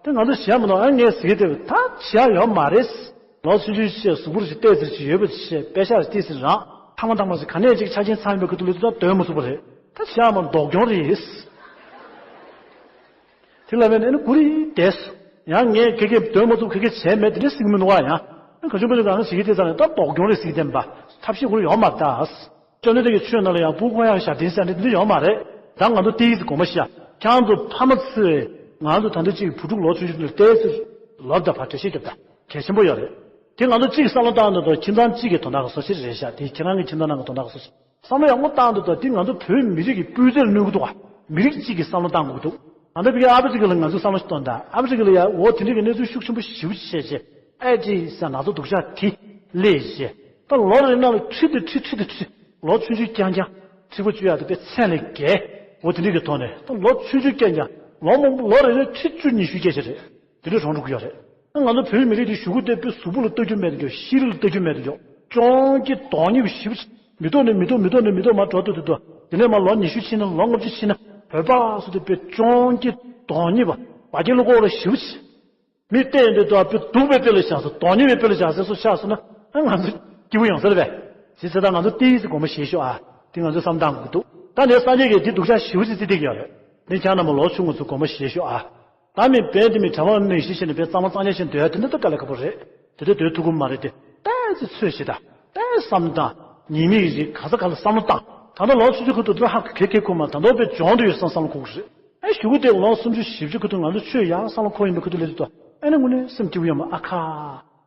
དེ་ང་ཚོ་བྱས་མ་གཏོགས་ཨ་ངས་ཟེར་གྱི་འདུག་ད་བྱས་ཡོད་མ་རེད། ལོ་ཆུང་ཆུང་ཞིག་གཟུགས་པོ་ཞིག་བལྟས་ཟེར་ཞིག་ཡོད་པ་ཞིག་དཔེ་ཤག་ཏི་སི་རང་ཐང་མ་ཐང་མ་ཞིག་ག་ནས་ཅིག་ཆ་རྐྱེན་ཚང་ཡོད་པའི་ཁུ་ཐུག་ལུས་ཚོད་སྟོན་མ་ཚུགས་པ་རེད། ད་བྱས་མ་ལྡོག་གྱོང་རེད། དེ་ལ་བས་ནས་ནི་གུ་རེ་བསྡད་སོང་། ཡང་ངས་ཁེ་ཁེ་སྟོན་མ་ཚུགས་ཁེ་ཁེ་བྱས་མེད་དེ་འདྲ་ཟེར་གྱི་མི་འདུག་བ། ཡང་ཁ་ཆུང་པོ་ཅིག་གང་ཟེར་གྱི་དེ་ཙང་ནས་ད་ལྡོག་གྱོང་རེད་ཟེར་གྱི་བསྡད་པ། ཐབས་ཤེས་ཁོ་རང་ཡོད་མ་རེད་ད། བཅོམ་ལྡན་འདས་ཀྱི་ཆོས་ནང་ལ་ཡང་སྤུ་གུ་ཁོ་ཡང་ཞབས་བརྟན་ཟེར་འདི་འདི་ཡོད་མ་རེད། ད་ང་ཚོ་ཏིས་དགོངས་པ་བཞེས་ཡ། ཁྱེད་ཚོ་ཕ་མ་ཚོས་ང་ཚོ་ད་ལྟ་ཅིག་བུ་ཕྲུག་ལོ་ཆུང་ཆུང་ལ་ཏོག་ཙམ་ལོབས་དང་ཕར་འགྲེལ་བཤད་རྒྱོབ་དང་གལ་ཆེན་པོ་ཡོད་རེད། དེ་ང་ཚོ་གཅིག་བསམ་བློ་བཏང་འདུག་དོ་ཁྱིམ་ཚང་གཅིག་གི་དོན་དག་གི་བཟོ་ཤེས་རེད་ཤག་དེ་ཁྱེད་རང་གི་ཁྱིམ་ཚང་ནང་གི་དོན་དག་གི་བཟོ་ཤེས། བསམ་བློ་ཡག་པོ་བཏང་འདུག་དོ་དེ་ང་ཚོ་བོད་མི་རིགས་ཀྱི་སྤུས་ཚད་ལ་གནོད་གི་འདུག་ག་མི་རིགས་གཅིག་གི་བསམ་བློ་བཏང་དགོས་ཀྱི་འདུག་ད་ལྟ་བི་ཨ་ཕི་རི་ཀ་ལ་ང་ཚོ་བསམ་བློ་ཞིག་གཏོང་དང་ཨ་ཕི་རི་ཀ་ལ་ཡ་འོ་དེ་འདྲ་གི་གནས་ཚུལ་ཤུགས་ཆེན་པོ་ཞེ་པོ་བྱས་རྗེས་ཨེ་ཅི་ཟེར་ན་ཚོ་སྡུག་ཅག་དེ་ལས་རྗེས་ད་ལོ་རེ་ནང་ལ་ཁྲི་དང་ཁྲི་ཁྲི་དང་ཁྲི་ལོ་ཆུང་ཆུང་རྐྱང་རྐྱང་ཁྲི་པ་བཅུ་ཡག་དེ་དཔེ་མཚན་ལས་བརྒལ་འོ་དེ་འདྲ་གི་ཐོག་ནས་ད་ལོ་ཆུང་ཆུང་རྐྱང་རྐྱང་ལོ་མང་པོ་ལོ་རེ་ནས་ཁྲི་བཅུ་ཉི་ཤུ་སྐྱེ་ཆེ་རེད། དེ་འདྲ་རང་འགྲོ་གི་ཡོད་རེད། ང་ཚོ་བོད་མི་རིགས་དེ་གཞུག་གུ་དེ་དཔེ་གཟུགས་པོ་ལ་ལྟ་རྒྱུ་མེད་དུ་འགྱོ། ཤེས་རིག་ལ་ལྟ་རྒྱུ་མེད་དུ་འགྱོ། ཅུང་ཀི་དོགས་གཉིས་པ་ཞིབ་མི་ཐོག་ནས་མི་ཐོག་མི་ཐོག་ནས་མི་ཐོག་མ་འགྲོ་ཐུབ་ཐུབ་ཐུབ། དེ་ནས་མ་ལོ་ཉི་ཤུ་ཕྱིན་ན་ལོ་ལྔ་བཅུ་ཕྱིན་ན་བོད་པ་སུ་དེ་དཔེ་ཅུང་ཀི་དོགས་གཉིས་པ་བ་ཀི་ལ་ཀོ་ལ་ཞིབ་མི་བལྟས་འདི་དོ་དཔེ་སྡུག་པའི་དཔེ་ལ་བཞག་སོ་དོགས་གཉིས་པའི་དཔེ་ལ་བཞག་སོ་སོ་ཆགས་སོ་ན་ང་ཚོ་སྐྱིད་པོ་ཡོང་ས་རེད་པས། ཟི་ཚེ་ད་ང་ཚོ་ཏིས་དགོངས་པ་བཞེས་ཤོག་ཨ། དེ་ང་ཚོ་བསམ་སྟངས་དགོས་འདུག་ད་ནས་སངས་རྒྱས་ཀྱིས་དེ་སྡུག་ཅག་ཞིབ་ཅིག་རྩི་སྟེགས་ཡོད་རེད། འདི་ཁྱང་ན་མ་ལོ་ཆུང་ངུ་ཚོ་དགོངས་པ་བཞེས་ཤོག་ཨ། ད་མི་བན་དེ་མི་གྲྭ་པ་མི་ཤི་ཤི་ནས་པའི་གཙང་མ་གཙང་ཆེན་སྡོད་ཡ་དེ་འདྲ་ད་དཀའ་ལས་ཁག་པོ་རེད། དེ་འདྲ་སྡོད་ཐུབ་ཀྱི་མ་རེད་དེ། ཏོག་ཙམ་ཚོད་ཤེས་དང་། ཏོག་ཙམ་བསམ་བློ་བཏང་། ཉེས་དམིགས་རིགས་ག་ས་ག་ལ་བསམ་བློ་བཏང་། ད་ལྟ་ལོ་ཆུང་ཆུང་ཁུ་ཐུག་ཏུ་ཧ་གེ་གེ་ཁུ་མ་ད་ལྟ་པའི་སྦྱོང་དུ་ཡོད་བསམ་བསམ་བློ་འཁོར་གི་རེད། ཨེ་གཞུག་གུ་དེ་ལོ་སུམ་ཅུ་བཞི་བཅུ་ཁུ་ཐུག་ང་ཚོ་ཆོས་ཡག་བསམ་བློ་འཁོར་ཡིན་པའི་ཁུ་ཐུག་ལས་དུ་ཨེ་ནི་དངོས་གནས་སེམས་སྐྱིད་པོ་ཡོད་མ་ཨ་ཁ།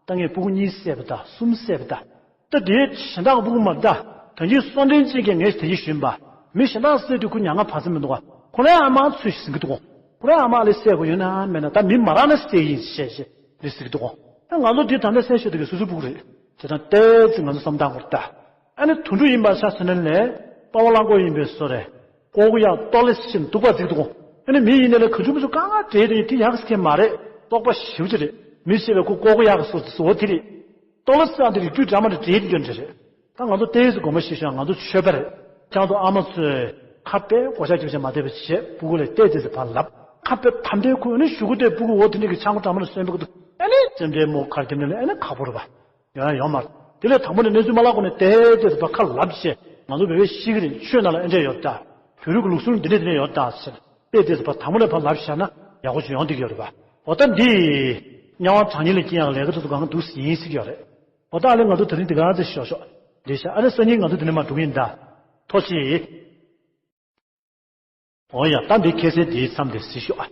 ད་ངས་སྤུ་གུ་གཉིས་བསད་པ་དང་གསུམ་བསད་པ་དང་། ད་དེའི་གཞན་དག་སྤུ་གུ་མ་ད་ད་གིན་སོ་འདྲེན་ཅན་གྱིས་ངས་དེ་ཡིས་ཞུས་པ། མི་གཞན་དག་བསད་དུས་ཁོ་མྱ་ངན་བར་སེམས་མི་འདུག་ག་ཁོ་རའི་ཨ་མ་ཚོས་ཤིག་ཟིན་གི་འདུག་ག་ཁོ་རའི་ཨ་མ་ལས་བསད་དགོས་ཡོད་ན་མེད་ན་ད་མི་མ་རག་ན་བསད་ཡིན་ཞེས་ཞེས་ལས་ཟིན་གི་འདུག་ག་ཨ་ང་ཚོ་འདི་ད་ལྟ་བསད་ཤོད་དུ་གི་སོ་སོའི་སྤུ་གུ་རེད། དེ་དང་ཏོག་ཙམ་ང་ཚོ་བསམ་སྟངས་སྐོར་ལྟ། ཨ་ནི་དུད་འགྲོ་ཡིན་པ་ཆ་མཚོན་ན་ལས་པ་ཝ་ལང་ཀོ་ཡིན་པའི་བཟོ་རེད། ཀོ་ཀོ་ཡག་ཏོ་ལེ་སི་ཆེན་འདུག་པ་ཟིག་འདུག་ཨ་ནི་མི་ཡིན་ནའི་ལས་ག་ཚོད་མི་ཚོད་དཀའ་ངལ་འདྲེས་དེ་དེ་ཡག་སི་ཁེ་མ་རེད། རྟོགས་པ་ཞིབ་ཅིག་རེད། མི་ཤེས་པའི་ཁོ་ཀོ་ཀོ་ཡག་གི་སོ་སོ་དེ་རེད། ཏོ་ལེ་སི་ཨ་འདི་རིགས་རྒྱུད་འདྲ་མ་འདྲ་འདྲེས་དེ་སྐྱོན་འདྲ་རེད། ད་ང་ཚོ་ཏོག་ཙམ་དགོངས་པ་བཞེས་ཤོག་ང་ཚོ་ཆོས་པ་རེད། ཁྱེད་ཚོ་ཨ་མ་ཚོས་ཁ་དཔེ་གོ་ཤ་རྒྱབ་བྱས་མ་བསྡད་པ་བྱས་སྤུ་གུ་ལ་ཏོག་ཙམ་ཕར་ལབ། ཁ་དཔེ་ཐམ་ཐའི་ཁུ་ནི་གཞུག་གུ་ཏོག་སྤུ་གུ་འོ་དེ་འདྲ་གི་ཆང་གོ་འདྲ་མ་འདྲ་སོན་པའི་ཁུ་ཐུག་ཨ་ནི་སེམས་ཁྲལ་མོ་ཁར་རྒྱབ་ནས་ལ་ཨ་ནི་ཁག་པོ་རེད་པ། ཡོང་ཡ་ཡོང་མ་རེད། དེ་ལས་དང་པོ་ནས་གནས་ཚུལ་མ་ལབ་གོང་ནས་ཏོག་ཙམ་ཕར་ཁ་ལབ་བྱས་ང་ཚོ་བོད་པའི་ཤེས་ཀྱི་རེད། ཆོས་ནང་ལ་ཨེ་འདྲ་ཡོད་ད། བོད་རིགས་ཀྱི་ལུགས་སྲོལ་འདི་འདྲ་འདི་འདྲ་ཡོད་ད་ཟེར་ཏོག་ཙམ་ཕར་དང་པོ་ནས་ཕར་ལབ་བཞག་ན་ཡག་པོ་ཅིག་ཡོང་བསྡད་ཀྱི་ཡོད་རེད་པ། འོ་ད་འདི་དམྱལ་བ་གྲང་དམྱལ་ལ་སྐྱེ་ཡག་ལས་ཀ་དེ་ཚོ་གང་འདུག་ཡིན་སྲིད་ཀྱི་ཡོད་རེད། འོ་ད་ཨ་ལས་ང་ཚོ་དེ་རིང་འདི་ག་ཚོད་ཤོག་ཤོག་འདི་ཤ་ཨ་ལས་སང་ཉིན་ང་ཚོ་འདི་ནས་མར་འགྲོ་གི་ཡིན་ད། ཐུགས་རྗེ་ཆེ། འོ་ཡ་ད་འདི་ཁ་སང་འདིའི་མཚམས་དེ་གཟིགས་ཤོག་ཨ།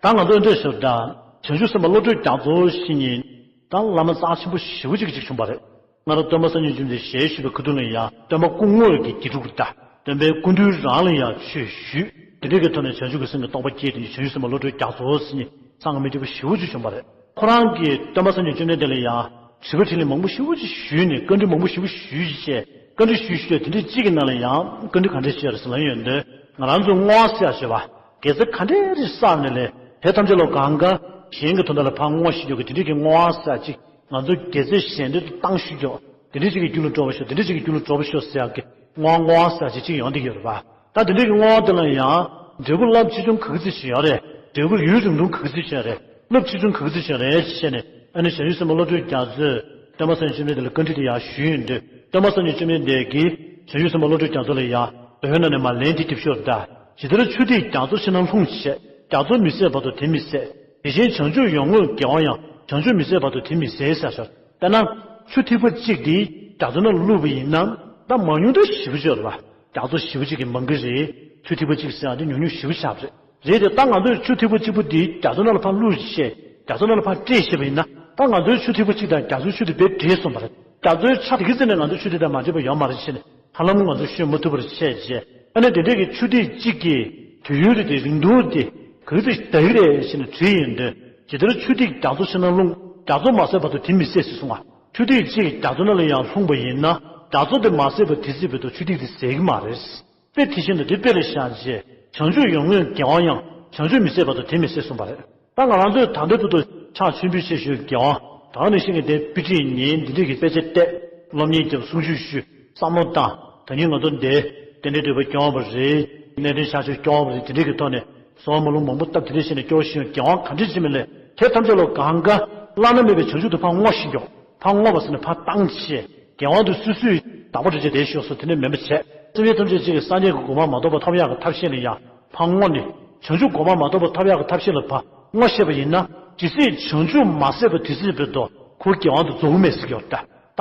ད་ང་ཚོ་འདི་ཞོར་དང་བྱང་ཆུབ་སེམས་དཔའ་བློ་གྲོས་རྒྱ་མཚོ་ཞིག་ཉིད་དང་བླ་མ་རྩ་ཆེན་པོ་ཞེ་པོ་ཅིག་ཅིག་བྱུང་བ་རེད། སྔར་སྟོན་པ་སངས་རྒྱས་བཅོམ་ལྡན་འདས་ཞལ་བཞུགས་པའི་ཁ་ཐུག་ལ་ཡང་སྟོན་པ་སྐུ་དངོས་ཀྱི་དགེ་ཕྲུག་དང་སྟོན་པའི་སྐུ་མདུན་རང་ལ་ཡང་ཆོས་ཞུས། དེ་འདྲའི་གི་ཐོག་ནས་བྱང་ཆུབ་ཀྱི་སེམས་ཀྱི་སྟོང་པ་སྐྱེས་ཏེ་བྱང་ཆུབ་སེམས་དཔའ་བློ་གྲོས་རྒྱ་མཚོ་ཟེར་མཁན་སངས་རྒྱས་མི་བསྐྱོད་པ་ཞེ་པོ་ཅིག་བྱུང་བ་རེད། ཁོ་རང་གིས་སྟོན་པ་སངས་རྒྱས་བཅོམ་ལྡན་འདས་ལ་ཡང་དྲི་བ་དྲིས་ལན་མང་པོ་ཞེ་པོ་ཅིག་ཞུས་ནས་བཀའ་འདྲི་མང་པོ་ཞེ་པོ་ཞུས་བྱས་བཀའ་འདྲི་ཞུས་ཞུས་དེ་འདྲའི་གཅིག་གི་ནང་ལ་ཡང་བཀའ་འདྲི་ག་འདྲ་བྱས་རེད་ཟེར་ལབ་ཡོང་དུས་ང་རང་ཚོས་བསྔོ་བ་ཟེར་ཡག་ཞེས་པ་དགེ་རྩ་ག་འདྲའི་རིགས་བསགས་ནས་ལས་དེ་ཐམས་ཅད་ལ་གང་དགའ་གཞན་གྱི་དོན་དག་ལ་ཕར་བསྔོ་ཞིག་རྒྱུ་གི་དེ་འདྲའི་གི་བསྔོ་བ་ཟེར་ཡག་ཅིག་ང་ཚོ་དགེ་རྩ་གཞན་དོན་དུ་བཏང་ཞིག་རྒྱུ་དེ་འདྲའི་ཅིག་གི་རྒྱུ་ལ་འགྲོ་བ་ཤོག་དེ་འདྲའི་ཅིག་གི་རྒྱུ་ལ་འགྲོ་བ་ཤོག་ཟེར་ཡག་གི་བསྔོ་བ་བསྔོ་བ་ཟེར་ཡག་ཅིག་ཅིག་ཡོང་བསྡད་ཀྱི་ཡོད་རེད་པ། ད་དེ་འདྲའི་གི་བསྔོ་བ་དེ་ལ་ཡང་འབྲས་བུ་རླབས་ཆེ་ཆུང་ག་གི་ཚོད་ཅིག་ཡོད་རེད། འབྲས་བུ་ཡུན་རིང་ཐུང་ག་གི་ཚོད་ཅིག་ཡོད་རེད། རླབས་ཆེ་ཆུང་ག་གི་ཚོད་ཅིག་ཡོད་རེད་ཅེས་ནས་ཨ་ནི་བྱང་ཆུབ་སེམས་དཔའ་བློ་གྲོས་རྒྱ་མཚོས་སྟོན་པ་སངས་རྒྱས་བཅོམ་ལྡན་འདས་ལ་བཀའ་འདྲི་དེ་ཡང་ཞུས་ཡོང་དུས་སྟོན་པ་སངས་རྒྱས་བཅོམ་ལྡན་འདས་ཀྱིས་བྱང་ཆུབ་སེམས་དཔའ་བློ་གྲོས་རྒྱ་མཚོ་ལ་ཡང་འདོད་ཡོན་ནང་ནས་མར་ལན་དེ་ཞུས་པ་རེད་ད། ཇི་ལྟར་ཆུ་ཐིགས་རྒྱ་མཚོ་ཆུ་ནང་ལྷུང་བྱས། རྒྱ་མཚོ་མི་ཟད་བར་དུ་དེ་མི་ཟད། དེ་བཞིན་བྱང་ཆུབ་ཡོངས་བསྔོས་དགེ་བ་ཡང་། བྱང་ཆུབ་མི་ཟད་བར་དུ་དེ་མི་ཟད་ཟེར་ཞོར། དཔེར་ན། ཆུ་ཐིགས་པ་གཅིག་འདི་རྒྱ་མཚོ་ནང་ལ་བླུགས་པ་ཡིན་ན། ད་མང་ཉུང་ད་ཞེ་པོ་ཅིག་ཡོད་རེད་པ། རྒྱ་མཚོ་ཞེ་པོ་ཅིག་གི་མང་གི་རེད། ཆུ་ཐིགས་པ་གཅིག་ཟེར་ཡག་འདི་ཉུང་ཉུང་ཞེ་པོ་ཆགས་པ་རེད། རེད་དེ་ད་ང་ཚོས་ཆུ་ཐིགས་པ་གཅིག་པོ་འདི་རྒྱ་མཚོ་ནང་ལ་ཕར་བླུགས་བྱས། རྒྱ་མཚོ་ནང་ལ་ཕར་སྤྲད་བྱས་པ་ཡིན་ན། ད་ང་ཚོའི་ཆུ་ཐིགས་པ་གཅིག་དང་རྒྱ་མཚོའི་ཆུ་དེ་དཔེ་འདྲེས་སོང་བ་རེད། རྒྱ་མཚོའི་ཆ་དེ་གི་རྩེ་ནས་ང་ཚོའི་ཆུ་དེ་དང་མ་འདྲེས་པ་ཡོད་མ་རེད་ཟེར་ནས། ཧ་ལམ་ང་ཚོས་ཤོད་མ་ཐུབ་པར་བྱས་རྗེས། ཨ་ནི་དེ་འདྲས་ཀྱི་ཆུ་ཐིགས་གཅིག་གི་དུས་ཡུན་དེ་དེ་རིང་ཐུང་དེ་ག་ཚོད་ཞིག་ད་གི་རེད་ཟེར་ནས་དྲིས་ཡོང་དུས། ཇི་ལྟར་ཆུ་ཐིགས་རྒྱ་མཚོ་ཆུ་ནང་ལྷུང་། རྒྱ་མཚོ་མ་ཟད་བར་དུ་དེ་མི་ཟད་ཟེར་གསུངས་པ། ཆུ་ཐིགས་གཅིག་རྒྱ་མཚོ་ནང་ལ་ཡང་ལྷུང་པ་ཡིན་ན། རྒྱ་མཚོ་དེ་མ་ཟད་པར་དེ་ཟད་པའི་ཐོག་ཆུ་ཐིགས་དེ་ཟད་ཀྱི་མ་རེད། དཔེ་དེ་བཞིན་དུ་དེ་དཔེ་ལ་བཞག་རྗེས། བྱང་ཆུབ་ཡོངས་བསྔོས་དགེ་བ་ཡང་། བྱང་ཆུབ་མི་ཟད་བར་དུ་དེ་མི་ཟད་གསུངས་པ་རེད། ད་ང་རང་ཚོས་ད་ལྟའི་དུས་དུ་ཕྱག་མཆོད་འབུལ་ཆེ་ཤོས་དགེ་བ། ད་ནི་ཤིང་གི་དེ་དཔེ་ཁྲིད་ཉན་འདི་འདྲས་ཀྱི་དཔེ་ཆ་བལྟས། སློབ་གཉེར་རྒྱབ། གསུང་ཆོས་ཞུས། བསམ་བློ་བཏང་། ད་ནི་ང་ཚོ་འདི་རྟེན་འབྲེལ་འདོད་པ་སྐྱོང་བ་རེད། གནས་དོན་ཤར་ཕྱོགས་སྐྱོང་བ་རེད། དེ་འདྲས་ཀྱི་ཐོག་ནས་གསོལ་བ་སྨོན་ལམ་མང་པོ་བཏབ། དེ་འདྲས་བྱས་ནས་སྐྱོར་ཞིང་དགེ་བ་ག་འདྲས་བྱེད་མིན་ལས་དེ་ཐམས་ཅད་ལ་གང་ག་བླ་ན་མེད་པའི་བྱང་ཆུབ་ཏུ་ཕར་བསྔོ་ཞིང་མགྱོགས། ཕར་བསྔོ་བ་ཟེར་ནས་ཕར་བཏང་བྱས། དགེ་བ་དེ་སོ་སོས་བདག་པོ་སྒྲུབ་བྱས་བསྡད་ཤོག་སོ། དེ་ནས་མེད་པ་བྱས། སེམས་ཅན་ཐམས་ཅད་ཅིག་གིས་སངས་རྒྱས་ཀྱི་གོ་འཕང་མ་ཐོབ་པ་ཐོབ་ཡག་གི་ཐབས་ཤེས་ལ་ཡང་ཕར་བསྔོ་ནས། བྱང་ཆུབ་གོ་འཕང་མ་ཐོབ་པ་ཐོབ་ཡག་གི་ཐབས་ཤེས་ལ་ཕར་བསྔོ་ཤེས་པ་ཡིན་ན། ཇི་སྲིད་བྱང་ཆུབ་མ་ཟད་པ་དེ་སྲིད་བར་དུ་ཁོ་དགེ་བ་དེ་རྫོགས་ཀྱི་མེད་ཟེར་གྱི་ཡོད་ད། ད་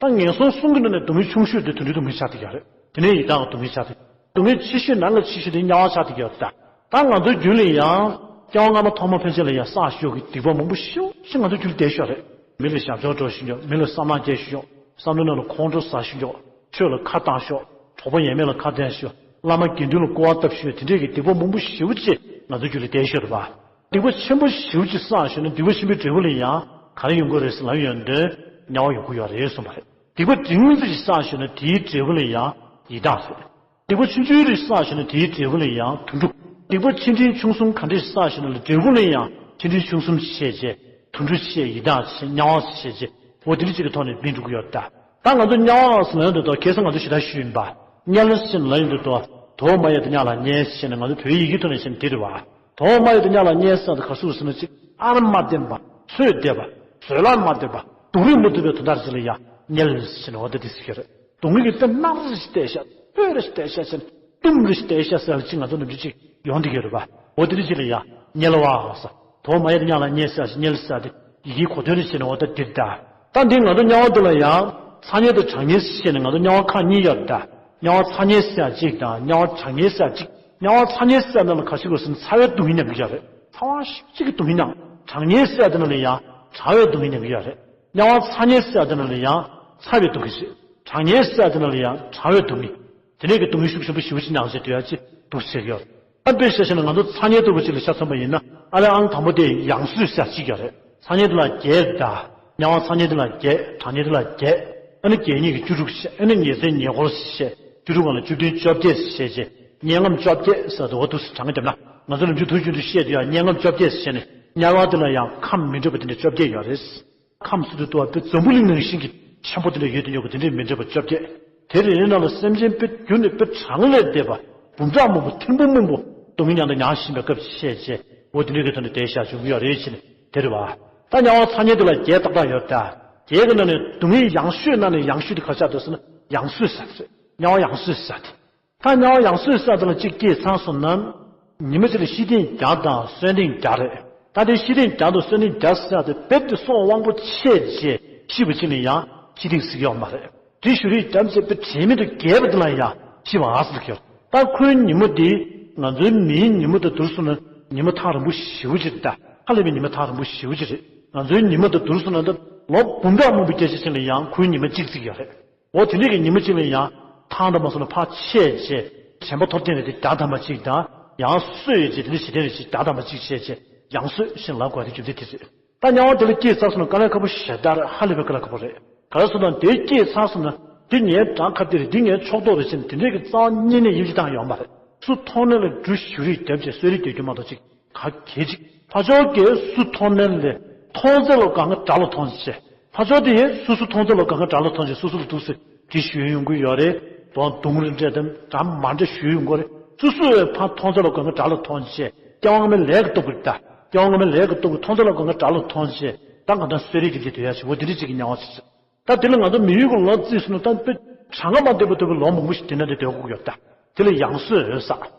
ད་ངན་སོང་གསུམ་གྱི་ནང་ནས་སྡུག་བསྔལ་ཆུང་ཤོས་དེ་དུད་འགྲོའི་སྡུག་བསྔལ་ཆགས་བསྡད་ཀྱི་ཡོད་རེད། དེ་ནས་ཡི་དྭགས་སྡུག་བསྔལ་ཆགས་བསྡད། སྡུག་བསྔལ་ཆེ་ཤོས་ནང་ལ་ཆེ་ཤོས་དེ་དམྱལ་བ་ཆགས་བསྡད་ཀྱི་ཡོད་རེད་ད། ད་ང་ཚོའི་རྒྱུད་ལ་ཡང་སྐྱེ་བ་སྔ་མ་ཐོག་མ་ཕན་ཆད་ལ་ཡང་བསགས་ཡོད་ཀྱི་སྡིག་པ་མང་པོ་ཞེ་པོ་ཅིག་ང་ཚོའི་རྒྱུད་ལ་བསྡད་ཤག་རེད། མི་ལ་ཞབས་ཏོག་སྒྲུབ་ཤེས་ཀྱོག་མི་ལ་བསམ་ནག་རྒྱག་ཤེས་ཀྱོག་བསམ་བློའི་ནང་ལ་ཁོང་ཁྲོ་ཟ་ཤེས་ཀྱོག་ཆོས་ལ་ཁ་གཏད་ཤོག་གྲོགས་པོ་ཡས་མས་ལ་ཁ་གཏད་ཤོག་བླ་མ་དགེ་འདུན་ལ་སྐུར་བ་བཏབ་ཤོག་དེ་འདྲས་ཀྱི་སྡིག་པ་མང་པོ་ཞེ་པོ་ཅིག་ང་ཚོའི་རྒྱུད་ལ་བསྡད་ཤག་རེད་པ། སྡིག་པ་ཆེན་པོ་ཞེ་པོ་ཅིག་བསགས་ཤོག་ན་སྡིག་པ་ཆེན་པོའི་འབྲས་བུ་ལ་ཡང་ག་རེ་ཡོང་གི་རེད་ཟེར་ལབ་ཡོང་དུས་དམྱལ་བ་ཡོང་གི་ཡོད་རེད་གསུངས་པ་རེད། སྡིག་པ་འབྲིང་ཙམ་ཞིག་བསགས་ཤོག་ན་དེའི་འབྲས་བུ་ལ་ཡང་ཡི་དྭགས་རེད། སྡིག་པ་ཆུང་ཆུང་རེ་བསགས་ཤོག་ན་དེའི་འབྲས་བུ་ལ་ཡང་དུད་འགྲོ། སྡིག་པ་ཆེ་འབྲིང་ཆུང་གསུམ་ག་འདྲ་ཞིག་བསགས་ཤོག་ན་ལ་འབྲས་བུ་ལ་ཡང་ཆེ་འབྲིང་ཆུང་གསུམ་བྱས་རྗེས་དུད་འགྲོ་བྱས་ཡི་དྭགས་བྱས་དམྱལ་བ་བྱས་རྗེས་འོ་དེ་འདྲ་ཅིག་གི་ཐོག་ནས་འབད་འགྲོ་གི་ཡོད་ད། ད་ང་ཚོ་དམྱལ་བ་ཟེར་ལབ་ཡོང་དུས་ད་ཁ་སང་ང་ཚོ་ཞེ་དྲག་ཞུས་ཡིན་པ། དམྱལ་ཟེར་ལབ་ཡོང་དུས་ད་དོ་མ་ཡལ་དུ་དམྱལ་ལ་ཉལ་ཟེར་ནས་ང་ཚོ་བོད་ཡིག་གི་ཐོག་ནས་བཤད་ན་དེ་རེད་བ། དོ་མ་ཡལ་དུ་དམྱལ་ལ་ཉལ་ཟེར་དུས་ག་ཟེར་ཟེར་ན་ཅིག་ཨ་ར་མ་བདེན་པ་ཚོད་བདེ་བ་བཟོད་གླགས་མ་བདེ་བ་སྡུག་རུས་མ་བཏུབ་པའི་དོན་དག་ཅིག་ལ་ཡང་དམྱལ་ཟེར་ནས་འོ་ད་དེ་ཟེར་གྱི་རེད། སྡུག་བསྔལ་གྱི་དཔེ་མནར་རེ་ཞིག་བལྟས་ཤག་སྤོས་རེ་ཞིག་བལྟས་ཤག་ཟེར་གཏུམ་རེ་ཞིག་བལྟས་ཤག་ཟེར་ཅིག་ང་ཚོ་ནམ་རྒྱུན་ཅིག་ཡོང་བསྡད་ཀྱི་ཡོད་རེད་པ། འོ་དེ་རེ་ཅིག་ལ་ཡང་དམྱལ་བ་ཟེར། དོ་མ་ཡལ་དུ་དམྱལ་ལ་ཉལ་ཟེར་ཞིག་དམྱལ་ཟེར་དེ་ཡི་གེའི་གོ་དོན་རེ་བྱས་ནས་འོ་ད་འདིར་གདའ། ད་འདི་ང་ཚོ་དམྱལ་བ་འདི་ལ་ཡང་ཚ་དམྱལ་དང་གྲང་དམྱལ་ཟེར་ནས་ང་ཚོ་དམྱལ་བ་ཁག་གཉིས་ཡོད་རེད་ད། དམྱལ་བ་ཚ་དམྱལ་ཟེར་གཅིག་དང་དམྱལ་བ་གྲང་དམྱལ་ཟེར་གཅིག་དམྱལ་བ་ཚ་དམྱལ་ཟེར་ནང་ལ་ག་ཞིག་ཡོད་ཟེར་ན་ཚ་བའི་སྡུག་བསྔལ་མཉམ་གྱི་ཡོད་རེད། ཚ་བ་ཞེ་པོ་ཅིག་གི་སྡུག་བསྔལ་མཉམ། གྲང་དམྱལ་ཟེར་དེ་ནང་ལ་ཡང་གྲང་བའི་སྡུག་བསྔལ་མཉམ་གྱི་ཡོད་རེད། དམྱལ་བ་ཚ་དམྱལ་ཟེར་དེ་ནང་ལ་ཡང་ཚ་བའི་སྡུག་བསྔལ་ཞིག་གྲང་དམྱལ་ཟེར་དེ་ནང་ལ་ཡང་གྲང་བའི་སྡུག་བསྔལ། དེ་ནས་ཀྱི་སྡུག་བསྔལ་ཤུགས་ཆེན་པོ་ཞེ་པོ་ཅིག་མྱངས་བྱས་སྡོད་ཡ་ཅིག་འདུག་ཟེར་གྱི་ཡོད། ཨ་དཔེ་བཞག་བྱས་ན་ང་ཚོ་ཚ་དམྱལ་ལྟ་བུ་ཅིག་ལ་ཆ་མཚོན་པ་ཡིན་ན་ཨ་ལས་ཨང་དང་པོ་དེ་ཡང་སོས་ཟེར་གཅིག་ཡོད་རེད། ཚ་དམྱལ་དེ་ལ་བརྒྱད་གདའ། དམྱལ་བ་ཚ་དམྱལ་དེ་ལ་བརྒྱད། གྲང་དམྱལ་དེ་ལ་བརྒྱད། ཨ་ནི་བརྒྱད་གཉིས་ཀྱི་བཅུ་དྲུག་བྱས། ཨ་ནི་ཉི་ཚེ་ཉེ་འཁོར་བྱས། བཅུ་དྲུག་གང་ལ་བཅུ་བདུན་བཅོ་བརྒྱད་བྱས་རྗེས་དམྱལ་རྔམ་བཅོ་བརྒྱད་ཟེར་དུ་འོ་འདུག་སེ་གྲངས་ཀ་བརྒྱབ་ན་ང་ཚོ་ནམ་རྒྱུན་ཐུགས་རྒྱུན་དུ་བཤད་དུ་ཡང་དམྱལ་རྔམ་བཅོ་བརྒྱད་ཟེར་ནས་དམྱལ་བ་དེ་ལ་ཡང་ཁམས་མི་འདྲ་བ་དེ་འདྲ་བཅོ་བརྒྱད་ཡོད་རེད། ཁམས་སུ་དུ་དུ་བ་དཔེ་འཛམ་བུ་གླིང་ནང་བཞིན་གྱི་ཆེན་པོ་དེ་འདྲ་ཡོད་དུ་ཡོད་པ་དེ་འདྲའི་མི་འདྲ་བ་བཅོ་བརྒྱད། དེ་རེ་རེ་ནང་ལ་སེམས་ཅན་དཔེ་རྒྱུན་ནས་དཔེ་གྲངས་ལས་འདས་པ་འབུམ་ཕྲག་མང་པོ་ཐེར་འབུམ་མང་པོ་སྡུག་བསྔལ་མྱངས་དང་མྱང་བཞིན་པའི་སྐབས་བཤད་བྱས་འོ་དེ་འདྲའི་གི་ཐོག་ནས་བསྡད་ཤག་བྱུང་གི་ཡོད་རེད་ཅེས་ནས་དེ་རེད་བ། ད་དམྱལ་བ་ཚ་དམྱལ་དེ་ལ་བརྒྱད་ཏག་ཏག་ཡོད་ད། བརྒྱད་ཀྱི་ནང་ནས་སྡུག་བསྔལ་ཡང་ཤོས་ནང་ནས་ཡང་ཤོས་དེ་ག་ཆགས་འདུག་ཟེར་ན་ཡང་སོས་ཟེར་དེ་རེད། དམྱལ་བ་ཡང་སོས་ཟེར་དེ། ད་དམྱལ་བ་ཡང་སོས་ས་དེ་ལ་གཅིག་སྐྱེས་ཚར་སོང་ན། ཉི་མ་གཅིག་ལ་ཤི་སྟེང་བརྒྱ་དང་གསོན་སྟེང་བརྒྱ་རེད། ད་དེ་ཤི་སྟེང་བརྒྱ་དང་གསོན་སྟེང་བརྒྱ་ཟེར་ཡག་དེ་རྦད་དེ་སྲོག་དབང་པོ་ཆད་བྱས་ཤི་བ་ཅིག་ལ་ཡང་ཤི་སྟེང་ཟེར་གྱི་ཡོད་མ་རེད། དེ་བཞུགས་རིས་བརྒྱབ་བྱས་པའི་དྲན་མེད་དུ་རྒས་པ་དེ་ལ་ཡང་ཤི་བ་ཟེར་གྱི་ཡོད། ད་ཁོའི་ཉིན་མོ་དེ་ང་ཚོའི་མིའི་ཉིན་མོ་དང་བསྡུར་སོང་ན་ཉི་མ་ཐག་རིང་པོ་ཞེ་པོ་ཅིག་རེད། ད་ཧ་ལས་པའི་ཉི་མ་ཐག་རིང་པོ་ཞེ་པོ་ཅིག་རེད། ང་ཚོའི་ཉིན་མོ་དང་བསྡུར་སོང་ན་ད་ལོ་འབུམ་ཕྲག་མང་པོའི་སྐད་ཆ་ཅིག་ལ་ཡང་ཁོའི་ཉི་མ་གཅིག་ཙམ་ཡོད་རེད། འོ་དེ་འདྲས་ཀྱི་ཉི་མ་གཅིག་ལ་ཡང་ཐང་དང་མ་སོང་ན་ཕར་ཆད་བྱས་དྲན་པ་ཐོབ་ཐེངས་རེ་དེ་བརྒྱ་ཐམ་པ་གཅིག་དང་ཡང་གསོས་ཡོད་ཅེས་དེ་འདྲ་བྱེད་ཐེངས་རེ་ཅིག་བརྒྱ་ཐམ་པ་གཅིག་བྱས་བྱས་ཡང་གསོས་ཞེས་ལབ་དགོས་དེ་རྒྱུ་མཚན་དེ་རེད། ད་དམྱལ་བ་དེ་ལ་སྐྱེས་ཚར་སོང་ན་དཀའ་ལས་ཁག་པོ་ཞེ་དྲག་རེད། ཧ་ལས་པའི་དཀའ་ལས་ཁག་པོ་རེད། ག་རེ་ཟེར་ན་དེ་སྐྱེས་ཚར་སོང་ན་དེ་ངའི་བྲང་ཁ་དེ་རེད། འདི་ངའི་ཕྱོགས་གཏོགས་རེད་ཟེར་ནས་དེ་འདྲས་ཀྱི་རྩ་བ་ཉིད་ནས་དབྱེ་འབྱེད་བཏང་ཡོད་མ་རེད། སུ་མཐོང་ན་ལ་འབྲུ་བཞུ་རིས་རྒྱབ་བྱས་གསོད་རིས་རྒྱག་རྒྱུ་མ་གཏོགས་ཅིག་ག་གལ་ཅིག་ཕ་ཕྱོགས་ཀྱིས་སུ་མཐོང་ནའི་ལས་མཐོང་ཚད་ལ་དགའ་ང་དགྲ་ལ་མཐོང་བྱས། ཕ་ཕྱོགས་དེ་ཡིས་སུ་སུ་མཐོང་ཚད་ལ་དགའ་ང་དགྲ་ལ་མཐོང་བྱས་སུ་སུ་ལ་འདུག་ཟེར་དེ་ཞུ་ཡོང་གི་ཡོད་རེད། དོན་དུང་རེ་འདྲ་དང་འདྲ་མ་འདྲ་ཞུ་ཡོང་གི་རེད། སུ་སུ་ཡིས་ཕ་མཐོང་ཚད་ལ་དགའ་ང་དགྲ་ལ་མཐོང་བྱས་སྐྱེ་བ་སྔ་མའི་ལས་ཀྱི་སྟོབས་ཀྱིས་ད་སྐྱེ་བ་སྔ་མའི་ལས་ཀྱི་སྟོབས་ཀྱིས་མཐོང་ཚད་ལ་དགའ་ང་དགྲ་ལ་མཐོང་བྱས་ད་གང་ལྟར་གསོད་རིས་ཀྱི་ལས་དོན་ཡ་ཞིག་འོ་དེ་འདྲ་ཅིག་གི་དམྱལ་བ་ཅིག་རེད། ད་དེ་ལ་ང་ཚོ་མི་ཡུལ་གྱི་ལོ་རྩིས་སུ་ནི་ད་དཔེ་གྲངས་ཀ་མ་འདེབས་པ་འདེབས་པའི་ལོ་མང་པོ་ཞིག་དེ་ན་དེ་སྡོད་དགོས་ཀྱི་ཡོད་ད། དེ་ལ་ཡང་སོས་ཡོད་ས།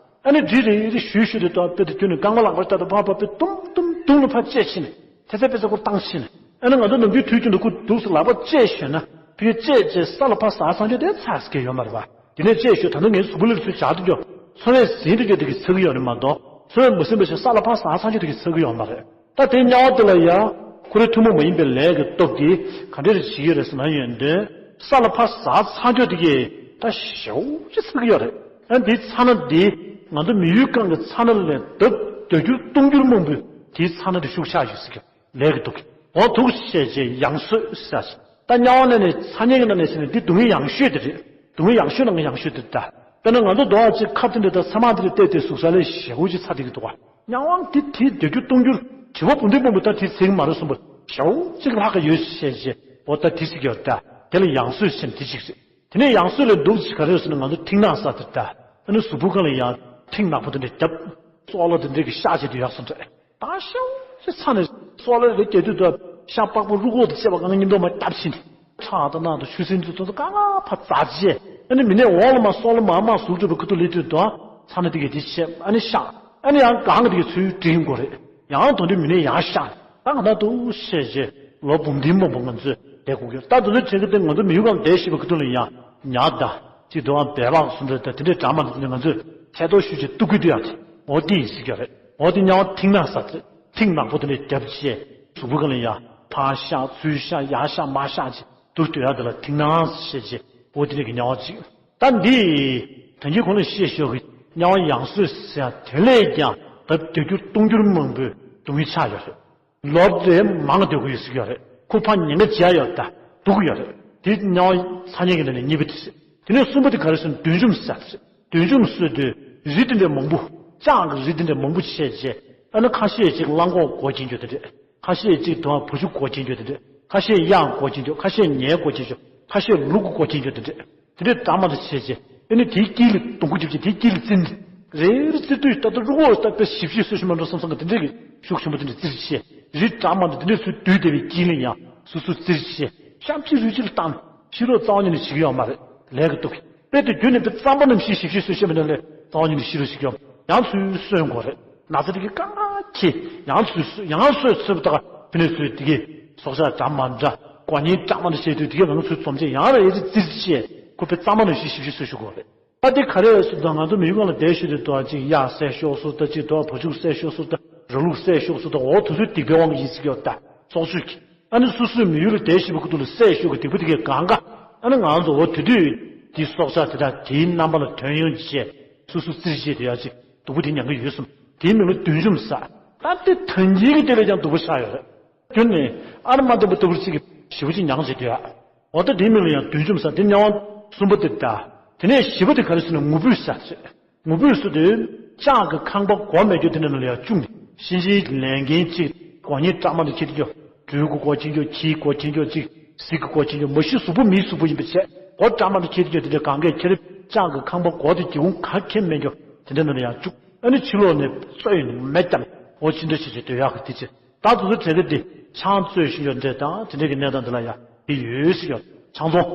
ཨ་ནི་འདྲི་རེ་རེ་ཞུས་ཞུས་དེ་ད་དཔེ་དེ་ཁྱོད་ནི་རྐང་པ་ལག་པ་ལྟ་དུ་ཕར་ཕར་དཔེ་ཏུམ་ཏུམ་དུམ་ལ་ཕར་བཅད་ཕྱིན་ནས་ཐེ་ཚེ་དཔེ་ཚེ་ཁོ་བཏང་ཕྱིན་ནས་ཨ་ནི་ང་ཚོ་ནམ་རྒྱུན་དུས་རྒྱུན་དུ་ཁོ་འདུག་སེ་ལག་པ་བཅད་ཞོན་ན་ཕར་བཅད་བཅད་ས་ལ་ཕར་ཟག་ཚང་ཆོས་དེ་ཚ་ཟེར་གྱི་ཡོད་མ་རེད་པ། དེ་ནས་བཅད་ཞོན་ད་ནི་ངའི་གཟུགས་པོ་ལ་ཚུར་བྱ་དུ་འགྱོ་ཚོར་བས་ཟིན་དུ་འགྱོ་དེ་གི་ཚ་གི་ཡོད་རེད་མ་གཏོགས་ཚོར་བས་མ་ཟིན་པ་ཞིག་ས་ལ་ཕར་ཟག་ཚང་ཆོས་དེ་གི་ཚ་གི་ཡོད་མ་རེད། ད་དེ་དམྱལ་བ་དེ་ལ་ཡང་ཁོ་རའི་ཐུན་མོང་མ་ཡིན་པའི་ལས་ཀྱི་སྟོབས་ཀྱིས་ག་འདྲ་རེ་བྱེད་ཀྱི་ཡོད་རེད་ཟེར་ན་ཡོན་ཏན་ས་ལ་ཕར་ཟག་ཚང་ཆོས་དེ་གས་ད་ཞེ་པོ་ཅིག་ཚ་གི་ཡོད་རེད། ཨ་འདི་ཚ་ན་འདི་ང་ཚོ་མི་ཡུལ་གང་གི་ཚ་ན་ལས་ལྡབ་བརྒྱ་འགྱུར་སྟོང་འགྱུར་མང་པོས་དེའི་ཚ་ན་དེ་ཤུགས་ཆག་ཡོད་ཟེར་གི་ལས་ཀྱི་སྟོབས་ཀྱིས་འོ་ཐུགས་ཤེས་བྱས་ཡང་སོས་ཟེར། ད་དམྱལ་བ་ནང་ནས་ཚ་དམྱལ་གྱི་ནང་ནས་ཟེར་ནས་འདི་སྡུག་བསྔལ་ཡང་ཤོས་དེ་རེད། སྡུག་བསྔལ་ཡག་ཤོས་ནང་གི་ཡག་ཤོས་དེ་ད། དཔེར་ན་ང་ཚོ་རྡོ་བ་གཅིག་ཁ་བཏིང་དུས་ད་ཚ་མ་དེ་རེ་བལྟས་ཏེ་ཟུག་ས་ལས་ཞེ་པོ་ཅིག་ཚ་དེ་གི་འདུག་བ། མྱང་བང་དེ་དེའི་བརྒྱ་འགྱུར་སྟོང་འགྱུར་དྲི་བ་བུ་འདི་སྤུན་པོ་ད་དེ་ཚིག་མ་རེད་གསུངས་པ་ཞེ་པོ་ཅིག་ལྷག་ག་ཡོད་ཤེས་བྱས་འོ་ད་དེ་ཚིག་ཡོད་ད། དེ་ལ་ཡང་སོས་ཟེར་ནས་དེ་གཅིག་རེད། དེ་ནས་ཡང་སོས་ལས་འདུག་ཅིག་ག་རེ་ཟེར་ན་ང་ཚོ་མཐིང་ནག་ས་དེ་ད། ཨ་ནི་གཟུགས་པོ་སྒང་ལ་ཡང་མཐིང་ནག་པོ་དེ་འདྲ་བརྒྱབ། སྲོག་ལ་དེ་འདྲ་གི་ཤག་བྱས་དུས་ཡག་སོང་འདྲ། ད་ཤོག་ཅེས་ཚ་ནས་སྲོག་ལ་རེ་སྐྱེ་དུས་ད་ཤ་པགས་པ་རུ་ཁོག་ཏུ་བཅད་པ་གང་གཉིས་མདོག་མ་བརྒྱབ་ཕྱིན། ཁྲག་དང་ནང་དུ་ཆུ་སྲིན་ཚོ་ཚོ་གང་ལ་ཕར་འཛག་བྱས་ཨ་ནི་མི་ནས་འོག་ལ་མ་སྲོག་ལ་མ་མ་ཟུག་བྲོས་པའི་ཁུ་ཐུག་ལི་དུས་དོ་ཚ་ན་དེ་གས་དེ་བྱས་ཨ་ནི་ཤག་ཨ་ནི་ཡང་གང་གི་དེ་གས་ཚུལ་དྲིན་དགོས་རེད། ཡང་དོན་དུ་མི་ནས་ཡང་ཤག་ད་གང་ལྟར་དུ་བཤད་རྗེས་ལོ་འབུམ་སྡེ་མང་པོ་ང་ཚོས་བསྡད་དགོས་ཀྱི་ད་དུ་ཚོད་བྱེད་ཀྱི་དེ་ང་ཚོ་མི་ཡུལ་གང་བསྡད་ཤེས་པའི་ཁུ་ཐུག་ལ་ཡང་ཉག་ད། ཅིག་དུའང་སྦལ་པ་གསུམ་རེ་དང་དེ་འདྲའི་འདྲ་མ་འདྲ་ང་ཚོས་ཐལ་རྡོ་ཤུ་ཅིག་གཏུབ་ཀྱི་འདུག་ཡ་དེ་འོ་དེ་ཡིན་ཟེར་གྱི་རེད། འོ་དེ་དམྱལ་བ་མཐིང་ནག་ས་དེ་མཐིང་ནག་པོ་དེ་འདྲའི་རྒྱབ་བྱས་གཟུགས་པོ་གང་ལ་ཡ་ཕར་ཤག་ཚུར་ཤག་ཡར་ཤག་མར་ཤག་ཅིག་འདུག་སྡོད་ཡ་དེ་ལ་མཐིང་ནག་ཟེར་བྱས་འོ་དེ་འདྲའི་གི་དམྱལ་བ་ཅིག་ད་འདི་ད་གིན་གོང་ལ་བཤད་ཞོར་གི་དམྱལ་བ་ཡང་སོས་ཟེར་ཡ་དེ་ལས་ཀྱང་ལྡབ་བརྒྱ་འགྱུར་སྟོང་འགྱུར་མང་པོའི་སྡུག་བསྔལ་ཆགས་ཡོད་རེད། ལོ་རེ་མང་སྡོད་དགོས་ཡོད་ཟེར་གྱི་ཡོད་རེད། ཁོ་ཕར་ཉེན་ཁ་འཇལ་ཡོད་ད། སྡུག་གི་ཡོད་རེད། དེ་དམྱལ་བ་ཚ་དམྱལ་གྱི་ནང་ནས་གཉིས་པ་དེ་རེད། དེ་ནས་གསུམ་པ་དེ་ག་རེ་ཟེར་ན་བདུད་འཇོམས་ཟེར་ཡ་དེ་རེད། བདུད་འཇོམས་ཟེར་དུས་རི་དེ་འདྲའི་མང་པོ་ལྕགས་ཀྱི་རི་དེ་འདྲའི་མང་པོ་བྱས་རྗེས་ཨ་ནི་ཁ་ཤས་ཅིག་གླང་གོག་མགོ་གཅིག་འགྱོ་དེ་འདྲས། ཁ་ཤས་ཅིག་དུ་བ་བ་ཕྱུགས་མགོ་གཅིག་འགྱོ་དེ་འདྲས། ཁ་ཤས་གཡག་མགོ་གཅིག་འགྱོ། ཁ་ཤས་ཉའི་མགོ་གཅིག་འགྱོ། ཁ་ཤས་ལུག་གི་མགོ་གཅིག་འགྱོ་དེ་འདྲས། དེ་འདྲའི་འདྲ་མ་འདྲ་བྱས་རྗེས་ཨ་ནི་དེའི་དཀྱིལ་ལ་སྡོང་པོ་རྒྱབ་ཀྱི་དེའི་དཀྱིལ་ལ་བཙིར། རེ་རེ་བཙིར་དུས་ད་ལྟ་རུ་ཁོག་ད་དཔེ་ཞིབ་ཞིབ་བཟོ་ཤེས་མ་འགྲོ་བསམ་བསམ་གི་དེ་འདྲའི་གི་ཤུགས་ཆེན་པོ་དེ་འདྲ་བཙིར་བྱས་རི་འདྲ་མ་འདྲ་དེ་འདྲའི་ཚུར་བསྡུས་བསྡད་པའི་དཀྱིལ་ལ་ཡང་སོ་སོ་བཙིར་བྱས་གཤམ་གྱི་རུས་ཆེ་ལ་བཏང་ཕྱི་ལོགས་རྩ་བ་ཉིད་ནས་བྱེད་ཀྱི་ཡོད་མ་རེད། ལས་ཀྱི་སྟོབས་ཀྱིས་དཔེ་དེ་རྒྱུ་ནས་དཔེ་རྩམ་པ་རྣམས་ཤེས་ཞིབ་ཞིབ་བཟོ་ཤེས་མི་འདུག་ལས་རྩ་བ་ཉིད་ནས་ཤི་རུ་ཞིག་ཡོད་ཡང་ཚུར་གསོན་དགོས་རེད། ན་ཚ་དེ་གི་དཀའ་ངལ་ཁྱེད་ཡང་ཚུར་གསོ་ཡང་གསོས་ཚུར་བདག་ཕི་ནས་ཚུར་དེ་གི་སྲོག་ཆགས་འདྲ་མ་འདྲ་གོ་ཉིན་འདྲ་མ་འདྲ་བྱས་དུས་དེ་གི་རང་ཚུར་འཛོམས་བྱས་ཡང་རེ་རེ་བཙིར་བྱས་ཁོ་དཔེ་རྩམ་པ་རྣམས་ཤེས་ཞིབ་ཞིབ་བཟོ་ཞུ་དགོས་རེད། ད་དེ་ག་རེ་ཟེར་དང་ང་ཚོ་མི་ཡུལ་ཁང་ལ་བསྡད་ཤོར་དུས་དུ་ཅིག་གཡག་བསད་ཤོར་སོང་ད་ཅིག་དུ་བ་ཕྱུགས་བསད་ཤོར་སོང་ད་ར་ལུག་བསད་ཤོར་སོང་ད་འོ་དུས་ཚོད་སྡིག་པའི་དབང་གིས་ཡིན་ཟེར་གྱི་ཡོད་ད་སྲོག་གཅོད་ཀྱི་ཨ་ནི་སོ་སོའི་མི་ཡུལ་ལ་བསྡད་ཤོར་བའི་ཁུ་ཐུག་ལ་བསད་ཤོར་གྱི་སྡིག་པ་དེ་གས་གང་ག་ཨ་ནི་ང་ཚོ་འོ་དེ་དུས་དེའི་སྲོག་ཆགས་དེ་དག་དེའི་རྣམ་པ་ལ་དོན་ཡོང་བྱས་སོ་སོ་བཙིར་བྱས་དེ་ཡ་ཅིག་སྡུག་པོ་དེ་མྱང་གི་ཡོད་གསུངས། དེའི་མིང་ལ་བདུད་འཇོམས་ཟེར། ད་དེ་དོན་རྐྱེན་གྱི་དེ་ལས་ཀྱང་སྡུག་པོ་ཆགས་ཡོད་རེད། ཁྱོད་ནི་ཨ་ནི་མ་བསྟན་པ་ལྟ་བུར་གཅིག་གིས་ཞེ་པོ་ཅིག་མྱངས་བྱས་དུས་ཨ། འོ་ད་དེའི་མིང་ལ་ཡང་བདུད་འཇོམས་ཟེར་དེ་དམྱལ་བ་གསུམ་པོ་དེ་ད། དེ་ནས་བཞི་པོ་དེ་ག་རེ་ཟེར་ན་ངུ་འབོད་ཟེར་ཅིག་ངུ་འབོད་ཟེར་དུས་ལྕགས་ཀྱི་ཁང་པ་སྒོ་མེད་རྒྱུ་དེ་འདྲ་ནང་ལ་ཡང་བཅུག་ནས་གཤིན་རྗེའི་ལས་མཁན་གཅིག་སྒོ་ཉིད་བཀྲག་མ་དང་ཁྱེད་དེ་ཀྱོ་སྦྲུལ་གྱི་སྒོ་ཆེན་ཀྱོ་ཁྱིའི་སྒོ་ཆེན་ཀྱོ་གཅིག་གཟིག་གི་སྒོ་ཆེན་ཀྱོ་མ་གཞི་གཟུགས་པོ་མིའི་གཟུགས་པོ་ཡིན་པའི་ཆེད་སྒོ་བཀྲག་མ་དང་ཁྱེད་དེ་ཀྱོ་དེ་འདྲ་གང་གས་ཁྱེད་ལྕགས་ཀྱི་ཁང་པ་སྒོ་དེ་སྒེའུ་ཁུང་ག་གེ་མེད་ཀྱོ་དེ་འདྲ་ནང་ལ་ཡང་བཅུག་ཨ་ནི་ཕྱི་ལོགས་ནས་གསོད་ཡོང་མེད་ཀྱང་འོ་ཅི་འདྲ་བྱེད་ཀྱི་སྡོད་ཡག་གི་དེ་ཅི། ད་དུ་ཚོ་གྲས་ཀ་འདི་ཆང་བཙོས་ཤིང་ཡོད་འདྲེ་དང་དེ་འདྲས་ཀྱི་གནས་སྟངས་འདི་ལ་ཡང་འདི་ཡོད་ཟེར་ཡོད། ཆང་འཚོང་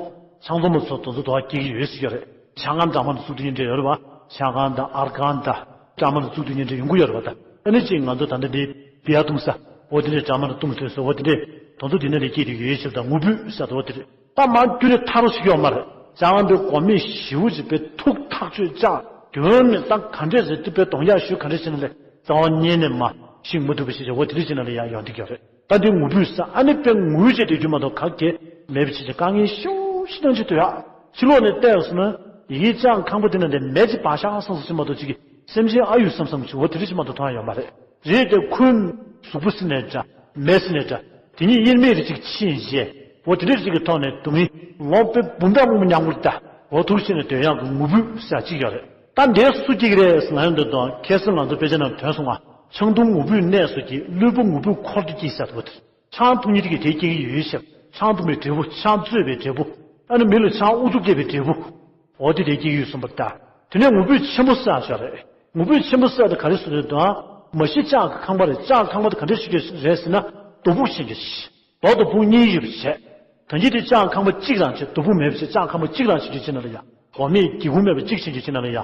ཆང་འཚོང་མ་ཚོ་དུ་ཚོ་དུ་བ་སྐྱེ་གི་ཡོད་ཟེར་ཡོད་རེད། ཆང་ཁང་འདྲ་མ་འདྲ་བཙུགས་དུས་ཉིན་འདྲ་ཡོད་རེད་བ། ཆང་ཁང་དང་ཨར་ཁང་དང་འདྲ་མ་འདྲ་བཙུགས་དུས་ཉིན་འདྲ་ཡོང་གི་ཡོད་རེད་བ། ད་ཨ་ནི་ཅིག་ང་ཚོ་ད་ལྟ་འདི་བི་ཡ་བཏུང་ས་འོ་དེ་འདྲས་འདྲ་མ་འདྲ་བཏུང་ཐུབ་ས་འོ་དེ་འདྲས་དོན་ཚོ་དེ་ནས་ལས་སྐྱེས་དེ་ཡོད་ཞིག་དང་ངུ་འབོད་ས་དེ་འོ་དེ་རེད། ད་མ་རྒྱུ་ནས་ཐར་རོ་ཞིག་ཡོད་མ་རེད། ཅང་འདི་གོ་མེད་ཞིའུ་ཅིག་པའི་ཐུག་ཐག་ཆོད་ཅག་དོན་ནས་ད་ག་འདྲས་རེད། དེ་པའི་གདོང་ཡག་ཞུ་ག་འདྲས་བྱས་ན་ལས་རྩ་བ་ཉིད་ནས་མ་ཤིང་མུ་ཐུག་པའི་ཞིག་ཅིག་འོ་དེ་འདྲས་བྱས་ན་ལས་ཡག་ཡོང་དེ་ག་རེད། ད་འདི་ངུ་འབོད་ས་ཨ་ནི་དཔེ་ངུས་བྱས་བསྡད་རྒྱུ་མ་གཏོགས་ག་གེ་མེད་པའི་ཕྱིར་ཅིག་དཀའ་ངལ་ཤོག་ཤི་ཐང་ཆེ་དུ་ཡག་ཕྱི་ལོགས་ནས་བལྟས་སོང་ན་ཡི་གེ་ཅང་ཁང་པ་དེ་ན་འདི་མེ་ཅིག་བག་ཤ་སང་སོ་ཅིག་མ་གཏོགས་ཅིག་གི་སེམས་ཅན་ཨ་ཡུ་བསམ་བསམ་ཅིག་འོ་དེ་རིགས་ཅིག་མ་གཏོགས་མཐོང་ཡ་ཡོད་མ་རེད། རེད་དེ་ཁོའི་གཟུགས་པོ་སི་ནས་འདྲ་མེ་སི་ནས་འདྲ་དེ་གཉིས་དབྱེར་མེད་རེ་ཅིག་ཕྱིན་རྗེས་འོ་དེ་འདྲ་ཅིག་གི་ཐོག་ནས་སྡུག་བསྔལ་ལོངས་སྤེལ་འབུམ་ཕྲག་མང་པོ་མྱངས་པར་ལྟ་འོ་ཐུགས་ཆེ་ནས་དོན་ཡག་གི་ངུ་འབོད་ཟེར་ཅིག་ཡོད་རེད། ད་འདས་སུ་སྐྱེ་གི་རེད་ཟེར་ན་ཡང་འདོད་དོ་ཁ་སང་ང་ཚོ་དཔེ་ཆ་ནང་ཐོན་སོང་ང་། ཆང་འཐུང་ངུ་འབོད་གནས་སུ་སྐྱེ། བླུན་པོ་ངུ་འབོད་འཁོར་དུ་སྐྱེ་ཟེར་བ་དེ། ཆང་འཐུང་མཁན་དེ་གིས་དེ་སྐྱེ་གི་ཡོད་ཤག་ཆང་འཐུང་བའི་འབྲས་བུ། ཆང་བཙོས་པའི་འབྲས་བུ། ཨ་ནི་མི་ལ་ཆང་ཨུ་ཚུགས་སྐྱེས་པའི་འབྲས་བུ། འོ་དེ་དེ་སྐྱེ་གི་ཡོད་གསུངས་པ་ལྟ། དེ་ནས་ངུ་འབོད་ཆེན་པོ་ཟེར་ཡག་ཞིག་རེད། ངུ་འབོད་ཆེན་པོ་ཟེར་ཡག་དེ་ག་རེ་ཟེར་དུས་དང་མ་གཞི་ལྕགས་ཀྱི་ཁང་པ་རེད། ལྕགས་ཁང་པ་དེ་ག་འདྲ་ཞིག་རེད་ཟེར་ན་རྡོ་ཕུག་ཅན་གྱི་ཞིག་རྡོ་དང་ཕུག་གཉིས་ཡོད་པ་བྱས། ད་གིན་དེ་ལྕགས་ཁང་པ་གཅིག་རང་བྱས། རྡོ་ཕུག་མེད་པ་བྱས། ལྕགས་ཁང་པ་གཅིག་རང་བྱས་ཀྱི་ཕྱིར་ན་ལ་ཡ། གོ་མེད་སྒེའུ་ཁུང་མེད་པ་གཅིག་བྱས་ཀྱི་ཕྱིར་ན་ལ་ཡ།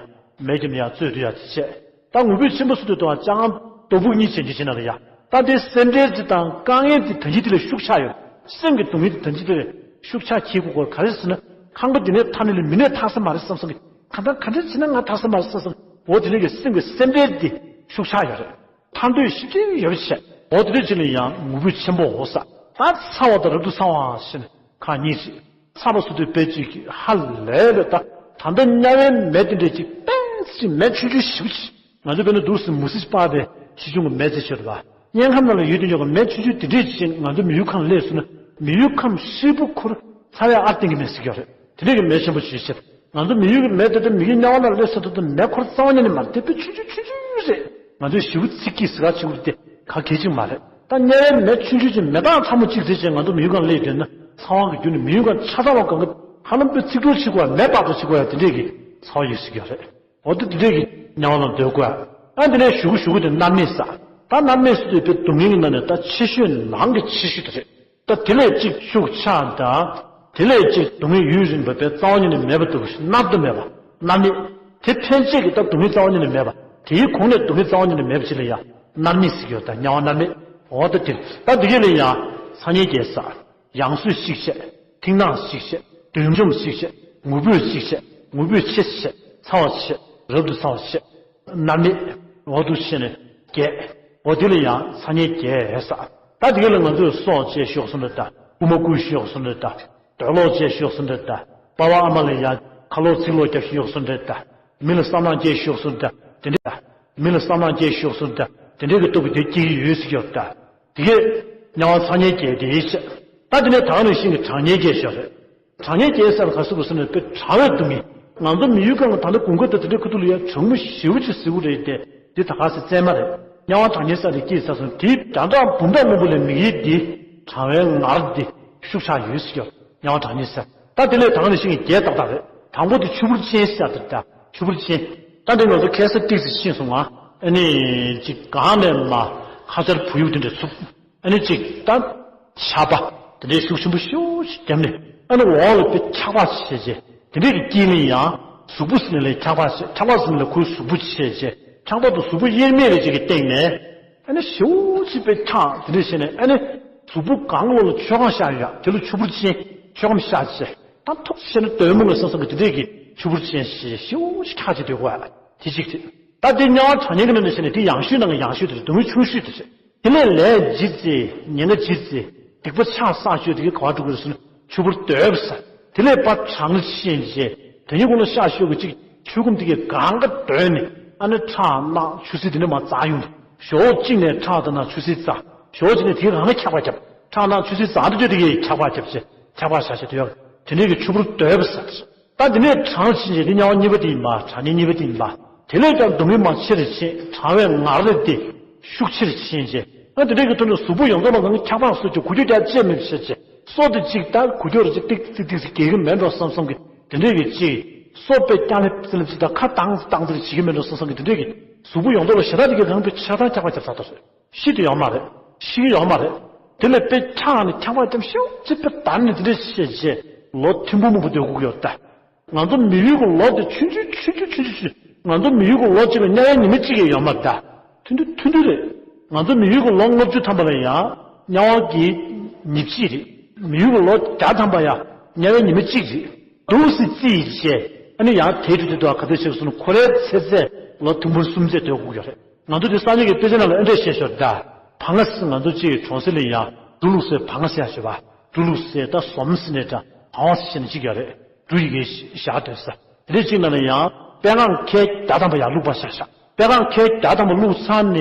མེ་ཀྱང་ཡ་བཙོས་དུ་ཡ་བྱས། ད་ངུ་འབོད་ཆེན་པོ་སུ་དུ་དང་ལྕགས་ཁང་རྡོ་ཕུག་གཉིས་བྱས་ཀྱི་ཕྱིར་ན་ལ་ཡ། ད་དེ་སེམས་ཁྲལ་དེ་དང་དཀའ་ངལ་དེ་ད་གིན་དེ་ལ་ཤུགས་ཆག་ཡོད། སེམས་ཀྱི་སྡུག་བསྔལ་དེ་ད་གིན་དེ་ལ་ཤུགས་ཆག་ཁྱེད་ཁུ་གོར་ག་རེ་ཟེར་ན་ཁང་པ་འདི་ནས་ཐར་ནས་ལ་མི་ནས་ཐར་ས་མ་རེད་བསམ་བསམ་གི། གང་ལྟར་ག་འདྲ་བྱས་ན་ང་ཐར་ས་མ་རེད་བསམ་བསམ། འོ་དེ་ནས་གི་སེམས་ཀྱི་སེམས་ཁྲལ་དེ་ཤུགས་ཆག་ཡོད་རེད། ཐར་འདོད་ཞིབ་ཅིང་ཡོད་པ་བྱས། འོ་དེ་འདྲ་ཅིག་ལ་ཡང་ངུ་འབོད་ཆེན་པོ་འོ་ས། ད་ཚ་བ་དང་རབ་ཏུ་ཚ་བ་ཞེས་ནས་ཁག་གཉིས་རེད། ཚ་བ་སུ་དུ་དཔེ་ཅིག་གི་ཧ་ལས་ལས་ད་ད་ལྟ་དམྱལ་བའི་མེ་དེ་འདྲས་ཅིག་དཔེ་ཅིག་མེ་ཆུང་ཆུང་ཞིབ་ཅིག་ང་ཚོ་དཔེར་ན་འདུག་སེ་མུ་ཟི་པ་བའི་ཆེ་ཆུང་གི་མེ་ཙེ་ཤོད་པ། དམྱལ་ཁམས་ནང་ལ་ཡོད་དུས་ཉོ་གི་མེ་ཆུང་ཆུང་དེ་འདྲས་ཅིག་ང་ཚོ་མི་ཡུལ་ཁམས་སླེབས་སོང་ན་མི་ཡུལ་ཁམས་ཧྲིལ་པོ་ཁུར་ཚ་བའི་ཨར་ཏིང་གི་མེ་ཟེར་གྱི་ཡོད་རེད། དེ་འདྲས་ཀྱི་མེ་ཆེན་པོ་ཞིག་བྱེད། ང་ཚོ་མི་ཡུལ་གྱི་མེ་དེ་དག་མི་ཡུལ་དམྱལ་བ་ལ་སླེབས་ས་དེ་དག་མེ་འཁོར་རྩ་བ་ཉིད་ནས་མ་རེད། དེ་དཔེ་ཆུང་ཆུང་ཆུང་ཆུང་རེད། ང་ཚོའི་ཞེ་པོ་ཚིག་གིས་ཟེར་ག་ཆེན་པོ་དེ་ག་གལ་ཆེན་མ་རེད། ད་དམྱལ་བའི་མེ་ཆུང་ཆུང་ཅིག་མེ་སྟག་ཚ་མོ་གཅིག་ཙམ་ཅིག་ང་ཚོ་མི་ཡུལ་སྒང་སླེབས་བསྡད་ན་ཚ་བ་གི་རྒྱུ་ནི་མི་ཡུལ་སྒང་ཆ་ཚང་བ་གང་གི་ཧ་ལམ་དཔེ་ཚིག་གྲོགས་བྱེད་དགོས་ཡ་མེ་སྤར་ཏོ་བྱེད་དགོས་ཡ་དེ་འདྲས་ཀྱི་ཚ་བ་ཡོད་ཟེར་གྱི་ཡོད་རེད། འོ་དེ་དེ་འདྲས་ཀྱི་དམྱལ་བ་ལ་སྡོད་དགོས་ཡ། ཨ་དེ་ནས་ཞུ་གི་ཞུ་གི་དེ་མནར་མེད་ས། ད་མནར་མེད་ས་དེ་དཔེ་སྡུག་བསྔལ་གྱི་ནང་ནས་ད་ཆེ་ཤོས་ནང་གི་ཆེ་ཤོས་དེ་རེད། ད་དེ་ལས་གཅིག་ཤུགས་ཆག་དང་། དེ་ལས་གཅིག་སྡུག་བསྔལ་ཡུན་རིང་བ་དཔེ་རྩ་བ་ཉིད་ནས་མེད་པ་ལྟ་བུ་ཞིག་མནར་དུ་མེད་པ། མནར་མེད། དེ་ཕན་ཆད་ཀྱི་ད་སྡུག་བསྔལ་རྩ་བ་ཉིད་ནས་མེད་པ། དེའི་གོང་ནས་སྡུག་བསྔལ་རྩ་བ་ཉིད་ནས་མེད་པ་ཞིག་ལ་ཡང་མནར་མེད་ཟེར་གྱི་ཡོད། ད་དམྱལ་བ་མནར་མེད། འོ་ད་དེ་ད་དེ་ག་ལ་ཡང་ཚ་དམྱལ་བརྒྱད་ས། ཡང་གསོས་ཤིག་བྱས། མཐིང་ནག་ཤིག་བྱས། བདུད་འཇོམས་ཤིག་བྱས། ངུ་འབོད་ཤིག་བྱས། ངུ་འབོད་ཆེ་ཤིག་བྱས། ཚ་བ་ཆེ། རབ་ཏུ་ཚ་བ་ཆེ། མནར་མེད། འོ་དུ་ཆེ་ནས་བརྒྱད། འོ་དེ་ལ་ཡང་ཚ་དམྱལ་བརྒྱད་ས། ད་དེ་ག་ལ་ང་ཚོས་སྲོག་བཅད་ཤོག་གསུངས་འདྲ་ད། རྐུ་མ་རྐུ་ཤོག་གསུངས་འདྲ་ད། འདོད་ལོག་བཅད་ཤོག་གསུངས་འདྲ་ད། པ་ཕ་ཨ་མ་ལ་ཡང་ཁ་ལོག་ཚིག་ལོག་རྒྱབ་ཤོག་གསུངས་འདྲ་ད། མི་ལ་བསམ་ནག་བཅད་ཤོག་གསུངས་འདྲ་དེ་འདྲ་ད། མི་ལ་བསམ་ནག་བཅད་ཤོག་གསུངས་འདྲ་དེ་འདྲའི་གི་སྟོབས་ཀྱིས་དེ་སྐྱེ་གི་ཡོད་ཟེར་གྱི་ཡོད་ད། དེ་གས་དམྱལ་བ་ཚ་དམྱལ་བརྒྱད་དེ་ཡིན་ཤག་ད་དེ་ནས་ད་ག་ནང་བཞིན་གྱི་གྲང་དམྱལ་བརྒྱད་ཤོག་རེད། གྲང་དམྱལ་བརྒྱད་ཟེར་ན་ག་ཟེར་བ་ཟེར་ན་དཔེ་གྲང་བའི་སྡུག་བསྔལ། ང་ཚོ་མི་ཡུལ་སྒང་ལ་ད་ལྟ་དགུན་ཁ་དང་དེ་འདྲའི་ཁ་ཐུག་ལ་ཡ་གྲང་མོ་ཞེ་པོ་ཅིག་བཟོ་གི་རེད་དེ། འདི་ད་ག་ཟེ་བཙན་མ་རེད། དམྱལ་བ་གྲང་དམྱལ་ཟེར་དེ་སྐྱེས་ཚར་སོང་། དེའི་འདྲ་འདྲ་འབུམ་ཕྲག་མང་པོ་ལས་མི་གི་འདི་གྲང་བའི་ངར་འདི་ཤུགས་ཆག་ཡོད་ཟེར་གྱི་ཡོད། དམྱལ་བ་གྲང་དམྱལ་ཟེར། ད་དེ་ལས་ད་ག་ནང་བཞིན་གྱི་བརྒྱད་ཏག་ཏག་རེད། དང་པོ་དེ་ཆུ་བུར་ཅན་ཟེར་དེ་ད་ཆུ་བུར་ཅན། ད་འདི་ང་ཚོ་ཁ་སང་ཏོག་ཙམ་ཕྱིན་སོང་ང་། ཨ་ནི་ཅིག་གང་ནས་མ་ཁ་ཆར་བུ་ཡུག་དེ་འདྲ་འཚུབ། ཨ་ནི་གཅིག་ད་ཆར་པ་དེ་འདྲའི་ཤུགས་ཆེན་པོ་ཤུགས་ཤིག་བརྒྱབ་ནས་ཨ་ནི་འོག་ལ་དཔེ་འཁྱག་པ་བྱས་རྗེས་དེ་འདྲའི་གི་དཀྱིལ་ནས་ཡང་གཟུགས་པོ་ཟིན་ནས་ལས་འཁྱག་པ་བྱས། འཁྱག་པ་ཟིན་ནས་ལས་ཁོའི་གཟུགས་པོ་བྱས་རྗེས་འཁྱག་པ་དང་གཟུགས་པོ་དབྱེར་མེད་རེ་ཅིག་གི་སྟེང་ནས་ཨ་ནི་ཤུགས་ཆེ་དཔེ་འཁྱག་དེ་འདྲ་བྱས་ནས་ཨ་ནི་གཟུགས་པོ་གང་ལོག་ལ་ཆོས་ཁམས་ཤར་ཡོད་དེ་ལ་ཆུ་བུར་ཅན་ཆོས་ཁམས་ཤར་རྗེས་ད་ཐུག་བྱས་ནས་སྡོད་མོ་ངེས་བསམ་བསམ་གི་དེ་འདྲའི་གི་ཆུ་བུར་ཅན་ཞེས་ཤུགས་ཆེ་འཁྱག་ཅིག་སྡོད་དགོས་ཨ་དེ་གཅིག་རེད། ད་དེ་དམྱལ་བ་གྲང་དམྱལ་གི་ནང་ནས་བྱས་ནས་དེ་ཡང་ཤོས་ནང་གི་ཡང་ཤོས་དེ་རེད། སྡུག་བསྔལ་ཆུང་ཤོས་དེ་རེད། དེ་ནས་ལས་ཇི་བྱེད་ཉེན་ཁ་ཇི་བྱེད་སྡིག་པ་ཆགས་བསགས་ཆོས་དེ་གའི་ག་བ་འགྲོ་དགོས་ཟེར་ན་ཆུ་བུར་དོད་པ་ཟེར། དེ་ལས་ཕར་གྲང་ཕྱིན་རྗེས་དེ་ཉིད་ཀུན་ལ་ཤར་ཤོས་ཀྱི་གཅིག་ཆུ་ཁུམ་དེ་གའི་གང་ག་དོད་ནས་ཨ་ནི་ཁྲག་རྣག་ཆུ་སེར་དེ་འདྲ་མར་འཛག་ཡོང་དུས་ཞོགས་གཅིག་ནས་ཁྲག་དང་ནང་ཆུ་སེར་འཛག་ཞོགས་གཅིག་ནས་དེའི་རང་ལ་འཁྱག་པ་བརྒྱབ། ཁྲག་ནང་ཆུ་སེར་འཛག་འདི་ཚོ་དེ་གའི་འཁྱག་པ་བརྒྱབ་བྱས་འཁྱག་པ་བཞག་བྱས་དུས་ཡང་དེ་འདྲའི་གི་ཆུ་བུར་དོད་པ་ཟེར། ད་དེ་ནས་གྲང་ཕྱིན་རྗེས་དེ་དམྱལ་བ་གཉིས་པ་དེ་ཡིན་པ། གྲང་དམྱལ་གཉིས་པ་དེ་ཡིན་པ། དེ་ལས་ཀྱང་སྡུག་བསྔལ་མར་ཆེ་རུ་ཕྱིན། གྲང་བའི་ངར་ལས་དེ་ཤུགས་ཆེ་རུ་ཕྱིན་རྗེས་ཨ་དེ་འདྲའི་གི་ཐོག་ནས་གཟུགས་པོ་ཡོངས་རྫོགས་ལ་ང་འཁྱག་པ་སོགས་ཀྱི་འགུལ་སྐྱོད་རྒྱག་ཅེས་མེད་པ་བྱས་རྗེས་སོ་དེ་གཅིག་ད་འགུལ་སྐྱོད་རེ་གཅིག་ཏིག་ཙི་ཏིག་ཙི་རྒྱག་གི་མེད་འགྲོ་བསམ་བསམ་གི་དེ་འདྲའི་གི་གཅིག་སོ་དཔེ་རྐྱང་ལེབ་ཙི་ལེབ་ཙི་ད་ཁ་བཏང་ཙི་བཏང་ཙི་རེ་བྱེད་ཀྱི་མེད་འགྲོ་བསམ་བསམ་གི་དེ་འདྲའི་གི་གཟུགས་པོ་ཡོངས་རྫོགས་ལ་ཞེ་དྲག་དེ་གི་རང་དཔེ་ཆ་ཚང་འཁྱག་པ་བརྒྱབ་ཚར་ཏོ་རེད། ཤི་དེ་ཡོང་མ་རེད། ཤི་གི་ཡོང་མ་རེད། དེ་ལས་དཔེ་འཁྱག་ནས་འཁྱག་པ་བརྒྱབ་ཤོག་ཅི་དཔེ་དར་ནས་དེ་འདྲ་བཤད་རྗེས་ལོ་ཐིམ་ཕུག་མང་པོ་སྡོད་དགོས་ཀྱི་ཡོད་ད། ང་ཚོ་མི་ཡུལ་གྱི་ལོ་དེ་ཆུང་ཆུང་ཆུང་ཆུང་ཆུང་ཆུང་། ང་ཚོ་མི་ཡུལ་གྱི་ལོ་གཅིག་ལ་དམྱལ་བའི་ཉི་མ་གཅིག་ཡང་ཡོད་མ་རེད་ད། ཐུང་ཐུང་ཐུང་ཐུང་རེད། ང་ཚོ་མི་ཡུལ་གྱི་ལོ་ལྔ་བཅུ་ཐམ་པ་ལ་ཡང་དམྱལ་བ་གི་ཉིན་གཅིག་རེད། མི་ཡུལ་གྱི་ལོ་བརྒྱ་ཐམ་པ་ཡང་དམྱལ་བའི་ཉི་མ་གཅིག་རེད། འདུག་སེ་རྩིས་བྱས། ཨ་ནི་ཡང་དེའི་དུས་དེ་དུ་ག་དུས་ཆགས་སོང་ན་ཁོ་རའི་ཚེ་ཚད་ལོ་ཐུང་ཕོར་གསུམ་ཚད་སྡོད་དགོས་ཀྱི་རེད། ང་ཚོ་དེ་སངས་རྒྱས་ཀྱི་དཔེ་ཆ་ནང་ལ་ཨེ་འདྲས་བཤད་ཤོར་ད། བང་ང་ཟེར་ང་ཚོ་གཅིག་གྲོང་གསེབ་ལ་ཡང་འབྲུ་བླུགས་སའི་བང་ང་ཟེར་ཡ་ཞོ་བ། འབྲུ་བླུགས་སའི་ད་ཟོམ་ཟེར་ནས་ད་བང་བ་ཟེར་ནས་གཅིག་ཡོད་རེད། འབྲུ་ཡི་གེ་བཞག་སྡོད་ས། དེ་འདྲས་གཅིག་ནང་ལ་ཡང་པད་ཁང་ཁལ་བརྒྱ་ཐམ་པ་ཡར་བླུགས་པ་ཤག་ཤག་པད་ཁང་ཁལ་བརྒྱ་ཐམ་པ་བླུགས་ཚར་ནས་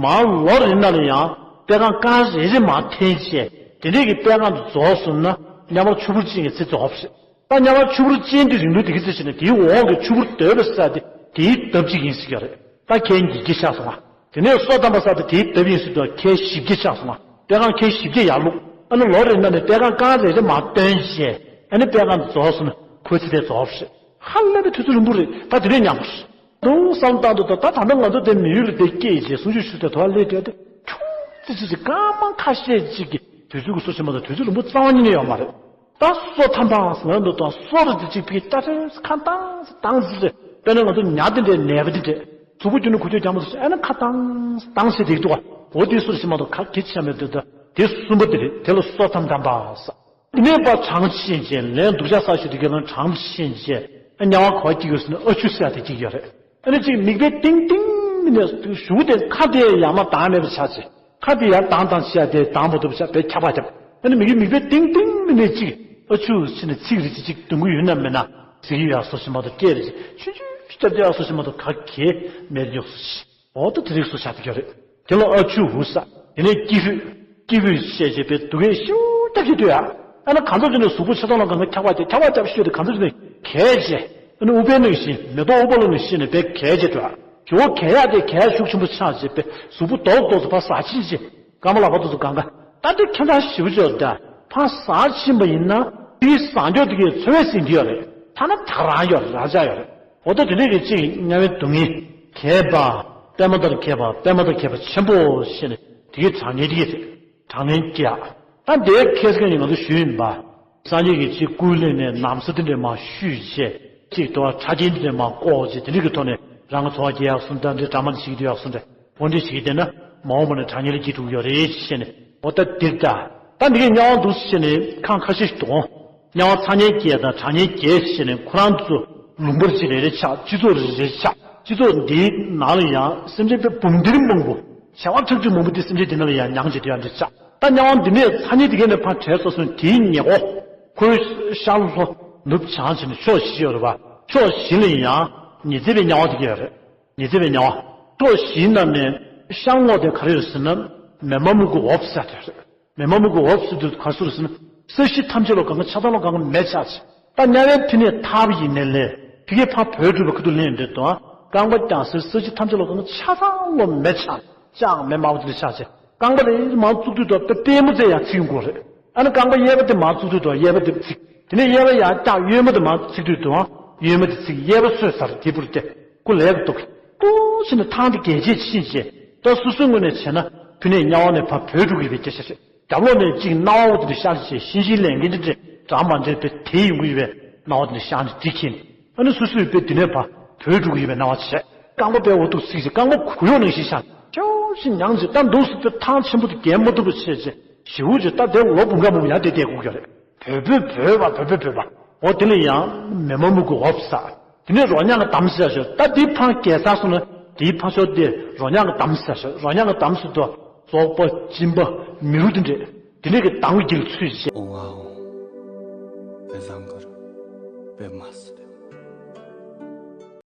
མར་ལོ་རེ་ནང་ལ་ཡང་པད་ཁང་རྐང་རེ་རེ་མར་འཐེན་བྱས། དེ་འདྲས་ཀྱི་པད་ཁང་དུ་རྫོགས་སོང་ན་དམྱལ་བར་ཆུ་བུར་ཅན་གྱི་ཚེ་རྫོགས་པ་རེད། ད་དམྱལ་བ་ཆུ་བུར་ཅན་དེ་རིང་ལུགས་དེ་གི་ཚེ་ཕྱིན་ནས་དེའི་འོག་གི་ཆུ་བུར་སྡོད་པའི་ས་དེ་དེའི་ལྡབ་གཅིག་ཡིན་ཟེར་གྱི་རེད། ད་ཁལ་ཉིས་བརྒྱ་ཆགས་སོང་ང་། དེ་ནས་སོ་ཐམ་པ་ས་དེ་དེའི་ལྡབ་ཡིན་ཟེར་དུས་ཁལ་བཞི་བརྒྱ་ཆགས་སོང་ང་། པད་ཁང་ཁལ་བཞི་བརྒྱ་ཡར་བླུགས། ཨ་ནི་ལོ་རེ་ནང་ནས་པད་ཁང་རྐང་རེ་རེ་མར་བཏོན་བྱས། ཨ་ནི་པད་ཁང་དེ་རྫོགས་སོང་ན་ཁོའི་ཚེ་དེ་རྫོགས་པ་རེད། ཧ་ལས་པའི་དུས་ཚོད་རིང་པོ་རེད། ད་དེ་འདྲས་མཉམ་པོ་རེད། དུང་བསམ་བཏང་དུས་ད་ད་ད་ལྟ་ང་ཚོ་དེ་མི་ཡུལ་ལ་བསྡད་སྐྱེས་རྗེས་སུམ་ཅུ་ཞུ་དེ་དོ་ལས་བྲལ་ཏེ་ཆུང་ཙི་ཙི་ཙི་སྐར་མ་ཁ་ཤས་ཅིག་གི་དུས་ཚོད་ཀྱི་སོ་ཕྱིན་མ་གཏོགས་དུས་ཚོད་རིང་པོ་རྩ་བ་ཉིད་ནས་ཡོད་མ་རེད། ད་སོ་ཐམ་པ་ཟེར་ན་འདུག་དང་སོ་རེ་དེ་གཅིག་ཕིག་ཏ་ཏྲེ་ཁ་བཏང་བཏང་ཟེར་རེད། དཔེར་ན་ང་ཚོ་ཉ་དེ་འདྲའི་ནད་པ་དེ་འདྲས་གཟུགས་པོ་གྱོན་ནས་གོ་ཐོས་རྒྱ་མོ་དེ་ཨ་ན་ཁ་བཏང་བཏང་ཟེར་དེ་འདུག་ག་འོ་དེ་སོ་ཕྱིན་མ་གཏོགས་ག་གེ་ཆ་མེད་འདུག་ད་དེ་གསུམ་པ་དེ་རེད། དེ་ལ་སོ་ཐམ་ཐམ་པ་ཟེར། དེ་ནས་པ་གྲངས་ཕྱིན་བྱས་ལན་སྡུག་ཅག་ས་ཞིག་དེ་ག་ལ་གྲངས་ཕྱིན་བྱས་ཨ་དམྱལ་བ་ག་པར་སྐྱེ་དགོས་ཟེར་ན་ཨ་ཆུ་ཟེར་ཡ་དེ་སྐྱེ་གི་ཡོད་རེད། ཨ་ནི་གཅིག་མིག་དཔེ་ཏིང་ཏིང་མི་ནས་གཞུག་དེ་ཁ་དེ་ཡར་མར་ལྡང་མེད་པ་ཆགས་བྱས། ཁ་དེ་ཡར་ལྡང་ལྡང་བྱས་ཡ་དེ་ལྡང་མ་ཐུབ་པ་ཆགས་པས་འཁྱག་པ་བརྒྱབ། ཨ་ནི་མིག་གི་མིག་དཔེ་ཏིང་ཏིང་མི་ནས་གཅིག་ཨ་ཆུ་ཟེར་ནས་ཚིག་རེ་གཅིག་གཅིག་འདོན་གི་ཡོད་ན་མེད་ན་ཟེར་གི་ཡོད་ཡ་སོ་ཞིག་མ་གཏོགས་སྐད་རེ་གཅིག་ཆུང་ཆུང་བརྒྱབ་བསྡད་ཡ་སོ་ཞིག་མ་གཏོགས་ག་གེ་མེད་ཡོད་སོ་ཞིག་འོ་ད་དེ་རིགས་སུ་བཞག་པའི་རྒྱུ་རེད། དེ་ལ་ཨ་ཆུ་འུ་ས། དེ་ནས་སྐྱི་ཧུད། སྐྱི་ཧུད་བཤད་བྱས་པའི་སྡུག་སྐད་ཤིའུ་རྒྱག་གི་འདུག་ཡ། ཨ་ན་གང་ཚོད་ཅིག་ནས་གཟུགས་པོ་ཆགས་སྡང་ལ་གང་ག་འཁྱག་པ་དེ་འཁྱག་པ་རྒྱབ་ཤོད་དེ་གང་ཚོད་ཅིག་ནས་གས་བྱས། ཨ་ནི་ཨུཏྤལ་ནང་བཞིན་མེ་ཏོག་ཨུཏྤལ་ནང་བཞིན་ནས་དཔེ་གས་བྱས་འགྲོ་ཡ། ཞོ་གས་ཡ་དེ་གས་ཤུགས་ཆེན་པོ་ཆགས་བྱས་པའི་གཟུགས་པོ་རྡོག་རྡོག་ཏུ་ཕར་ཟག་ཕྱིན་བྱས། རྐང་པ་ལག་པ་དེ་ཚོ་གང་ག་ད་དེ་ཁྱད་མཚར་ཞེ་པོ་ཅིག་ཡོད་ད། ཕར་ཟག་ཕྱིན་པ་ཡིན་ན་དེའི་ཟག་འགྱོ་དེ་གའི་འཚོ་བས་ཟིན་གྱི་ཡོད་རེད། ཐ་ན་ད་རང་ཡོད་རེད། རང་ཅག་ཡོད་རེད། འོ་ད་དེ་འདྲས་ཀྱི་གཅིག་དམྱལ་བའི་སྡུག་བསྔལ། གས་པ། པད་མ་ལྟར་གས་པ། པད་མ་ལྟར་གས་པ་ཆེན་པོ་ཞེས་ནས་དེ་གའི་གྲངས་ངེས་དེ་གའི་རེད། གྲངས་ངེས་ཀྱི་ཡ། ད་དེའི་ཁས་སྐད་ནི་ང་ཚོ་ཞུས་ཡིན་པ། སངས་རྒྱས་ཀྱི་ཆོས་སྐུ་ལས་ནས་ན་བཟའ་དེ་འདྲས་མར་བཤུས་བྱས། གཅིག་ཏུ་ཁྲ་རྒྱན་དེ་འདྲས་མར་བཀོག་བྱས་དེ་འདྲས་ཀྱི་ཐོག་ནས་རང་གི་འཚོ་བ་སྐྱེལ་ཡག་སུ་འདྲ་འདྲས་འདྲ་མ་འདྲ་བྱེད་ཀྱི་འདུག་ཡག་སུ་འདྲ། འོ་འདྲས་བྱེད་ཀྱི་བསྡད་ན་མ་འོངས་པ་ནས་གྲངས་ངེས་ལ་སྐྱེ་ཐུབ་ཀྱི་ཡོད་རེད་ཞེས་ནས་འོ་ད་འདིར་ད། ད་འདི་གའི་དམྱལ་བ་འདུག་ཞེས་ནས་ཁག་ཁ་ཤས་ཤིག་འདུག་དམྱལ་བ་ཚ་དམྱལ་བརྒྱད་དང་གྲང་དམྱལ་བརྒྱད་ཞེས་ནས་ཁོ་རང་ཚོ་ལུང་པ་གཅིག་རེ་རེ་ཆགས། སྤྱི་ཚོགས་རེ་རེ་ཆགས། སྤྱི་ཚོགས་འདིའི་ནང་ལ་ཡང་སེམས་ཅན་དཔེ་འབུམ་སྡེ་མང་པོ། བྱེ་བ་ཁྲག་ཁྲིག་མང་པོ་དེ་སེམས་ཅན་འདི་ནང་ལ་ཡང་མྱང་བྱེད་དུ་ཡང་འདི་ཆགས། ད་དམྱལ་བ་འདི་ནས་ཚ་དམྱལ་འདི་གའི་ནས་ཕར་བྲལ་ཚར་སོང་དེའི་ཉེ་འཁོར། ཁོའི་ཤར་ལྷོ་ནུབ་བྱང་བྱས་ནས་ཕྱོགས་བཞི་ཡོད་རེད་པ། ཕྱོགས་བཞི་ལ་ཡང་ཉི་ཚེ་བའི་དམྱལ་བ་དེ་ག་ཡོད་རེད། ཉི་ཚེ་བའི་དམྱལ་བ། ཕྱོགས་བཞིའི་ནང་ནས་ཤར་ངོས་དེ་ག་རེ་ཡོད་ཟེར་ན། མེ་མ་མུ་གུ་འོབས་ཟེར་དེ་རེད། མེ་མ་མུ་གུ་འོབས་ཟེར་དུས་ག་རེ་ཟེར་ཟེར་ན། ས་གཞི་ཐམས་ཅད་ལ་གང་ག་ཆ་ཚང་ལ་གང་ག་མེ་ཆགས་ཆེ། ད་དམྱལ་བའི་ཕི་ནས་ཐར་པ་ཡིན་ནའི་ལས་ཕི་གའི་ཕར་བོད་སྒྲུབ་པ་ཁུ་ཐུག་ལེན་འདྲེ་དང་རྐང་པ་བརྐྱངས་ཟེར་ས་གཞི་ཐམས་ཅད་ལ་གང་ག་ཆ་ཚང་ལ་མེ་ཆགས། ལྕགས་མེ་དམར་པོ་དེ་འདྲ་ཆགས་ཆེ། རྐང་པ་རེ་མར་བཙུགས་དུས་དང་དཔེ་པད་མོ་རྩེ་ཡར་ཚིག་དགོས་རེད། ཨ་ནི་རྐང་པ་གཡས་པ་དེ་མར་བཙུགས་དུས་དང་གཡས་པ་དེ་ཚིག་དེ་ནས་གཡས་པ་ཡར་བཀྱག་གཡོན་མ་དེ་མར་ཚིག་དུས་དང་གཡོན་མ་དེ་ཚིག་གཡས་པ་སོས་ཚར་དེ་བུར་ཏེ། ཀུ་ལེགས་འདུག་ཏུ་ཕྱིན་ནས་ཐང་དེ་གལ་ཆེ་ཕྱིན་བྱས། ད་སོ་སོའི་ངོས་ནས་བྱས་ན་ཕི་ནས་དམྱལ་བ་ནས་ཕར་བོད་འགྲོ་གི་ཡོད་པའི་སྐད་ཆ་རེད། རྒྱབ་ལོགས་ནས་གཅིག་སྣང་བ་འོ་དེ་འདྲ་ཤར་བྱས་གཤིན་རྗེའི་ལས་འགན་དེ་འདྲ་འདྲ་མ་འདྲེས་པའི་དེ་ཡོང་གི་ཡོད་པའི་སྣང་བ་དེ་འདྲ་ཤར་ནས་དེ་ཁྱེད་ཨ་ནི་སོ་སོས་དཔེ་དེ་ནས་ཕར་བོད་འགྲོ་གི་ཡོད་པའི་སྣང་བ་བྱས། རྐང་པ་དཔེ་འོ་ཐུག་ཚིག་བྱས་རྐང་པ་གུ་ཡོག་ནང་བཞིན་ཤར་ཁྱོད་ཤི་མྱང་བྱས། ད་འདུག་སེ་དཔེ་ཐང་ཆེན་པོ་དེ་བརྒལ་མ་ཐུབ་པ་བྱས་བྱས་ཞེ་པོ་བྱས། ད་དེ་ལོ་འབུམ་ག་མང་པོ་ཡར་དེ་བསྡད་དགོས་ཀྱི་རེད། བོད་པའི་བོད་པ་བོད་པའི་བོད་པ། འོ་དེ་ལ་ཡང་མེ་མ་མུ་གུ་འོབས་ས། དེ་ནས་རོ་མྱང་གི་འདམ་ཟེར་ཞོ། ད་དེའི་ཕང་གེ་སར་སོང་ན་དེའི་ཕ་ཤོག་དེ་རོ་མྱང་གི་འདམ་ཟེར་ཞོ། རོ་མྱང་གི་འདམ་ཟེར་དུ་བཙོག་པ་གཅིན་པ་མི་རུ་དེ་འདྲས་དེ་ནས་གི་འདམ་གྱི་རྒྱུད་ལ་ཚུད་བྱས། ཨོང་ཨ་ཨོང་། པེ་ཟང་གར་པེ་མ་སི་རེ།